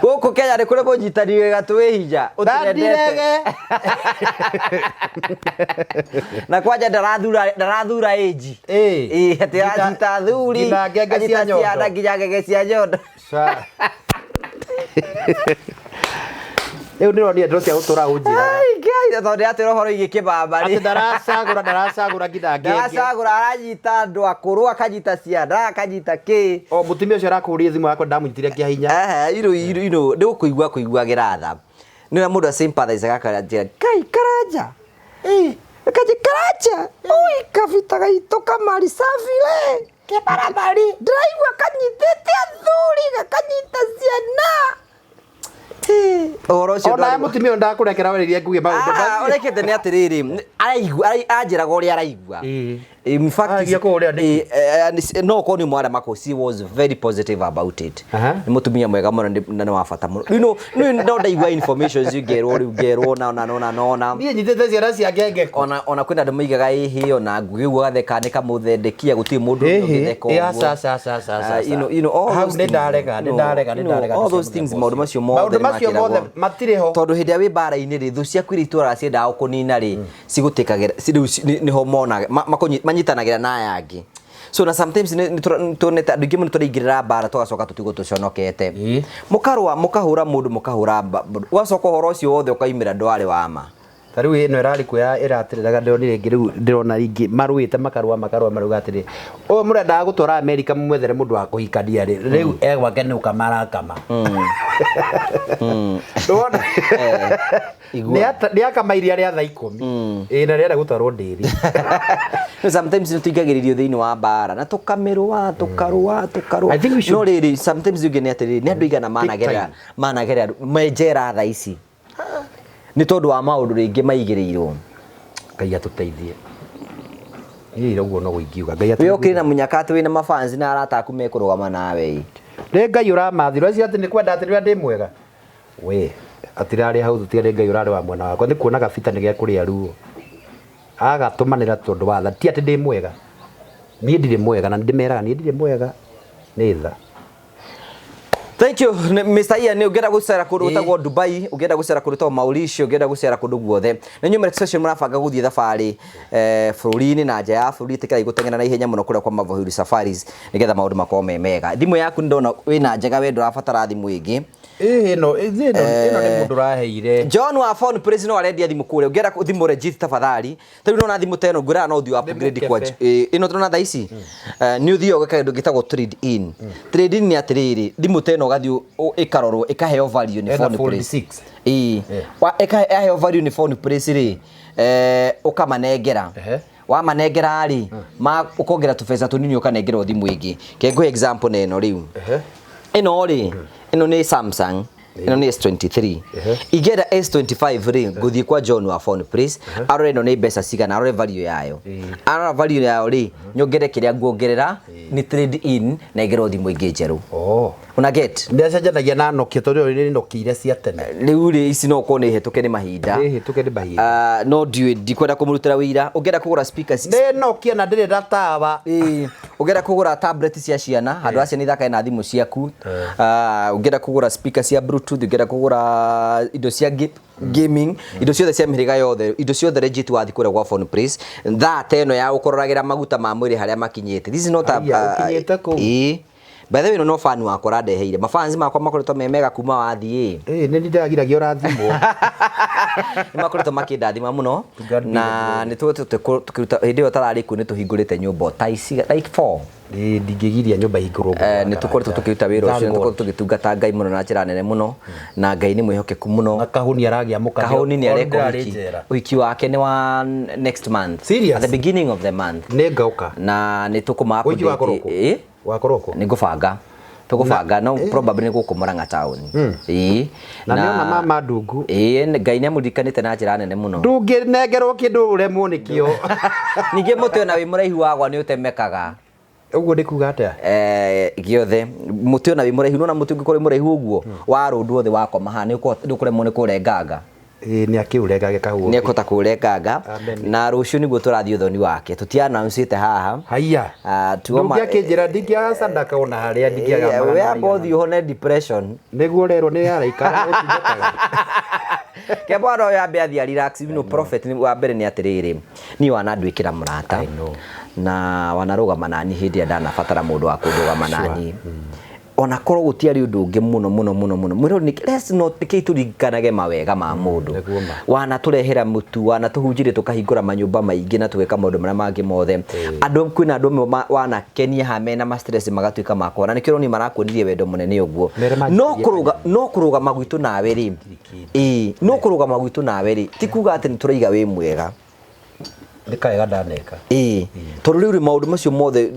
Gũkũ Kenya nĩ kũrĩ mũnyitani wĩga twĩ hinya ũtũrendete. Ndandirege. Na kwanja ndarathura ndarathura age. Ĩ. Ĩ, atĩ aranyita athuri, Nginya ngenge cia anyita nyondo. ciana, nginya ngenge cia nyondo. Rĩu ndĩronire ndeto cia gũtũra ũnjĩraga. Ai, Ngai, tondũ ndĩratwĩra ũhoro wĩgiĩ kĩbamba atĩ ndaracagũra ndaracagũra nginya ngenge. Ndaracagũra, aranyita andũ akũrũ, akanyita ciana, akanyita kĩ. O mũtumia ũcio arakũhũrire thimũ yakwa ndamũnyitire kĩa hinya. Ehe, iro nĩ gũkũigua kũiguagĩra tha, nĩ ũrĩa mũndũ asympathize akanjĩra Ngai Karanja. Kanjĩ Karanja ui kabita gaitũ kamari safi we kĩbaramari, ndĩraigua kanyitĩte athuri, gakanyita ciana. Ũhoro ũcio Ona ndwarĩ- mũtumia ũyũ ndakũrekera werĩrie nguge maũndũ Ah, macio. ũrekete nĩ atĩrĩrĩ, araigua anjĩraga ũrĩa araigua. In fact, Aragia kũũrĩa nĩkĩ? No korwo nĩ mwarĩa mako, she was very positive about it. Nĩ mũtumia mwega mũno na nĩ wa bata mũno. Rĩu no ndaigua information icio ngerwo rĩu ngerwo na na na na na Niĩ nyitĩte ciana cia ngenge. Ona kwĩna andũ maigaga ĩhĩ, ona ngugi ũguo gatheka nĩ kamũthendekia, gũtirĩ mũndũ ũngĩ ũngĩtheka ũguo. Aca, aca, aca, aca, Ah, aca. all Hau those nĩ things, ndarega, nĩ ndarega, nĩ ndarega all cia those things, mũthemba maũndũ ũcio. macio mothe Maũndũ nĩ macio mothe makĩragwo. matirĩ ho. Tondũ hĩndĩ ĩrĩa wĩ mbara-inĩ rĩ, thũ ciaku iria itũraga ciendaga gũkũnina rĩ, cigũtĩkagĩra rĩu nĩho monaga manyitanagĩra na aya angĩ. So na sometimes nĩ tuonete andũ aingĩ mũno tũraingĩrĩra mbara tũgacoka tũtigwo tũconokete. Mũkarũa, mũkahũra mũndũ, mũkahũra mũndũ, ũgacoka ũhoro ũcio wothe ũkaimĩra ndwarĩ wa ma. Ta rĩu ĩno ĩrarĩ kuoya ĩratĩrĩraga, ndĩronire ĩngĩ rĩu ndĩrona rĩngĩ marũĩte makarũa makarũa marauga atĩrĩ, ũyũ mũrendaga gũtwara Amerika mũmwethere mũndũ wa kũhikania rĩ, rĩu egwake nĩ ũkama arakama. Ndwona? Igua. Nĩ akama iria rĩa thaa 10. Ĩ na rĩenda gũtwarwo ndĩri. No sometimes nĩ tũingagĩrĩrio thĩinĩ wa mbara na tũkamĩrũa tũkarũa tũkarũa. I think we should- No rĩrĩ, sometimes ũngĩ nĩ atĩrĩrĩ, nĩ andũ aigana managerera time. managerera me njera thaa ici nĩ tondũ wa maũndũ rĩngĩ maigĩrĩirwo. Ngai atũteithie. Niĩ ũguo no ingiuga. Ngai Wĩ atũteithie. ũkĩrĩ na mũnyaka atĩ wĩna mafans na arata aku mekũrũgama nawe. Nĩ Ngai ũramathira ũcio atĩ nĩ kwenda atĩ rĩrĩa ndĩ mwega. We atirarĩ hau tiga nĩ Ngai ũrarĩ wa mwena wakwa, nĩ kuona gabita nĩ gekũrĩa ruo. Agatũmanĩra tondũ wa tha, ti atĩ ndĩ mwega. Niĩ ndirĩ mwega na nĩndĩmeraga niĩ ndirĩ mwega, nĩ tha. Thank you Mr. Ian, ũngĩenda gũcera kũndũ gwĩtagwo Dubai, ũngĩenda gũcera kũndũ gwĩtagwo Mauritius, ũngĩenda gũcera kũndũ guothe. Na inyuĩ Session mũrabanga gũthiĩ thabarĩ bũrũri-inĩ na nja ya bũrũri, ĩtĩkĩrai gũteng'era na ihenya mũno kũrĩa kwa Marvel Hill Safaris nĩgetha maũndũ makorwo me mega. Thimũ yaku nĩndona wĩna njega, we ndũrabatara thimũ ĩngĩ. Ĩĩ, ĩno ĩno ĩno nĩ mũndũ ũraheire. John wa phone place no arendia thimũ kũrĩa ũngĩenda thimũ legit tafadhali ta rĩu nona thimũ ta ĩno ngwĩraga no ũthiĩ upgrade kwa mũkebe. Ĩno tũrona thaa ici. Nĩ ũthiaga ũgeka kĩndũ gĩtagwo trade in. Trade in nĩ atĩrĩrĩ, thimũ ta ĩno ũgathiĩ ĩkarorwo ĩkaheo value nĩ Ena phone Fold place. 6. Ĩĩ. Ĩkaheo value nĩ phone place rĩ, ũkamanengera. Wamanengera rĩ, ũkongera tũbeca tũnini ũkanengerwo thimũ ĩngĩ. Ke ngũhe example na ĩno rĩu. Ĩno rĩ, ĩno nĩ Samsung, ĩno nĩ S23. Ingĩenda S25 rĩ, ngũthiĩ kwa John wa phone place, arore ĩno nĩ mbeca cigana, arore value yayo. Arora value yayo rĩ, nyongere kĩrĩa nguongerera nĩ trade in na ngengerwo thimũ ĩngĩ njerũ. Oh. Una get? Nĩ acenjanagia na Nokia tondũ ĩyo nĩ Nokia iria cia tene. Rĩu rĩ, ici no ũkorwo nĩ hĩtũke nĩ mahinda. Nĩ hĩtũke nĩ mahinda. Ah, no ndiũĩ, ndikwenda kũmũrutĩra wĩira. Ũngĩenda kũgũra speakers Nĩ Nokia na ndĩrĩ na tawa. Ĩĩ, ũngĩenda kũgũra tablet cia ciana handũ ha ciana ithakage na thimũ ciaku. Ah, ũngĩenda kũgũra speaker cia bluetooth, ũngĩenda kũgũra indo cia gaming, indo ciothe cia mĩhĩrĩga yothe, indo ciothe legit wathiĩ kũrĩa gwa phone place. Thaa ta ĩno ya gũkũroragĩra maguta ma mwĩrĩ harĩa makinyĩte. This is not a, Aya, ũkinyĩte kũu. Ĩĩ. By the way, ĩno no fan wakwa ũrandeheire. Mafans makwa makoretwo me mega kuma wathiĩ. Ĩĩ, nĩ ndĩragiragia ũrathimwo. Nĩ makoretwo makĩndathima mũno. To God be the Na glory. nĩ tũkoretwo tũkĩruta hĩndĩ ĩyo ũtararĩ kuo nĩ tũhingũrĩte nyũmba ta ici like 4. Ĩĩ, ndingĩgiria nyũmba ĩhingũrwo ũguo. Nĩ tũkoretwo tũkĩruta wĩra Thank ũcio, nĩ God. tũkoretwo tũgĩtungata Ngai mũno na njĩra nene mũno, na Ngai nĩ mwĩhokeku mũno. Na Kahũni aragĩa mũka. Kahũni nĩ areka Ndĩrarĩ ũhiki. njera. Ũhiki wake nĩ wa next month. Serious? At the beginning of the month. Nĩ ngauka. Na nĩ tũkũma Ũhiki wakorwo update. kũ? Ĩĩ? Wakorwo kũ? Nĩ ngũbanga. Tũgũbanga no probably nĩ gũkũ Murang'a town. Ĩĩ. Na nĩona mama Ndungu. Ĩĩ, Ngai nĩ amũririkanĩte na njĩra nene mũno. Ndũngĩnengerwo kĩndũ ũremwo nĩkĩo. Ningĩ mũtĩ ona wĩ mũraihu wagwa nĩ ũtemekaga. Ũguo nĩ kuga atĩa? Gĩothe mũtĩ ona wĩ mũraihu, nona mũtĩ ũngĩkorwo wĩ mũraihu ũguo warũndwo thĩ wakoma haha nĩ ũkũremwo nĩ kũrenganga. Ĩĩ, nĩ akĩũrengage kahũa. Nĩ ekũhota kũũrenganga. Amen. Na rũciũ nĩguo tũrathiĩ ũthoni wake, tũti announce haha. Haiya. Ah, tuoma- Ndũngĩakĩnjĩra ndingĩaga sadaka ona harĩa ndingĩaga Eh, magana we amba maigana. ũthiĩ ũhone depression. Nĩguo ũrerwo nĩ araika ũtungataga. Ke mwana ũyũ ambe athiĩ relax, you know, prophet nĩ- wa mbere nĩ atĩrĩrĩ, niĩ wananduĩkĩra mũrata. I know. Na wanarũgama nani hĩndĩ ĩrĩa ndanabatara mũndũ wa kũndũgama nani. Ona korwo gũtiarĩ ũndũ ũngĩ mũno mũno mũno mũno. Mwĩrwo nĩ let's not kĩ tũririkanage mawega ma mũndũ. Nĩguo ma. Wanatũrehera mũtu, wanatũhunjĩria tũkahingũra manyũmba maingĩ na tũgeka maũndũ marĩa mangĩ mothe. Andũ kwĩna andũ amwe wanakenia haha mena ma stress magatuĩka ma kũhona. Nĩkĩo ũrona marakuonirie wendo mũnene ũguo. Mere No manjirie kũrũga, no kũrũgama gwitũ nawe rĩ, ĩĩ, no kũrũgama gwitũ nawe rĩ, ti kuga atĩ nĩtũraiga wĩ mwega. Nĩ kawega ndaneka. Ĩĩ, tondũ rĩu rĩ maũndũ macio mothe,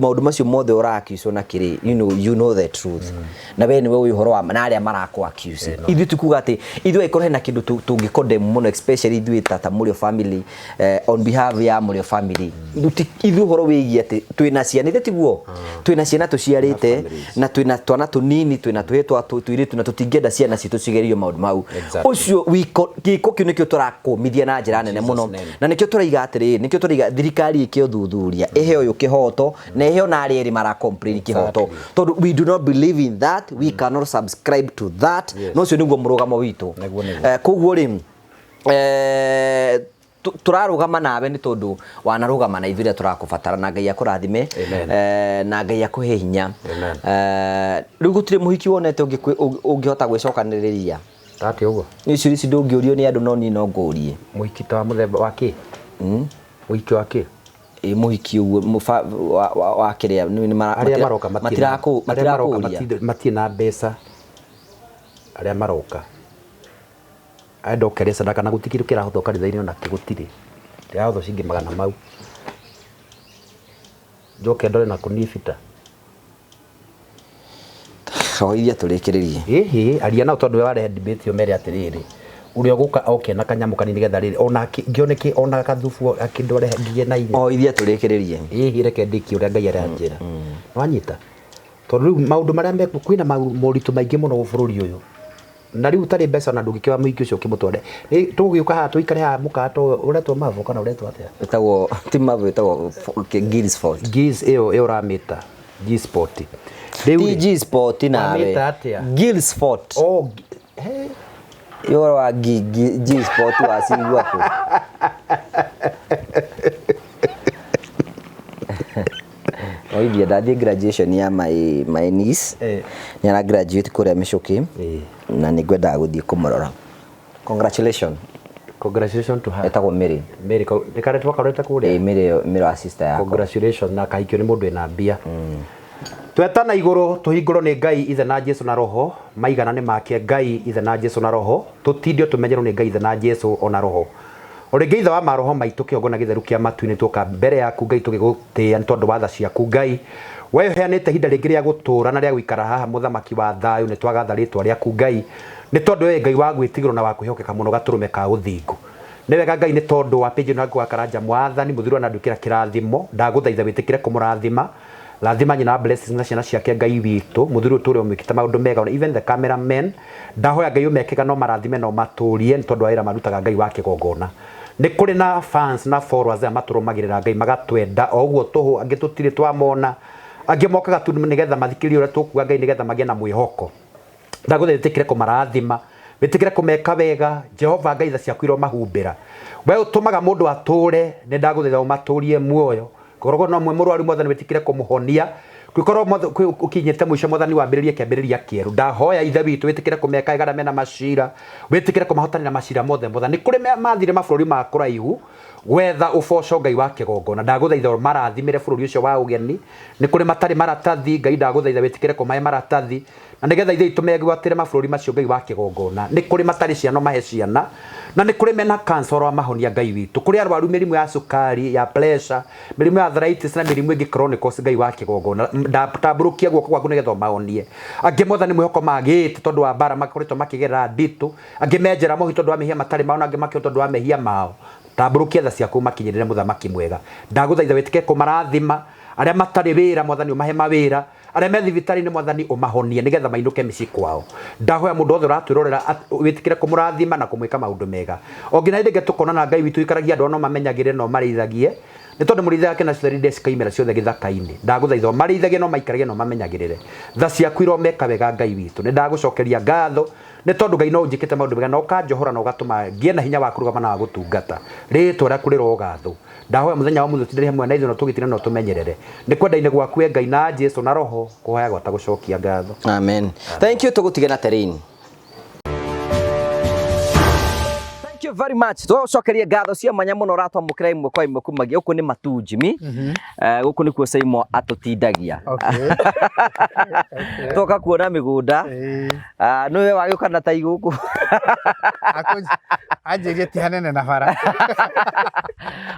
maũndũ macio mothe ũra accuse na kĩrĩ, you know the truth. Na we nĩwe ũĩ ũhoro wa na arĩa marakũ accuse. Ithuĩ ti kuga atĩ ithuĩ angĩkorwo hena kĩndũ tũngĩ condemn mũno, especially ithuĩ ta Mũrĩo family, on behalf ya Mũrĩo family. Ithuĩ ũhoro wĩgiĩ atĩ twĩna ciana, ithe tiguo? Twĩna ciana tũciarĩte, na twĩna twana tũnini, twĩna tũhĩĩ twa tũirĩtu, na tũtingĩenda ciana citũ cigerio maũndũ mau. Exactly. Ũcio gĩko kĩu nĩkĩo tũrakũmithia na njĩra nene Jesus mũno. name. Na nĩkĩo tũraiga atĩrĩrĩ, nĩkĩo tũraiga thirikari ĩke ũthuthuria, ĩhe ũyũ kĩhoto, na ĩhe ona arĩa erĩ mara complain kĩhoto. Exactly. Tondũ we do not believe in that, we cannot subscribe to that. Yes. Na ũcio nĩguo mũrũgamo witũ. Nĩguo, nĩguo. Koguo rĩ, tũrarũgama nawe nĩ tondũ wanarũgama na ithuĩ rĩrĩa tũrakũbatara, na Ngai akũrathime. Amen. Na Ngai akũhe hinya. Amen. Rĩu gũtirĩ mũhiki wonete ũngĩhota gwĩcokanĩrĩria. Atĩ ũguo? Nĩ icio ici ndũngĩũrio nĩ andũ, no niĩ no ngũrie. Mũhiki ta wa mũthemba wa kĩ? Mũhiki wa kĩ? Ĩ, mũhiki ũguo, wa, wa, wa kĩrĩa, nĩ, nĩ mara, Arĩa maroka matirĩ na- arĩa maroka matirakũria. matirĩ na mbeca. Arĩa maroka. Enda ũkeria sadaka na gũtirĩ kĩndũ kĩrahothwo kanitha-inĩ onakĩ gũtirĩ. Ndĩrahothwo ciringi magana mau. Njoke ndore na kũniĩ bita. O iria tũrĩkĩrĩrie. Ĩhĩ, aria nao tondũ we warehe debate ĩyo mere atĩrĩrĩ, ũrĩa ũgũka oke na kanyamũ kanini nĩgetha rĩrĩ, ona ngĩone kĩ, ona gathubu akĩndware ngĩgĩe na hinya. O iria tũrĩkĩrĩrie. Ĩhĩ, reke ndĩkie ũrĩa Ngai aranjĩra. Nĩwanyita? Tondũ rĩu maũndũ marĩa mekuo, kwĩna moritũ maingĩ mũno bũrũri ũyũ. Na rĩu ũtarĩ mbeca ona ndũngĩkĩoya mũingĩ ũcio ũkĩmũtware. Nĩ tũgũgĩũka haha tũikare haha mũkawa ta ũyũ, ũretwo Mavo kana ũretwo atĩa? Wĩtagwo, ti Mavo, wĩtagwo Gilsford. Gills ĩyo, ĩyo ũramĩta, G-Sport. Rĩu Ti rĩ, G-Sport nawe. Wamĩta atĩa? Gilsford. Oh, he. Ũhoro wa G-Sport wacigua kũ? Oithia ndathiĩ graduation ya my niece. Nĩ ara graduate kũrĩa Mĩcũkĩ na nĩ ngwendaga gũthiĩ kũmũrora. Congratulations. Congratulations to her. Etagwo Mary. Mary nĩ karĩa twakarorete kũrĩa? Ĩĩ, Mary, Mary wa sister yakwa. Congratulations na akahikio nĩ mũndũ wĩna mbia. Twetana igũrũ tũhingũrwo nĩ Ngai Ithe na Jesu na Roho, maigana nĩ make Ngai Ithe na Jesu na Roho, tũtindio tũmenyerwo nĩ Ngai Ithe na Jesu ona Roho. O rĩngĩ Ithe wa maroho maitũ kĩgongona gĩtheru kĩa matu-inĩ tuoka mbere yaku Ngai tũgĩgũtĩĩa nĩ tondũ wa tha ciaku Ngai. Wee ũheanĩte ihinda rĩngĩ rĩa gũtũũra na rĩa gũikara haha mũthamaki wa thayũ nĩ twagatha rĩtwa rĩaku Ngai nĩ tondũ wee Ngai wa gwĩtigĩrwo na wa kwĩhokeka mũno gatũrũme ka ũthingu. Nĩ wega Ngai nĩ tondũ wa page ĩno ya Ngũgĩ wa Karanja Mwathani mũthuri wa nduĩkĩra kĩrathimo ndagũthaitha wĩtĩkĩre kũmũrathima. Rathima nyina wa Blessings na ciana ciake Ngai witũ mũthuri ũyũ tũrĩa ũmwĩkĩte maũndũ mega ona even the camera men ndahoya Ngai ũmekĩga no marathime na ũmatũrie nĩ tondũ wa wĩra marutaga Ngai wa kĩgongona nĩ kũrĩ na fans na followers aya matũrũmagĩrĩra Ngai magatwenda o ũguo tũhũ angĩ tũtirĩ twamona angĩ mokaga tu nĩgetha mathikĩrĩrie ũrĩa tũkuga Ngai nĩgetha magĩe na mwĩhoko ndagũthaitha wĩtĩkĩre kũmarathima wĩtĩkĩre kũmeka wega Jehova Ngai tha ciaku iromahumbĩra we ũtũmaga mũndũ atũre nĩ ndagũthaitha ũmatũrie muoyo Korwo no mwe mũrwaru Mwathani wĩtĩkĩre kũmũhonia kwĩkorwo ũkinyĩte mũico Mwathani wambĩrĩrie kĩambĩrĩria kĩerũ ndahoya ithe witũ wĩtĩkĩre kũmeka wega arĩa mena macira wĩtĩkĩre kũmahotanĩra macira mothe Mwathani nĩ kũrĩ mathire mabũrũri ma kũraihu gwetha ũboco Ngai wa kĩgongona ndagũthaitha ũmarathimĩre bũrũri ũcio wa ũgeni nĩ kũrĩ matarĩ maratathi Ngai ndagũthaitha wĩtĩkĩre kũmahe maratathi Na nĩgetha ithe itũ megwatĩre mabũrũri macio Ngai wa kĩgongona. Nĩ kũrĩ matarĩ ciana ũmahe ciana, na nĩ kũrĩ mena cancer ũramahonia Ngai witũ. Kũrĩ arwaru mĩrimũ ya cukari, ya pressure, mĩrimũ ya arthritis na mĩrimũ ĩngĩ chronic Ngai wa kĩgongona. Tambũrũkia guoko gwaku nĩgetha ũmahonie. Angĩ Mwathani mwĩhoko magĩte tondũ wa mbara makoretwo makĩgerera nditũ, angĩ me njera mohi tondũ wa mehia matarĩ mao na angĩ makĩohwo tondũ wa mehia mao. Tambũrũkia tha ciaku ũmakinyĩrĩre mũthamaki mwega. Ndagũthaitha wĩtĩkĩre kũmarathima, arĩa matarĩ wĩra Mwathani ũmahe mawĩra. Arĩa me thibitarĩ-inĩ Mwathani ũmahonie nĩgetha mainũke mĩciĩ kwao. Ndahoya mũndũ wothe ũratwĩrorera wĩtĩkĩre kũmũrathima na kũmwĩka maũndũ mega. O nginya hĩndĩ ĩngĩ tũkonana Ngai witũ ikaragia andũ aya na ũmamenyagĩrĩre na ũmarĩithagie nĩ tondũ mũrĩithi wake na ciothe cikaimĩra ciothe gĩthaka-inĩ. Ndagũthaitha ũmarĩithagie na ũmaikaragie na ũmamenyagĩrĩre. Tha ciaku iromeka wega Ngai witũ. Nĩ ndagũcokeria ngatho nĩ tondũ Ngai no ũnjĩkĩte maũndũ mega na ũkanjohora na ũgatũma ngĩe na hinya wa kũrũgama na wa gũtungata. Rĩtwa rĩaku rĩrogathwo. Ndahoya mũthenya wa ũmũthĩ ũtindĩre hamwe na ithuĩ na ũtũgitĩre na ũtũmenyerere. Nĩ kwenda-inĩ gwaku we Ngai na Jesu na Roho kũhoya gwata gũcokia ngatho. Amen. Thank you tũgũtige na terrain. Thank you very much. Tũgũcokerie ngatho cia mwanya mũno ũratwamũkĩra ĩmwe kwa ĩmwe kumagia gũkũ nĩ Matu Jimmy. Gũkũ nĩkuo Saimo atũtindagia. Okay. Toka kuona mĩgũnda. Ah, nĩwe wagĩũka na tai gũkũ. Anjĩrie ti hanene na bara.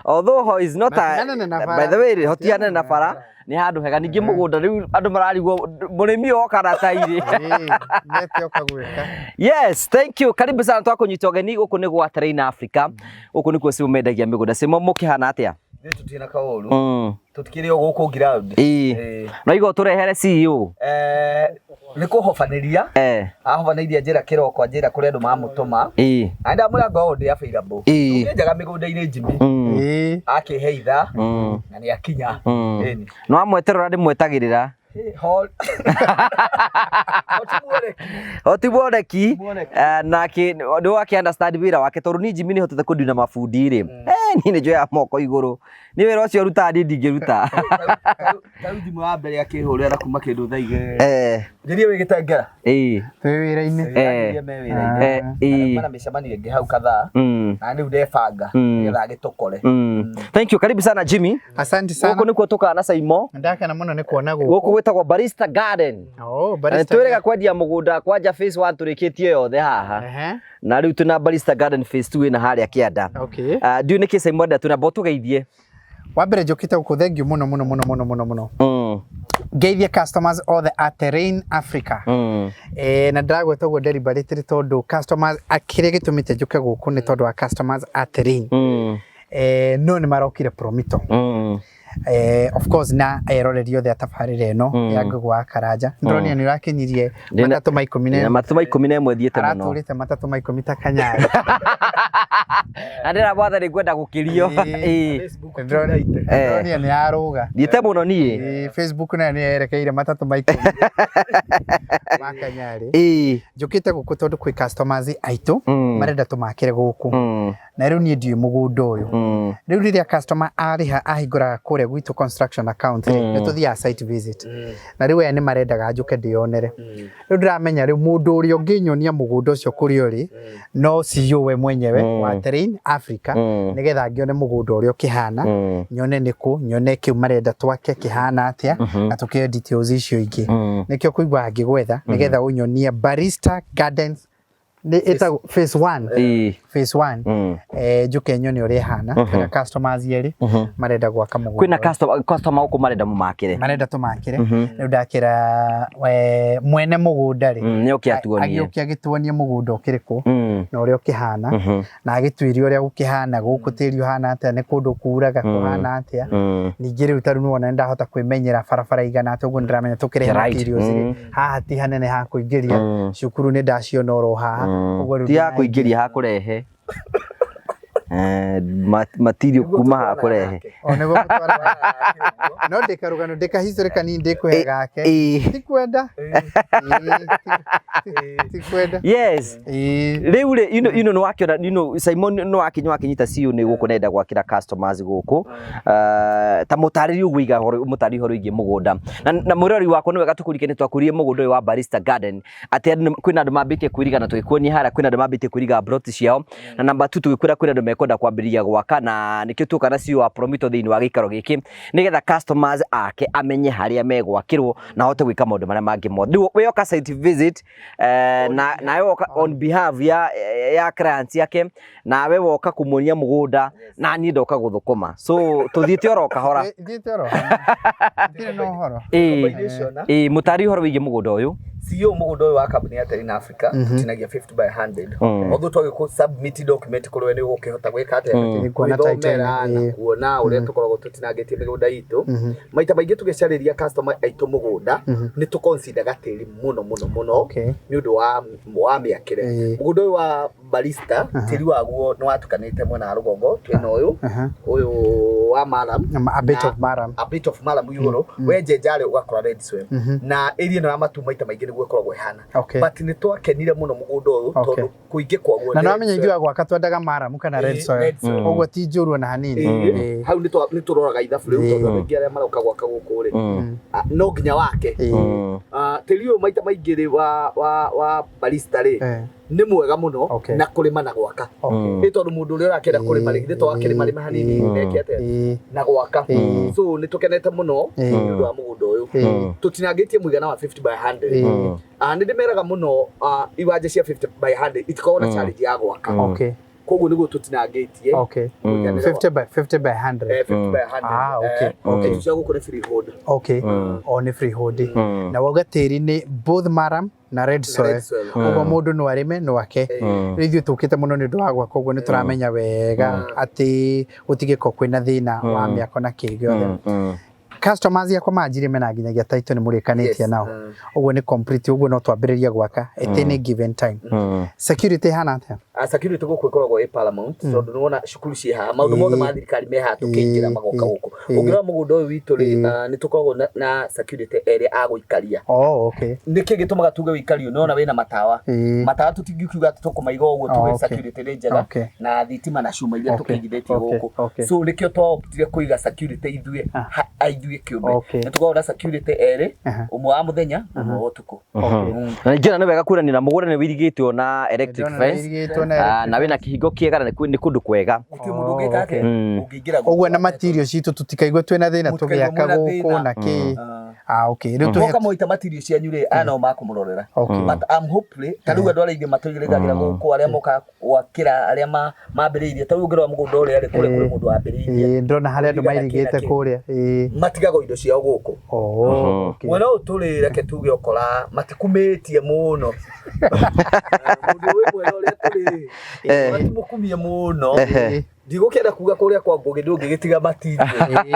Although ho is not Na a ti hanene na by the bara. way ho ti hanene na bara nĩ handũ hega ningĩ mũgũnda rĩu andũ mararigwo mũrĩmi oka na tairĩ. Nete oka gwĩka. Yes, thank you. Karibu sana twakũnyita ũgeni gũkũ nĩ gwa Terrain Africa. Gũkũ nĩkuo Simo mendagia mĩgũnda. Simo mũkĩhana atĩa? Ithuĩ tũtirĩ na kaũru. Tũtikĩrĩ o gũkũ ground. Ĩĩ. Ĩĩ. No igo tũrehere CEO. Nĩ kũhobanĩria. Ahobanĩirie njĩra kĩroko anjĩra kũrĩ andũ mamũtũma. Na ndamwĩra ngoragwo ndĩ available. Ũkĩnjaga mĩgũnda-inĩ Jimmy. Akĩhe ithaa na nĩ akinya. Ĩni. No amweterera ndĩmwetagĩrĩra. Hoti mwoneki nake nĩ wake understand wĩra wake tondũ niĩ Jimmy nĩ hotete kũndina mabundi rĩ. Niĩ nĩ njoyaga moko igũrũ. Niĩ wĩra ũcio rutaga niĩ ndingĩruta. Tarĩu thimũ ya mbere akĩhũrĩra na kuma kĩndũ thaa igĩrĩ. Njĩrie wĩ Gĩtengera. Ĩĩ. Twĩ wĩra-inĩ. Njĩrie me wĩra-inĩ. Ĩĩ. Na mĩcemanio ĩngĩ hau kadhaa. Na rĩu ndebanga nĩgetha agĩtũkore. Thank you. Karibu sana Jimmy. Asante sana. Gũkũ nĩkuo tũkaga na Saimo. Ndakena mũno nĩ kuona gũkũ. Gũkũ gwĩtagwo Barista Garden. Oh, Barista. Twĩrĩga kwendia mũgũnda kwanja phase 1 tũrĩkĩtie yothe haha. Na rĩu twĩna Barista Garden phase 2 ĩna harĩa kĩanda. Okay. Ndiũĩ nĩkĩ Saimo enda twĩna mbo tũgeithie. Wa mbere njũkĩte gũkũ thank you mũno mũno mũno mũno mũno mũno. Ngeithie customers othe a Terrain Africa. Na ndĩragweta ũguo deliberately tondũ customers kĩrĩa gĩtũmĩte njũke gũkũ nĩ tondũ wa customers a Terrain. No nĩ marokire Promito. Of course na eroreri othe a tabarĩra ĩno ya Ngũgũ wa Karanja. Ndĩronire nĩ ũrakinyirie matatũ ma 11. Matatũ ma 11 thiĩte mũno. Aratũrĩte matatũ ma 10 ta kanyarĩ. Na ndĩra mwathani ngwenda gũkĩrio. Ĩĩ. Ĩĩ. Facebook Ndĩronire nĩ yarũga. Thiĩte mũno niĩ. Ĩĩ, Facebook nayo nĩ yerekeire matatũ ma 10 ma Kanyarĩ. Ĩĩ. Njũkĩte gũkũ tondũ kwĩ customers aitũ marenda tũmakĩre gũkũ. Na rĩu niĩ ndiũĩ mũgũnda ũyũ. Rĩu rĩrĩa customer arĩha ahingũra kũrĩa gwitũ construction account rĩ, nĩ tũthiaga site visit. Na rĩu aya nĩ marendaga njũke ndĩyonere. Rĩu ndĩramenya rĩu mũndũ ũrĩa ũngĩnyonia mũgũnda ũcio kũrĩa ũrĩ no CEO we mwenyewe wa Terrain Africa, nĩgetha ngĩone mũgũnda ũrĩa ũkĩhana, nyone nĩkũ, nyone kĩu marenda twake kĩhana atĩa, na tũkĩoe details icio ingĩ. Nĩkĩo kũigua ngĩgwetha nĩgetha ũnyonie Barista Gardens nĩ ĩtagwo phase 1. Ĩĩ. Phase 1. Njũke nyone ũrĩa ĩhana. Kwĩna customers erĩ marenda gwaka mũgũnda. Kwĩna customer gũkũ marenda mũmakĩre. Marenda tũmakĩre. Rĩu ndakĩra mwene mũgũnda rĩ, Nĩ oke atuonie. Agĩũke agĩtuonie mũgũnda ũkĩrĩ kũ na ũrĩa ũkĩhana, na agĩtuĩrie ũrĩa gũkĩhana gũkũ, tĩri ũhana atĩa, nĩ kũndũ kuraga kũhana atĩa. Ningĩ rĩu tarĩu nĩwona nĩndahota kwĩmenyera barabara igana atĩa, ũguo nĩndĩramenya tũkĩrehe materials rĩ, haha ti hanene ha kũingĩria, cukuru nĩ ndaciona oro haha, ũguo rĩu Ti ha kũingĩria, ha kũrehe. Material kuma ha kũrehe. O nĩguo mũtwaraga. No ndĩkarũgano ndĩka history kanini ndĩkũhe gake. Ti kwenda. Ti kwenda. Yes. Rĩu rĩ, ino nĩ wakĩona, Simon nĩ wakinya wakinyita CEO nĩ gũkũ nenda gwakĩra customers gũkũ. Ta mũtarĩrie ũguo iga ũhoro, mũtarĩrie ũhoro wĩgiĩ mũgũnda. Na mwĩroreri wakwa nĩ wega tũkũririkanie twakũririe mũgũnda ũyũ wa Barista Garden. Atĩ andũ kwĩna andũ mambĩtie kwĩriga na tũgĩkuonia harĩa kwĩna andũ mambĩtie kwĩriga plot ciao. Na namba 2 tũgĩkwĩra kwĩna andũ mekwenda kwambĩrĩria gwaka, na nĩkĩo tuoka na CEO wa Promito thĩinĩ wa gĩikaro gĩkĩ nĩgetha customers ake amenye harĩa megwakĩrwo na ahote gwĩka maũndũ marĩa mangĩ mothe. Rĩu we oka site visit, na we woka on behalf ya clients yake, nawe woka kũmuonia mũgũnda, na niĩ ndoka gũthũkũma. So tũthiĩte oro kahora. Thiĩte oro. Ndirĩ na ũhoro. Ĩĩ, mũtarĩ ũhoro wĩgiĩ mũgũnda ũyũ. CEO mũgũnda ũyũ wa kambuni ya Terrain Africa tũtinagia 50 by 100. Although twagĩkũ submit document kũrĩ we nĩ ũgũkĩhota gwĩka atĩa? Kuona title Gwĩthomera na kuona ũrĩa tũkoragwo tũtinangĩtie mĩgũnda itũ. Maita maingĩ tũgĩcarĩria customer aitũ mũgũnda nĩ tũconsideraga tĩri mũno mũno mũno nĩ ũndũ wa mĩakĩre. Mũgũnda ũyũ wa Barista tĩri waguo nĩ watukanĩte mwena wa rũgongo, twĩna ũyũ ũyũ wa murram, A bit of murram, a bit of murram igũrũ, wenjenja rĩ ũgakora red soil, na area ĩno ya matu maita maingĩ nĩguo ĩkoragwo ĩhana. But nĩ twakenire mũno mũgũnda ũyũ tondũ kũingĩ kwaguo na nĩwamenya ithuĩ a gwaka twendaga murram kana red soil, ũguo ti njũru ona hanini. Hau nĩ tũroraga ithabu rĩu tondũ andũ aingĩ arĩa maroka gwaka gũkũ rĩ no nginya wake. Tĩri ũyũ maita maingĩ rĩ wa Barista rĩ nĩ mwega mũno na kũrĩma na gwaka. Nĩ tondũ mũndũ ũrĩa ũrakĩenda kũrĩma rĩ, githĩ to akĩrĩma rĩma hanini neke atĩa na gwaka. So nĩ tũkenete mũno nĩ ũndũ wa mũgũnda ũyũ. Tũtinangĩtie mũigana wa 50 by 100. Nĩ ndĩmeraga mũno iwanja cia 50 by 100 itikoragwo na challenge ya gwaka. Koguo nĩguo tũtinangĩtie. 50 by 50 by 100. 50 by 100. Ah, okay. Okay. Cia gũkũ nĩ freehold. Okay. O nĩ freehold. Na wauga tĩri nĩ both murram na red soil. Ũguo mũndũ no arĩme no ake. Rĩu ithuĩ tũkĩte mũno nĩ ũndũ wa gwaka, ũguo nĩ tũramenya wega atĩ gũtigĩkorwo kwĩna thĩna wa mĩako na kĩ gĩothe. Customers yakwa manjirie mena nginyagia title nĩ mũrĩkanĩtie nao. Ũguo nĩ complete, ũguo no twambĩrĩrie gwaka at any given time. Security ĩhana atĩa? Security gũkũ ĩkoragwo ĩ paramount tondũ nĩwona cukuru ciĩ haha, maũndũ mothe ma thirikari me haha tũkĩingĩra magoka gũkũ. Ũngĩrora mũgũnda ũyũ witũ rĩ, nĩ tũkoragwo na security ĩrĩa a gũikaria. Oh, okay. Nĩkĩ gĩtũmaga tuge ũikario? Nĩwona wĩna matawa. Matawa tũtingiuga atĩ tũkũmaiga ũguo tuge security nĩ njega na thitima na cuma iria tũkĩigithĩtie gũkũ. So nĩkĩo twaoptire kũiga security ithuĩ ithuĩ kĩũmbe. Nĩ tũkoragwo na security erĩ, ũmwe wa mũthenya na ũmwe wa ũtukũ. Na ningĩ nĩ wega kuonania mũgũnda nĩ wĩirigĩtwo na electric fence, na wĩna kĩhingo kĩega na nĩ kũndũ kwega. Gũtirĩ mũndũ ũngĩka atĩa ũngĩingĩra gũkũ. Ũguo na material citũ tũtikaigue twĩna thĩna tũgĩaka gũkũ na kĩ. Ah, okay. Rĩu tũhe moita material cianyu rĩ, aya nao makũmũrorera. But I'm hopefully ta rĩu andũ arĩa aingĩ matũigĩrĩragĩra gũkũ, arĩa mokaga gwakĩra, arĩa mambĩrĩirie, ta rĩu ũngĩrora mũgũnda ũrĩa rĩ, kũrĩa kũrĩ mũndũ wambĩrĩirie. Ndĩrona harĩa andũ mairigĩte kũrĩa. Matigagwo indo ciao gũkũ. Mwena ũyũ tũrĩ reke tuge ũkora matikumĩtie mũno. Mũndũ wĩ mwena ũrĩa tũrĩ Eh. timũkumie mũno. Ehe. Ndigũkĩenda kuga kũrĩa kwa Ngũgĩ ndũngĩgĩtiga material.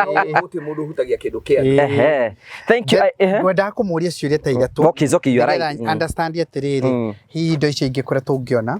No gũtirĩ mũndũ ũhutagia kĩndũ kĩa andũ. Ehe. Thank you. Ehe. Ngwendaga kũmũria ciũria ta ithatũ. Okay, it's okay, you are right. Nĩgetha understand atĩrĩrĩ, hihi indo icio ingĩ kũrĩa tũngĩona.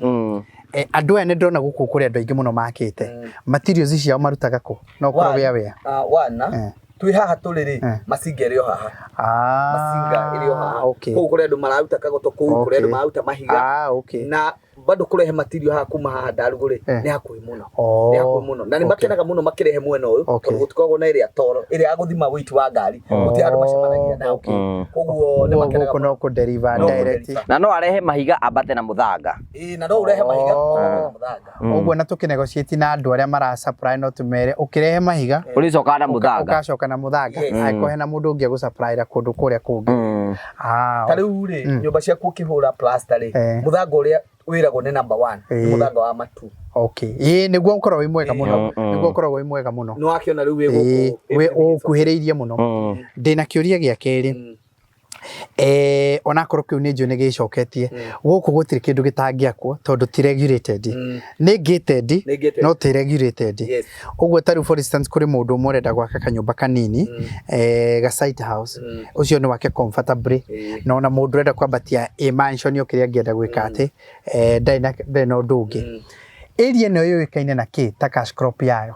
Andũ aya nĩ ndĩrona gũkũ kũrĩ andũ aingĩ mũno makĩte. Materials ciao marutaga kũ? No ũkorwo wĩ aware. Wana Eh. twĩ haha tũrĩ rĩ, Eh. macinga ĩrĩ o haha. Ah, Macinga ĩrĩ o haha. okay. Kũu kũrĩ andũ mararuta kagoto kũu, kũrĩ Okay. andũ mararuta mahiga. Ah, okay. Na bado kũrehe material haha kuma haha Ndarugu rĩ, Eh. nĩ hakuhĩ mũno. Oh. Nĩ hakuhĩ mũno. Na nĩ Okay. makenaga mũno makĩrehe mwena ũyũ, Okay. tondũ gũtikoragwo na ĩrĩa toro, ĩrĩa ya gũthima weight wa ngari. Gũtirĩ andũ macemanagia nao. Okay. Koguo nĩ Ũguo makenaga gũkũ mũno. no kũ deliver No direct. kũ-deliver. Na no arehe mahiga ambate na muthanga. Ĩĩ, na no ũrehe mahiga Oh. ambate na mũthanga. Ũguo na tũkĩnegotiate na andũ arĩa mara supply no tũmere ũkĩrehe mahiga Ũrĩcokaga na muthanga. ũgacoka na mũthanga, Yes. angĩkorwo hena mũndũ ũngĩ agũsupplyra kũndũ kũrĩa kũngĩ. Ah, Ta rĩu rĩ, nyũmba ciaku ũkĩhũra plaster rĩ, Eh. mũthanga ũrĩa wĩragwo nĩ number one, nĩ Eh. mũthanga wa matu. okay. Ĩĩ nĩguo ũkoragwo wĩ mwega mũno. Nĩguo ũkoragwo wĩ mwega mũno. Nĩ wakĩona rĩu wĩ Ĩĩ, gũkũ. wĩ ũkuhĩrĩirie mũno. Ndĩna kĩũria gĩa kerĩ. Onakorwo kĩu nĩ njũĩ nĩ gĩcoketie, gũkũ gũtirĩ kĩndũ gĩtangĩakwo tondũ ti regulated. Nĩ gated, Nĩ gated. no ti regulated. Yes. Ũguo ta rĩu for instance kũrĩ mũndũ ũmwe ũrenda gwaka kanyũmba kanini, ga site house, ũcio nĩ wake comfortably. Na ona mũndũ ũrenda kwambatia ĩ mansion o kĩrĩa angĩenda gwĩka atĩ, ndarĩ na ndarĩ na ũndũ ũngĩ. Area ĩno yũĩkaine na kĩ ta cash crop yayo?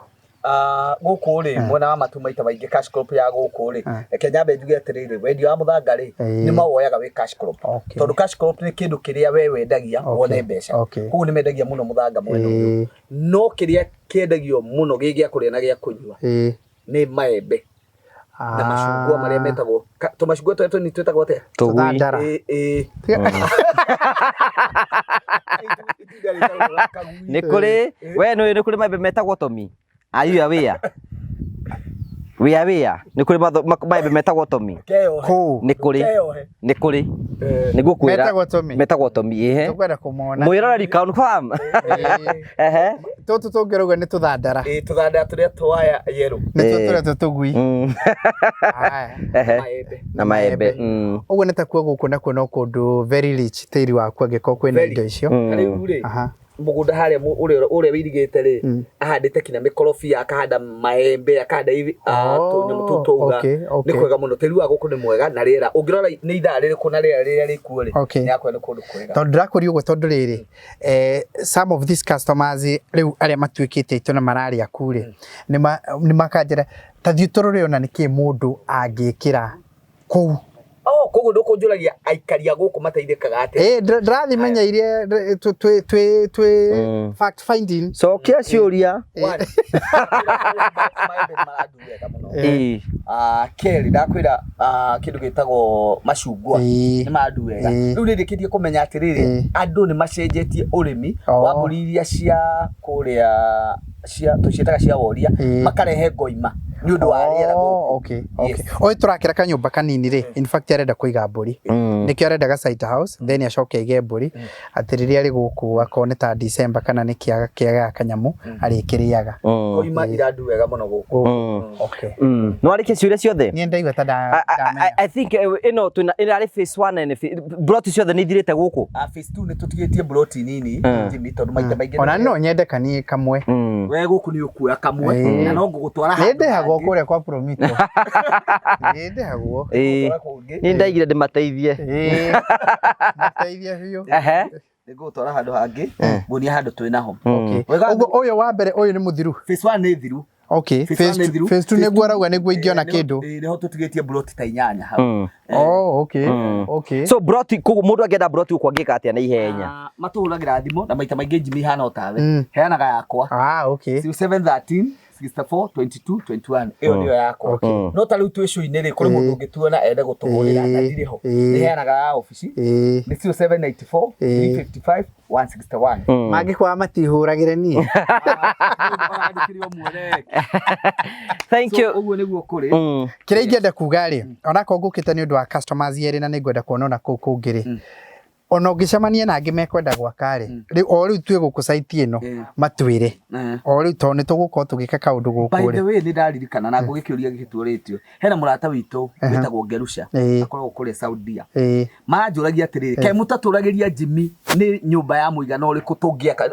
Gũkũ rĩ, mwena wa matu maita maingĩ cash crop ya gũkũ rĩ, reke nyambe njuge atĩrĩrĩ, wendia wa mũthanga rĩ, nĩ mawoyaga wĩ cash crop. Okay. Tondũ cash crop nĩ kĩndũ kĩrĩa we wendagia Okay. wone mbeca. Okay. Koguo nĩ mendagia mũno mũthanga mwena ũyũ. No kĩrĩa kĩendagio mũno gĩ gĩa kũrĩa na gĩa kũnyua nĩ maembe na macungwa marĩa metagwo tũmacungwa tũrĩa tũnini twĩtagwo atĩa? Tũgui. Tũthandara. Ĩ, ĩ. Itunda rĩtagwo kagui. Nĩ kũrĩ we nĩ nĩ kũrĩ maembe metagwo tomi. Are you aware? We are aware. Nĩ kũrĩ maembe metagwo tomi. Keyohe. Kũ? Nĩ kũrĩ. Keyohe. Nĩ kũrĩ. Nĩguo kwĩra. Metagwo tomi? Metagwo tomi, ĩhe. Tũkwenda kũmona. Mwĩroreri confirm. Ehe. Tũtũ tũngĩrauga nĩ tũthandara. Ĩ, tũthandara tũrĩa twaya yerũ. Nĩtuo tũrĩa tũtũgui. Aya. Ehe. Maembe. Na maembe. Ũguo nĩ takuo gũkũ nakuo no kũndũ very rich tĩri waku angĩkorwo kwĩna Very. indo icio. Ta rĩu rĩ, Aha. mũgũnda harĩa ũrĩa wĩirigĩte rĩ, ahandĩte kinya mĩkorobia, akahanda maembe, akahanda Oh, tũnyamũ tũu twauga. okay, okay. Nĩ kwega mũno, tĩri wa gũkũ nĩ mwega na rĩera. Ũngĩrora nĩ ithaa rĩrĩkũ na rĩera rĩrĩa rĩkuo rĩ, Okay. nĩ hakuhĩ nĩ kũndũ kwega. Tondũ ndĩrakũria ũguo tondũ rĩrĩ, some of these customers rĩu arĩa matuĩkĩte aitũ na mararĩa ku rĩ, nĩ makanjĩra ta thiĩ tũrore ona nĩkĩ mũndũ angĩkĩra kũu. Oh, koguo ndũkũnjũragia aikari a gũkũ mateithĩkaga atĩa? Ĩ, ndĩrathimenya iria twĩ fact finding. Cokia ciũria. One, maembe nĩ marandu wega mũno. Ĩ. Kerĩ ndakwĩra, kĩndũ gĩtagwo macungwa Ĩĩ. nĩ marandu wega. Ĩĩ. Rĩu nĩ ndĩkĩtie kũmenya atĩrĩrĩ, Ĩĩ. andũ nĩ macenjetie ũrĩmi Oh. wa mbũri iria cia kũrĩa cia tũciĩtaga cia woria, Ĩĩ. makarehe ngoima nĩ ũndũ wa rĩera Oh, gũkũ. okay, okay. Yes. Ũyũ tũrakĩra kanyũmba kanini rĩ, in fact arenda kũiga mbũri. Nĩkĩo arenda ga site house, then acoke aige mbũri, atĩ rĩrĩa arĩ gũkũ akorwo nĩ ta December kana nĩ kĩaga kĩaga kanyamũ arĩkĩrĩaga. Ngoima irandu wega mũno gũkũ. Okay. Nĩ warĩkia ciũria ciothe? Niĩ ndaigua ta ndamenya. I think ĩno twĩna ĩrarĩ phase 1 and broti ciothe nĩ ithirĩte gũkũ. Phase 2 nĩ tũtigĩtie mburoti nini Jimmy, tondũ maita maingĩ Ona no nyende kanie kamwe. we gũkũ nĩ ũkuoya kamwe Ĩĩ. na no ngũgũtwara Nĩ handũ ndĩhagwo hangĩ. kũrĩa kwa Promito. Nĩ ndĩhagwo. Ĩĩ. Ngũgũtwara kũngĩ. Nĩ ndaigire ndĩmateithie. Ĩĩ. Mateithie biũ. Ehe. Nĩ ngũgũtwara handũ hangĩ, nguonie handũ twĩ naho. Okay. Wega- Ũguo ũyũ wa mbere ũyũ nĩ mũthiru. Phase 1 nĩ thiru. Okay. Phase one nĩ thiru. Phase 2 nĩguo arauga nĩguo ingĩona kĩndũ. Ĩĩ, nĩho tũtigĩtie mburoti ta inyanya hau. Oh, okay. Okay. So broti koguo mũndũ angĩenda broti gũkũ angĩka atĩa na ihenya? Matũhũragĩra thimũ na maita maingĩ Jimmy ihana o tawe. Heanaga yakwa. Ah, okay. 0713 64 22 21 ĩyo nĩyo yakwa. Okay. No ta rĩu twĩ show-inĩ rĩ, kũrĩ mũndũ ũngĩtuona ende gũtũhũrĩra na ndirĩ ho. Ĩĩ. Nĩ heanaga ya obici. Ĩĩ. Nĩ 0794 Ĩĩ. 355 161. Mangĩkwaga matihũragĩre niĩ. Ũrandĩkĩre ũmwe. Thank you. Ũguo nĩguo kũrĩ. Kĩrĩa ingĩenda kuga rĩ, onakorwo ngũkĩte nĩ ũndũ wa customers erĩ na nĩngwenda kuona ona kũu kũngĩ rĩ, Ona ũngĩcemania na angĩ mekwenda gwaka rĩ, rĩu o rĩu twĩ gũkũ site ĩno, matwĩre o rĩu tondũ nĩ tũgũkorwo tũgĩka kaũndũ gũkũ By the rĩ. way, nĩ ndaririkana na ngũgĩkĩũria gĩkĩtuũrĩtio, hena mũrata witũ wĩtagwo Ngerusha, akoragwo kũrĩa Saudia. Maranjũragia atĩrĩrĩ, kaĩ mũtatũragĩria Jimmy nĩ nyũmba ya mũigana ũrĩkũ tũngĩaka?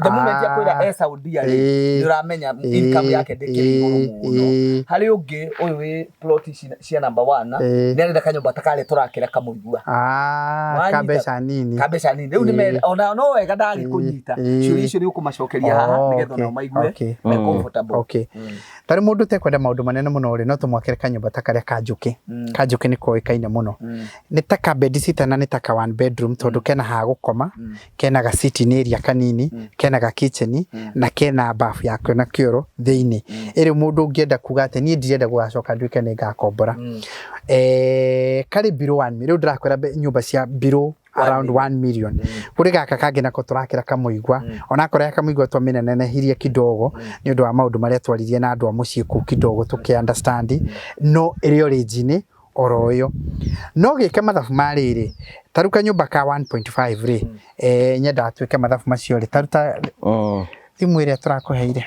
The moment akwĩra e Saudia rĩ, nĩ ũramenya income yake ndĩkĩrĩ igũrũ mũno. Harĩ ũngĩ ũyũ wĩ plot ici cia number one, nĩ arenda kanyũmba ta karĩa tũrakĩra kamũigua. Ah, ka mbeca nini. Ka mbeca nini. Rĩu nĩ ona no wega ndagĩkũnyita. Ciũria icio nĩ ũkũmacokeria haha nĩgetha onao maigue me comfortable. Okay. Tarĩ mũndũ ũtekwenda maũndũ manene mũno rĩ, no tũmwakĩre kanyũmba ta karĩa ka njũkĩ. Ka njũkĩ nĩ koĩkaine mũno. Nĩ ta ka bed sitter na nĩ ta ka one bedroom tondũ kena ha gũkoma, kena ga sitting area kanini, kena ga kitchen na kena bafu yakĩo na kĩoro thĩinĩ. Ĩrĩ mũndũ ũngĩenda kuga atĩ niĩ ndirenda gũgacoka nduĩke nĩ ngakombora. Karĩ below 1 million, rĩu ndĩrakwĩra nyũmba cia below around 1 million. Kũrĩ gaka kangĩ nako tũrakĩra kamũigua, onakorwo ya kamũigua twamĩnenehirie kidogo nĩ ũndũ wa maũndũ marĩa twaririe na andũ a mũciĩ kũu kidogo tũkĩ understand, no ĩrĩ o range-inĩ oro ĩyo. No gĩke mathabu ma rĩrĩ, ta rĩu kanyũmba ka 1.5 rĩ, nyendaga twĩke mathabu macio rĩ, ta rĩu ta thimũ ĩrĩa tũrakũheire.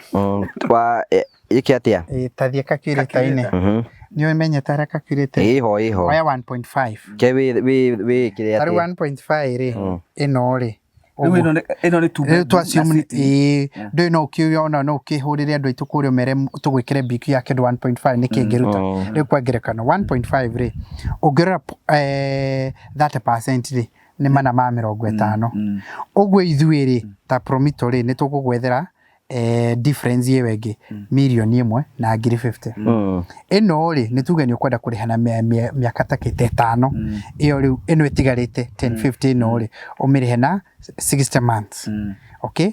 Wa ĩke atĩa? Ta thiĩ calculator-inĩ. Nĩ ũmenyete harĩa calculator? Ĩho ĩho. Oya 1.5. Ke wĩ wĩ wĩ kĩrĩa Ta rĩu 1.5 rĩ, ĩno rĩ, Rĩu ĩno nĩ ĩno nĩ two rĩu bedroom twa na assume sitting. ĩĩ ndũĩ no ũkĩona no ũkĩhũrĩre andũ aitũ kũrĩa ũmere tũgwĩkĩre BQ ya kĩndũ 1.5 nĩkĩ ĩngĩruta. Rĩu kwa ngerekano 1.5 rĩ, ũngĩrora 30% rĩ, nĩ mana ma 50. Ũguo ithuĩ rĩ, ta Promito rĩ, nĩ tũgũgwethera difference ĩyo ĩngĩ mirioni ĩmwe na ngiri 50. Ĩno rĩ, nĩ tuge nĩ ũkwenda kũrĩha na mĩaka ta kĩte ĩtano, ĩyo rĩu ĩno ĩtigarĩte 1050 ĩno rĩ, ũmĩrĩhe na 60 months. Okay?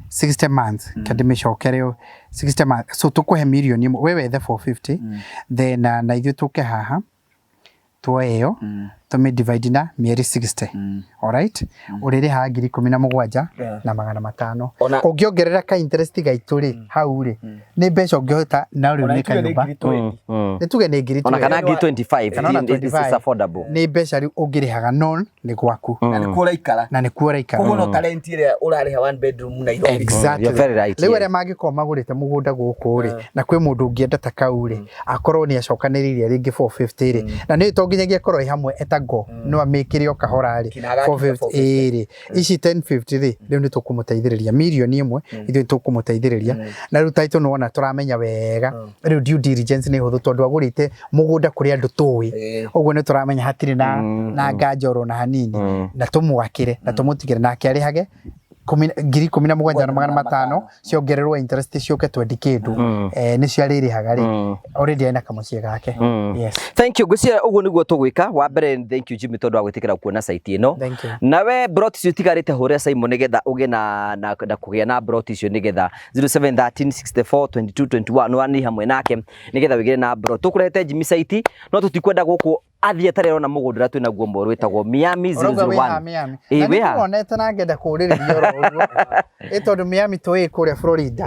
60 months, mm. Ndĩmĩcokere 60 months. So tũkũhe mirioni ĩmwe, we wethe 450, then na ithuĩ tũke haha tuoe ĩyo, tũmĩ divide na mĩeri 60. Alright? Ũrĩrĩhaga 17,500. Ũngĩongerera ka interest gaitũ rĩ, hau rĩ, nĩ mbeca ũngĩhota na rĩu nĩ kanyũmba. Nĩ tuge nĩ ngiri Ona kana ngiri 25, Kana ona it's 25. affordable. Nĩ mbeca rĩu ũngĩrĩhaga non nĩ gwaku. Na nĩkuo ũraikara. Na nĩkuo ũraikara. Koguo no talent ĩrĩa ũrarĩha one bedroom Nairobi. Exactly. You're very right, Rĩu yes. arĩa mangĩkorwo magũrĩte mũgũnda gũkũ rĩ, na kwĩ mũndũ ũngĩenda ta kau rĩ, akorwo nĩ acokanĩrĩirie rĩngĩ 450 rĩ, na nĩ to nginyagia ĩkorwo ĩ hamwe ĩtagwo, no amĩkĩre o kahora rĩ, Nginya agakinya 450 ĩĩ rĩ, ici 1050 rĩ, rĩu nĩ tũkũmũteithĩrĩria mirioni ĩmwe, ithuĩ nĩ tũkũmũteithĩrĩria. Na rĩu title nĩ wona tũramenya wega, rĩu due diligence nĩ hũthũ tondũ agũrĩte mũgũnda kũrĩ andũ tũĩ, ũguo nĩ tũramenya hatirĩ na na nganja oro na hanini, na tũmwakĩre na tũmũtigĩre nake arĩhage 17,500 ciongererwo interest ciũke twendi kĩndũ, nĩcio arĩrĩhaga rĩ, already ena kamũciĩ gake. Yes. Thank you. Ngwĩciria ũguo nĩguo tũgwĩka. Wa mbere thank you Jimmy tondũ wa gwĩtĩkĩra kuona site ĩno. Thank you. Nawe brot icio itigarĩte hũrĩra Simon nĩgetha ũgĩe na na na kũgĩa na brot icio nĩgetha 0713 64 22 21 nĩ hamwe nake nĩgetha wĩgĩre na brot. Tũkũrehete Jimmy site no tũtikwenda gũkũ athiĩ atarĩ arona mũgũnda ũrĩa twĩ naguo mwerũ wĩtagwo Miami Ũrauga wĩ haha 001. Miami. Ĩĩ, Na wĩ haha. nĩndĩwonete na ngenda kũũrĩrĩria oro ũguo. Ĩ tondũ Miami tũĩ kũrĩa Florida.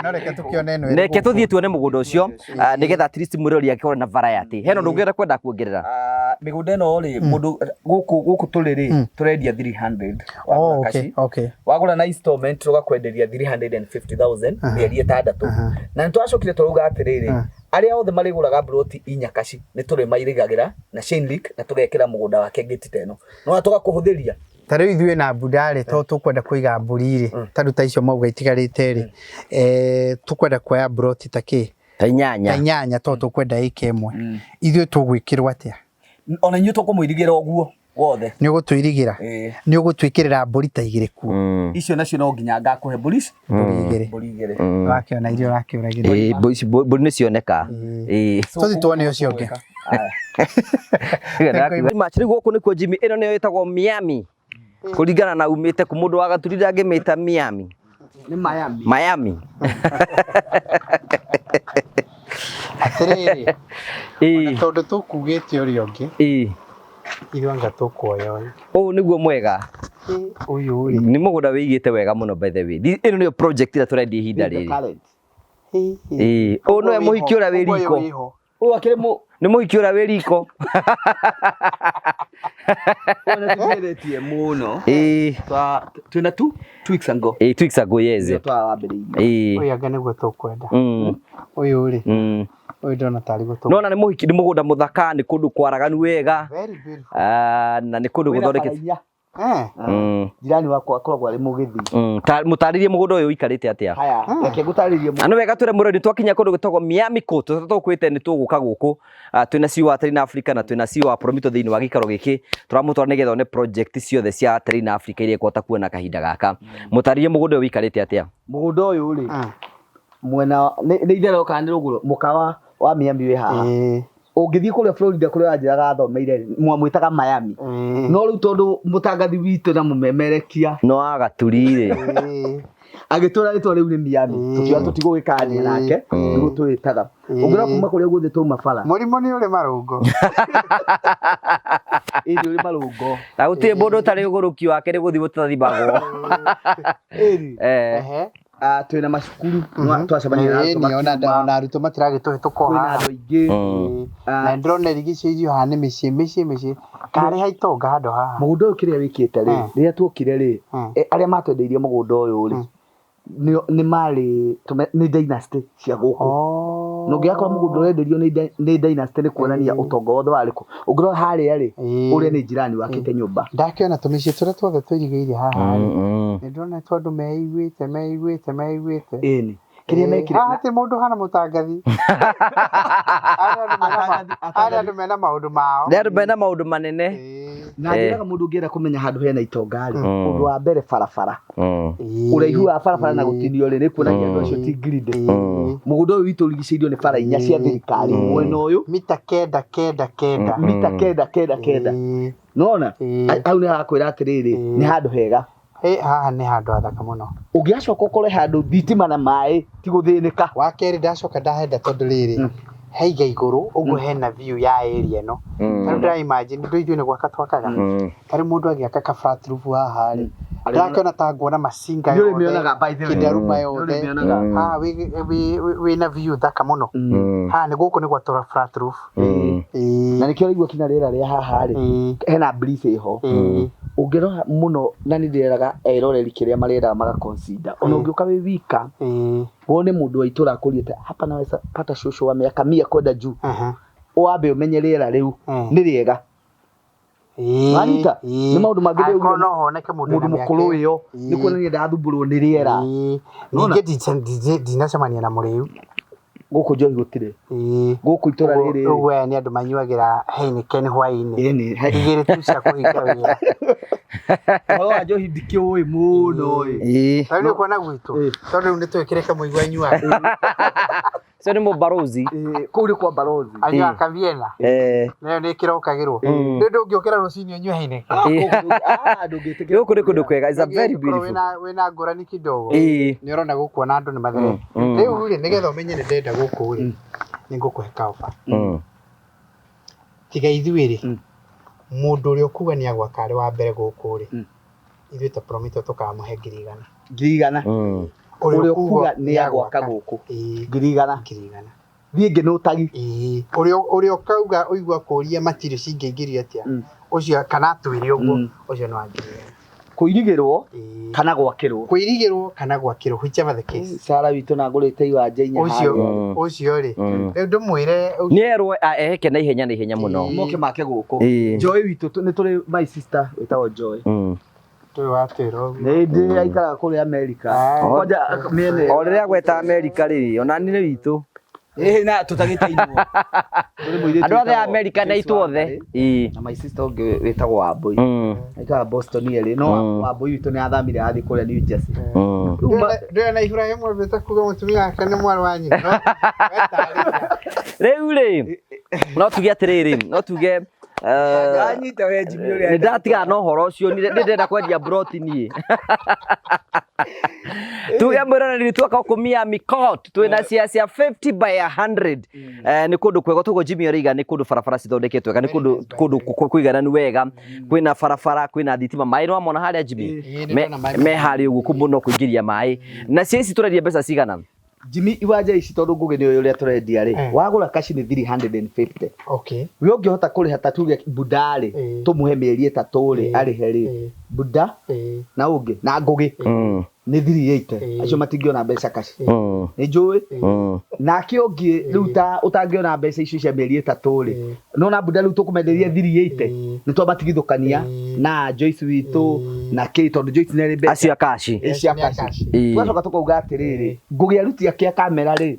No reke tũkĩone ĩno ĩrĩ Reke gũkũ. tũthiĩ tuone mũgũnda ũcio, nĩgetha at least mwĩrori akĩone na variety. Hena ũndũ ũngĩ kwenda kuongerera? Mĩgũnda ĩno rĩ, mũndũ gũkũ gũkũ tũrĩ rĩ, tũrendia 300 Oh, wagũra okay, kaci. okay. Wagũra na installment tũgakwenderia 350,000 mĩeri ĩtandatũ. Na nĩ twacokire tũrauga atĩrĩrĩ, arĩa othe marĩgũraga mburoti inya kaci nĩ tũrĩmairigagĩra na chain link na tũgekĩra mũgũnda wake gate ta ĩno. No tũgakũhũthĩria. Ta rĩu ithuĩ na mbunda rĩ, to tũkwenda kũiga mbũri rĩ, ta rĩu ta icio mauga itigarĩte rĩ, tũkwenda kuoya mburoti ta kĩ? Ta inyanya. Ta inyanya to tũkwenda ĩka ĩmwe. Ithuĩ tũgwĩkĩrwo atĩa? Ona inyuĩ tũkũmũirigĩra ũguo wothe. Nĩ ũgũtũirigĩra? Nĩ ũgũtwĩkĩrĩra mbũri ta igĩrĩ kuo? Icio nacio no nginya ngakũhe mbũri ici? Mbũri igĩrĩ. Mbũri igĩrĩ. Ũrakĩona iria ũrakĩũragĩra. Ĩĩ, mbũri ici mbũri nĩ cioneka. Ĩĩ. Tũthiĩ tuone ũcio ũngĩ. Rĩu gũkũ nĩkuo Jimmy, ĩno nĩyo ĩtagwo Miami. Kũringana na umĩte kũ, mũndũ wa Gaturi ndangĩmĩta Miami. Nĩ Miami. Miami. Atĩrĩrĩ, Ĩĩ. tondũ tũkugĩte ũrĩa ũngĩ, Ĩĩ. ithuĩ anga tũkuoya ũyũ. Ũyũ nĩguo mwega. Ũyũ rĩ. Nĩ mũgũnda wĩigĩte wega mũno by the way. Ĩno nĩyo project ĩrĩa tũrendia ihinda rĩrĩ. Ĩĩ. Ũyũ nĩwe mũhiki ũrĩa wĩ riko. Ũyũ akĩrĩ mũ Nĩ mũhiki ũrĩa wĩ riko. Ũyũ nĩ tũcenjetie mũno. Ĩĩ. Twa twĩna 2 weeks ago. Ĩĩ, 2 weeks ago, yes. Nĩguo twawambĩrĩirie. Ĩĩ. Ũyũ anga nĩguo tũkwenda. Ũyũ rĩ, ũyũ ndona tarĩ guo tũkwenda. Nona nĩ mũhiki, nĩ mũgũnda mũthaka, nĩ kũndũ kwaraganu wega. Very beautiful. Ah, na nĩ kũndũ Wĩna gũthondekete. bara inya. Eh. Jirani wakwa akoragwo arĩ mũgĩthi. Mũtarĩrie mũgũnda ũyũ ũikarĩte atĩa? Haya, reke ngũtarĩrie. Na nĩ wega twĩre mũrori twakinya kũndũ gwĩtagwo Miami Court tũkwĩte nĩ tũgũka gũkũ. Ah, twĩna CEO wa Terrain Africa na twĩna CEO wa Promito thĩinĩ wa gĩikaro gĩkĩ tũramũtwara nĩgetha one project ciothe cia Terrain Africa iria ĩkũhota kuona kahinda gaka. Mũtarĩrie mũgũnda ũyũ ũikarĩte atĩa? Mũgũnda ũyũ rĩ, Mm. mwena nĩ itherero kana nĩ rũgũrũ mũkawa wa Miami wĩ haha. Ũngĩthiĩ kũrĩa Florida kũrĩa wanjĩraga athomeire mwamwĩtaga Miami. No rĩu tondũ mũtangathi witũ na mũmemerekia No agaturi rĩ. Agĩtwĩra rĩtwa rĩu nĩ Miami, tũkiuga tũtigũgĩkania nake, nĩguo twĩtaga. Ũngĩrora kuma kũrĩa guothe twauma bara. Mũrimũ nĩ ũrĩ marũngo. Ĩĩ, nĩ ũrĩ marũngo. Na gũtirĩ mũndũ ũtarĩ ũgũrũki wake, nĩ gũthimwo tũtathimagwo. Ĩni. Eh. Ehe. Ah, twĩna macukuru. Twacemania na Ĩĩ, arutwo nĩ ona makiuma. ona arutwo matiragĩtũhĩtũka o Kwĩna haha. andũ aingĩ. Ĩĩ. Na ndĩrona irigicĩirio haha nĩ mĩciĩ mĩciĩ mĩciĩ karĩ haitonga handũ haha. Mũgũnda ũyũ kĩrĩa wĩkĩte rĩ, rĩrĩa tuokire rĩ, arĩa matwendeirie mũgũnda ũyũ rĩ, nĩ marĩ nĩ dynasty cia gũkũ. Oh. Na ũngĩgakora mũgũnda ũrenderio nĩ dynasty, nĩ kuonania ũtonga wothe warĩ kũ. Ũngĩrora harĩa rĩ, ũrĩa nĩ jirani wakĩte nyũmba. Ndakĩona tũmĩciĩ tũrĩa tuothe twĩrigĩire haha rĩ, nĩ ndĩrona tũ andũ meiguĩte meiguĩte meiguĩte. Ĩni, kĩrĩa mekire Haha ti mũndũ hana mũtangathi. Harĩa andũ mena maũndũ mao. Nĩ andũ mena maũndũ manene. Na njĩraga mũndũ ũngĩenda kũmenya handũ hena itonga rĩ, ũndũ wa mbere barabara, ũraihu wa barabara na gũtinio rĩ, nĩ kuonania andũ acio ti greedy. Mũgũnda ũyũ witũ ũrigicĩirio nĩ bara inya cia thirikari mwena ũyũ. Mita 9 9 9. Mita 9 9 9. Nona hau nĩ harakwĩra atĩrĩrĩ, nĩ handũ hega. Ĩ, haha nĩ handũ hathaka mũno. Ũngĩgacoka ũkore handũ thitima na maĩ ti gũthĩnĩka. Wa kerĩ ndacoka ndahenda tondũ rĩrĩ haiga igũrũ ũguo hena view ya area ĩno. Tarĩu ndĩra imagine ndũ ithuĩ nĩ gwaka twakaga, tarĩu mũndũ agĩaka ka flat roof haha rĩ, ndakĩona ta nguona macinga Nĩ yothe, ũrĩmĩonaga, by the way. kĩndaruma yothe. Nĩũrĩmĩonaga. Haha wĩna view thaka mũno. Haha nĩ gũkũ nĩ gwatũra flat roof. Ĩĩ. Na nĩkĩo ũraigua kinya rĩera rĩa haha rĩ, hena breeze ĩho. Ũngĩrora mũno, na nĩ ndĩreraga eroreri kĩrĩa mareraga maga consider, ona ũngĩũka wĩ wika, wone mũndũ wa itũra akũriĩte hapa naweza pata shosho wa miaka 100 kwenda juu, wambe ũmenye rĩera rĩu nĩ rĩega. Wanyita? Nĩ maũndũ mangĩ Angĩkorwo ndĩraugire. no honeke mũndũ Mũndũ wĩna mĩaka mũkũrũ ĩyo. ĩyo nĩ kuonania ndathumbũrwo nĩ rĩera. Nona? Ningĩ ndinacemania na mũrĩu. Gũkũ njohi gũtirĩ. Gũkũ itũra rĩrĩ rĩ. Ũguo aya nĩ andũ manyuagĩra Heineken hwaĩ-inĩ. Ĩni. 2 tu cia kũhinga wĩra. Ũhoro wa njohi ndikĩũĩ mũno ĩ. Tarĩu nĩ ũkuona gwitũ, tondũ rĩu nĩ twĩkĩre kamũigua anyuaga. Cio nĩ mũbarozi. Ĩ, kũu nĩ kwa barozi. Anyuaga kaviena. Nayo nĩ ĩkĩrokagĩrwo. Rĩu ndũngĩũkĩra rũcinĩ ũnyue Heineken. Ah, ndũngĩtĩkĩra. Gũkũ nĩ kũndũ kwega. It's a very Ũngĩkorwo beautiful. wĩna ngũrani kidogo, nĩ ũrona gũkũ ona andũ nĩ matherete. Rĩu rĩ, nĩgetha ũmenye nĩ ndĩrenda gũkũ rĩ, nĩ ngũkũhe kaoba. Tiga ithuĩ rĩ, mũndũ ũrĩa ũkuga nĩ agwaka arĩ wa mbere gũkũ rĩ, ithuĩ ta Promito tũkamũhe 100,000. 100,000. Ũrĩa ũkuga nĩ agwaka gũkũ. 100,000. 100,000. Thiĩ ngĩ nĩ ũtagi. Ĩĩ. Ũrĩa ũkauga ũigua kũria matirio cingĩingĩrio atĩa, ũcio kana atwĩre ũguo, ũcio nĩ wa 100,000. Kũirigĩrwo Ĩĩ. kana gwakĩrwo. Kũirigĩrwo kana gwakĩrwo, whichever the case. Sara witũ na ngũrĩte iwanja inya Ũcio harĩa. ũcio rĩ, rĩu ndũmwĩre Nĩ erwo eheke na ihenya na ihenya mũno. Moke make gũkũ. Joy witũ nĩ tũrĩ my sister wĩtagwo Joy. Tũyũ watwĩra ũguo. Nĩ ndĩ aikaraga kũrĩa America. Kwanja mĩena ĩyo. O rĩrĩa gweta America rĩ, ona niĩ nĩ witũ. Ĩĩ, na tũtagĩtainwo. Tũrĩ mũirĩtu Andũ othe a wĩtagwo America na Joyce itũ othe. Wangari, Ĩĩ. na my sister ũngĩ wĩtagwo Wambui. Aikaraga Boston erĩ, no Wambui witũ nĩ athamire athiĩ kũrĩa New Jersey. Rĩu Ndĩrona Ibrahim ambĩte kuga mũtumia wake nĩ mwarĩ wa nyina. No, wetarĩria. Rĩu rĩ, no tuge atĩrĩrĩ, no tuge Anyita we Jimmy ũrĩa nĩ ndatigana na ũhoro ũcio, nĩ ndĩrenda kwendia broti niĩ. Tuge mwĩroreri twaka gũkũ Miami Court twĩna cia 50 by 100. Nĩ kũndũ kwega toguo Jimmy ũraiga, nĩ kũndũ barabara cithondeketwo wega, nĩ kũndũ kũndũ kũigananu wega, kwĩna barabara, kwĩna thitima, maĩ nĩ wamona harĩa Jimmy? Ĩĩ, nĩ ndona maĩ. Me harĩa ũguo kũndũ no kũingĩria maĩ. Na cia ici tũrendia mbeca cigana? Jimmy iwanja ici tondũ Ngũgĩ nĩ ũrĩa tũrendia rĩ, wagũra kaci nĩ 350. We ũngĩhota kũrĩha ta tuge Buda rĩ, tũmũhe mĩeri 3 rĩ, arĩhe rĩ, Buda na ũngĩ na Ngũgĩ nĩ 380. Acio matingĩona mbeca kaci. Nĩ njũĩ. Nake ũngĩ rĩu ta ũtangĩona mbeca icio cia mĩeri 3 rĩ, nona Buda rĩu tũkũmenderia 380 nĩ twamatigithũkania na Joyce witũ na kĩ tondũ Joyce nĩ arĩ mbeca acio a kaci cia kaci. Tũgacoka tũkauga atĩrĩrĩ, Ngũgĩ aruti ake a kamera rĩ,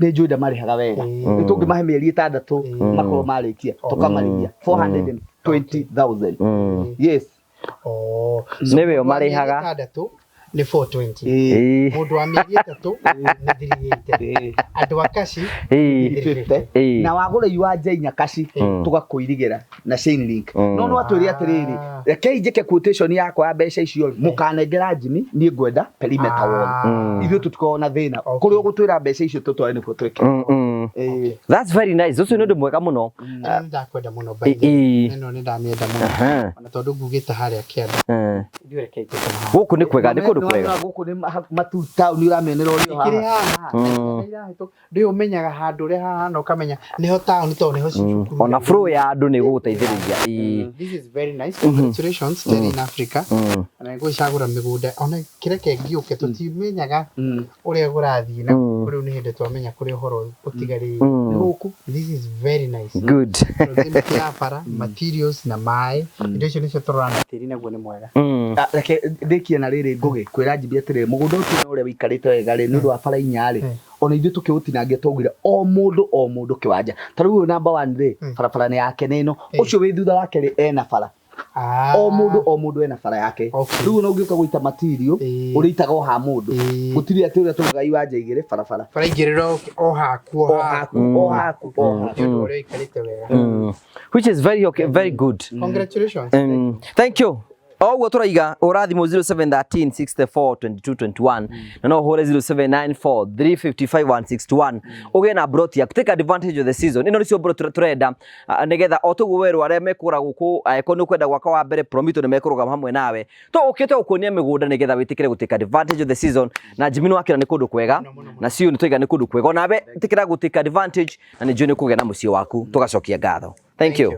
nĩ njũĩ ndamarĩhaga wega, nĩ tũngĩmahe mĩeri 6 makorwo marĩkia tũkamarĩhia 420,000. Yes. Nĩwe ũmarĩhaga. Nĩ 420. Mũndũ wa mĩeri 3 nĩ 380. Andũ a kaci 350. Na wagũra iwanja inya kaci tũgakũirigĩra na chain link. No no atwĩre atĩrĩrĩ, rekei njĩke quotation yakwa ya mbeca icio, mũkanengera Jimmy, niĩ ngwenda perimeter wall. Ithuĩ tũtikoragwo na thĩna. Kũrĩa ũgũtwĩra mbeca icio tũtware nĩkuo twĩke. That's very nice. Ũcio nĩ ũndũ mwega mũno. Nĩ ndakwenda mũno by the way. Ĩno nĩ ndamĩenda mũno. Ona tondũ ngugĩte harĩa kĩanda. Gũkũ nĩ kwega, nĩ kũndũ kwega. Gũkũ nĩ matu town ũramĩonera ũrĩ o haha. Ndĩ ũmenyaga handũ ũrĩa hahana ũkamenya nĩho town tondũ nĩho cukuru. Ona flow ya andũ nĩ gũgũteithĩrĩria. This is very nice. Congratulations Terrain Africa. Ona ngũcagũra mĩgũnda ona kĩreke ngĩũke tũtimenyaga ũrĩa kũrathiĩ na rĩu nĩ hĩndĩ twamenya kũrĩa ũhoro ũtigarĩire. Gũkũ. This is very nice. Good. Proximity ya bara, materials na maĩ, indo icio nĩcio tũrona tĩri naguo nĩ mwega. Reke ndĩkie na rĩrĩ Ngũgĩ kwĩra Jimmy atĩrĩrĩ, mũgũnda ũcio ũrĩa wĩikarĩte wega rĩ, nĩ ũndũ wa bara inya rĩ, ona ithuĩ tũkĩũtinangia twaugire o mũndũ kĩwanja. Ta rĩu ũyũ number 1 rĩ, barabara nĩ yake nĩ ĩno, ũcio wĩ thutha wake rĩ ena bara. O mũndũ ena bara yake. Rĩu ona ũngĩũka gũita material, ũrĩitaga o ha mũndũ. Gũtirĩ atĩ ũrĩa tũgaga iwanja igĩrĩ barabara. Bara igĩrĩ o haku o haku o haku o haku. Nĩ ũndũ ũrĩa ũikarĩte wega. Which is very okay, very good. Congratulations. Thank you. Oguo turaiga ura thimu 0713 64 22 21 na no hore 0794 355 161 ugie na broti yaku. Take advantage of the season. Ino nicio broti turenda nigetha o tuguo werwo aria mekura guku angĩkorwo nĩ ũkwenda gwaka wa mbere Promito nĩ mekũrũgama hamwe nawe to ũkĩte gũkuonia mĩgũnda nĩgetha wĩtĩkĩre gũ take advantage of the season. Na Jimmy nĩ wakĩra nĩ kũndũ kwega na Siu nĩ twaiga nĩ kũndũ kwega onawe ĩtĩkĩra gũ take advantage na nĩ njũĩ nĩ ũkũgĩa na mũciĩ waku. Tũgacokia ngatho. Thank you.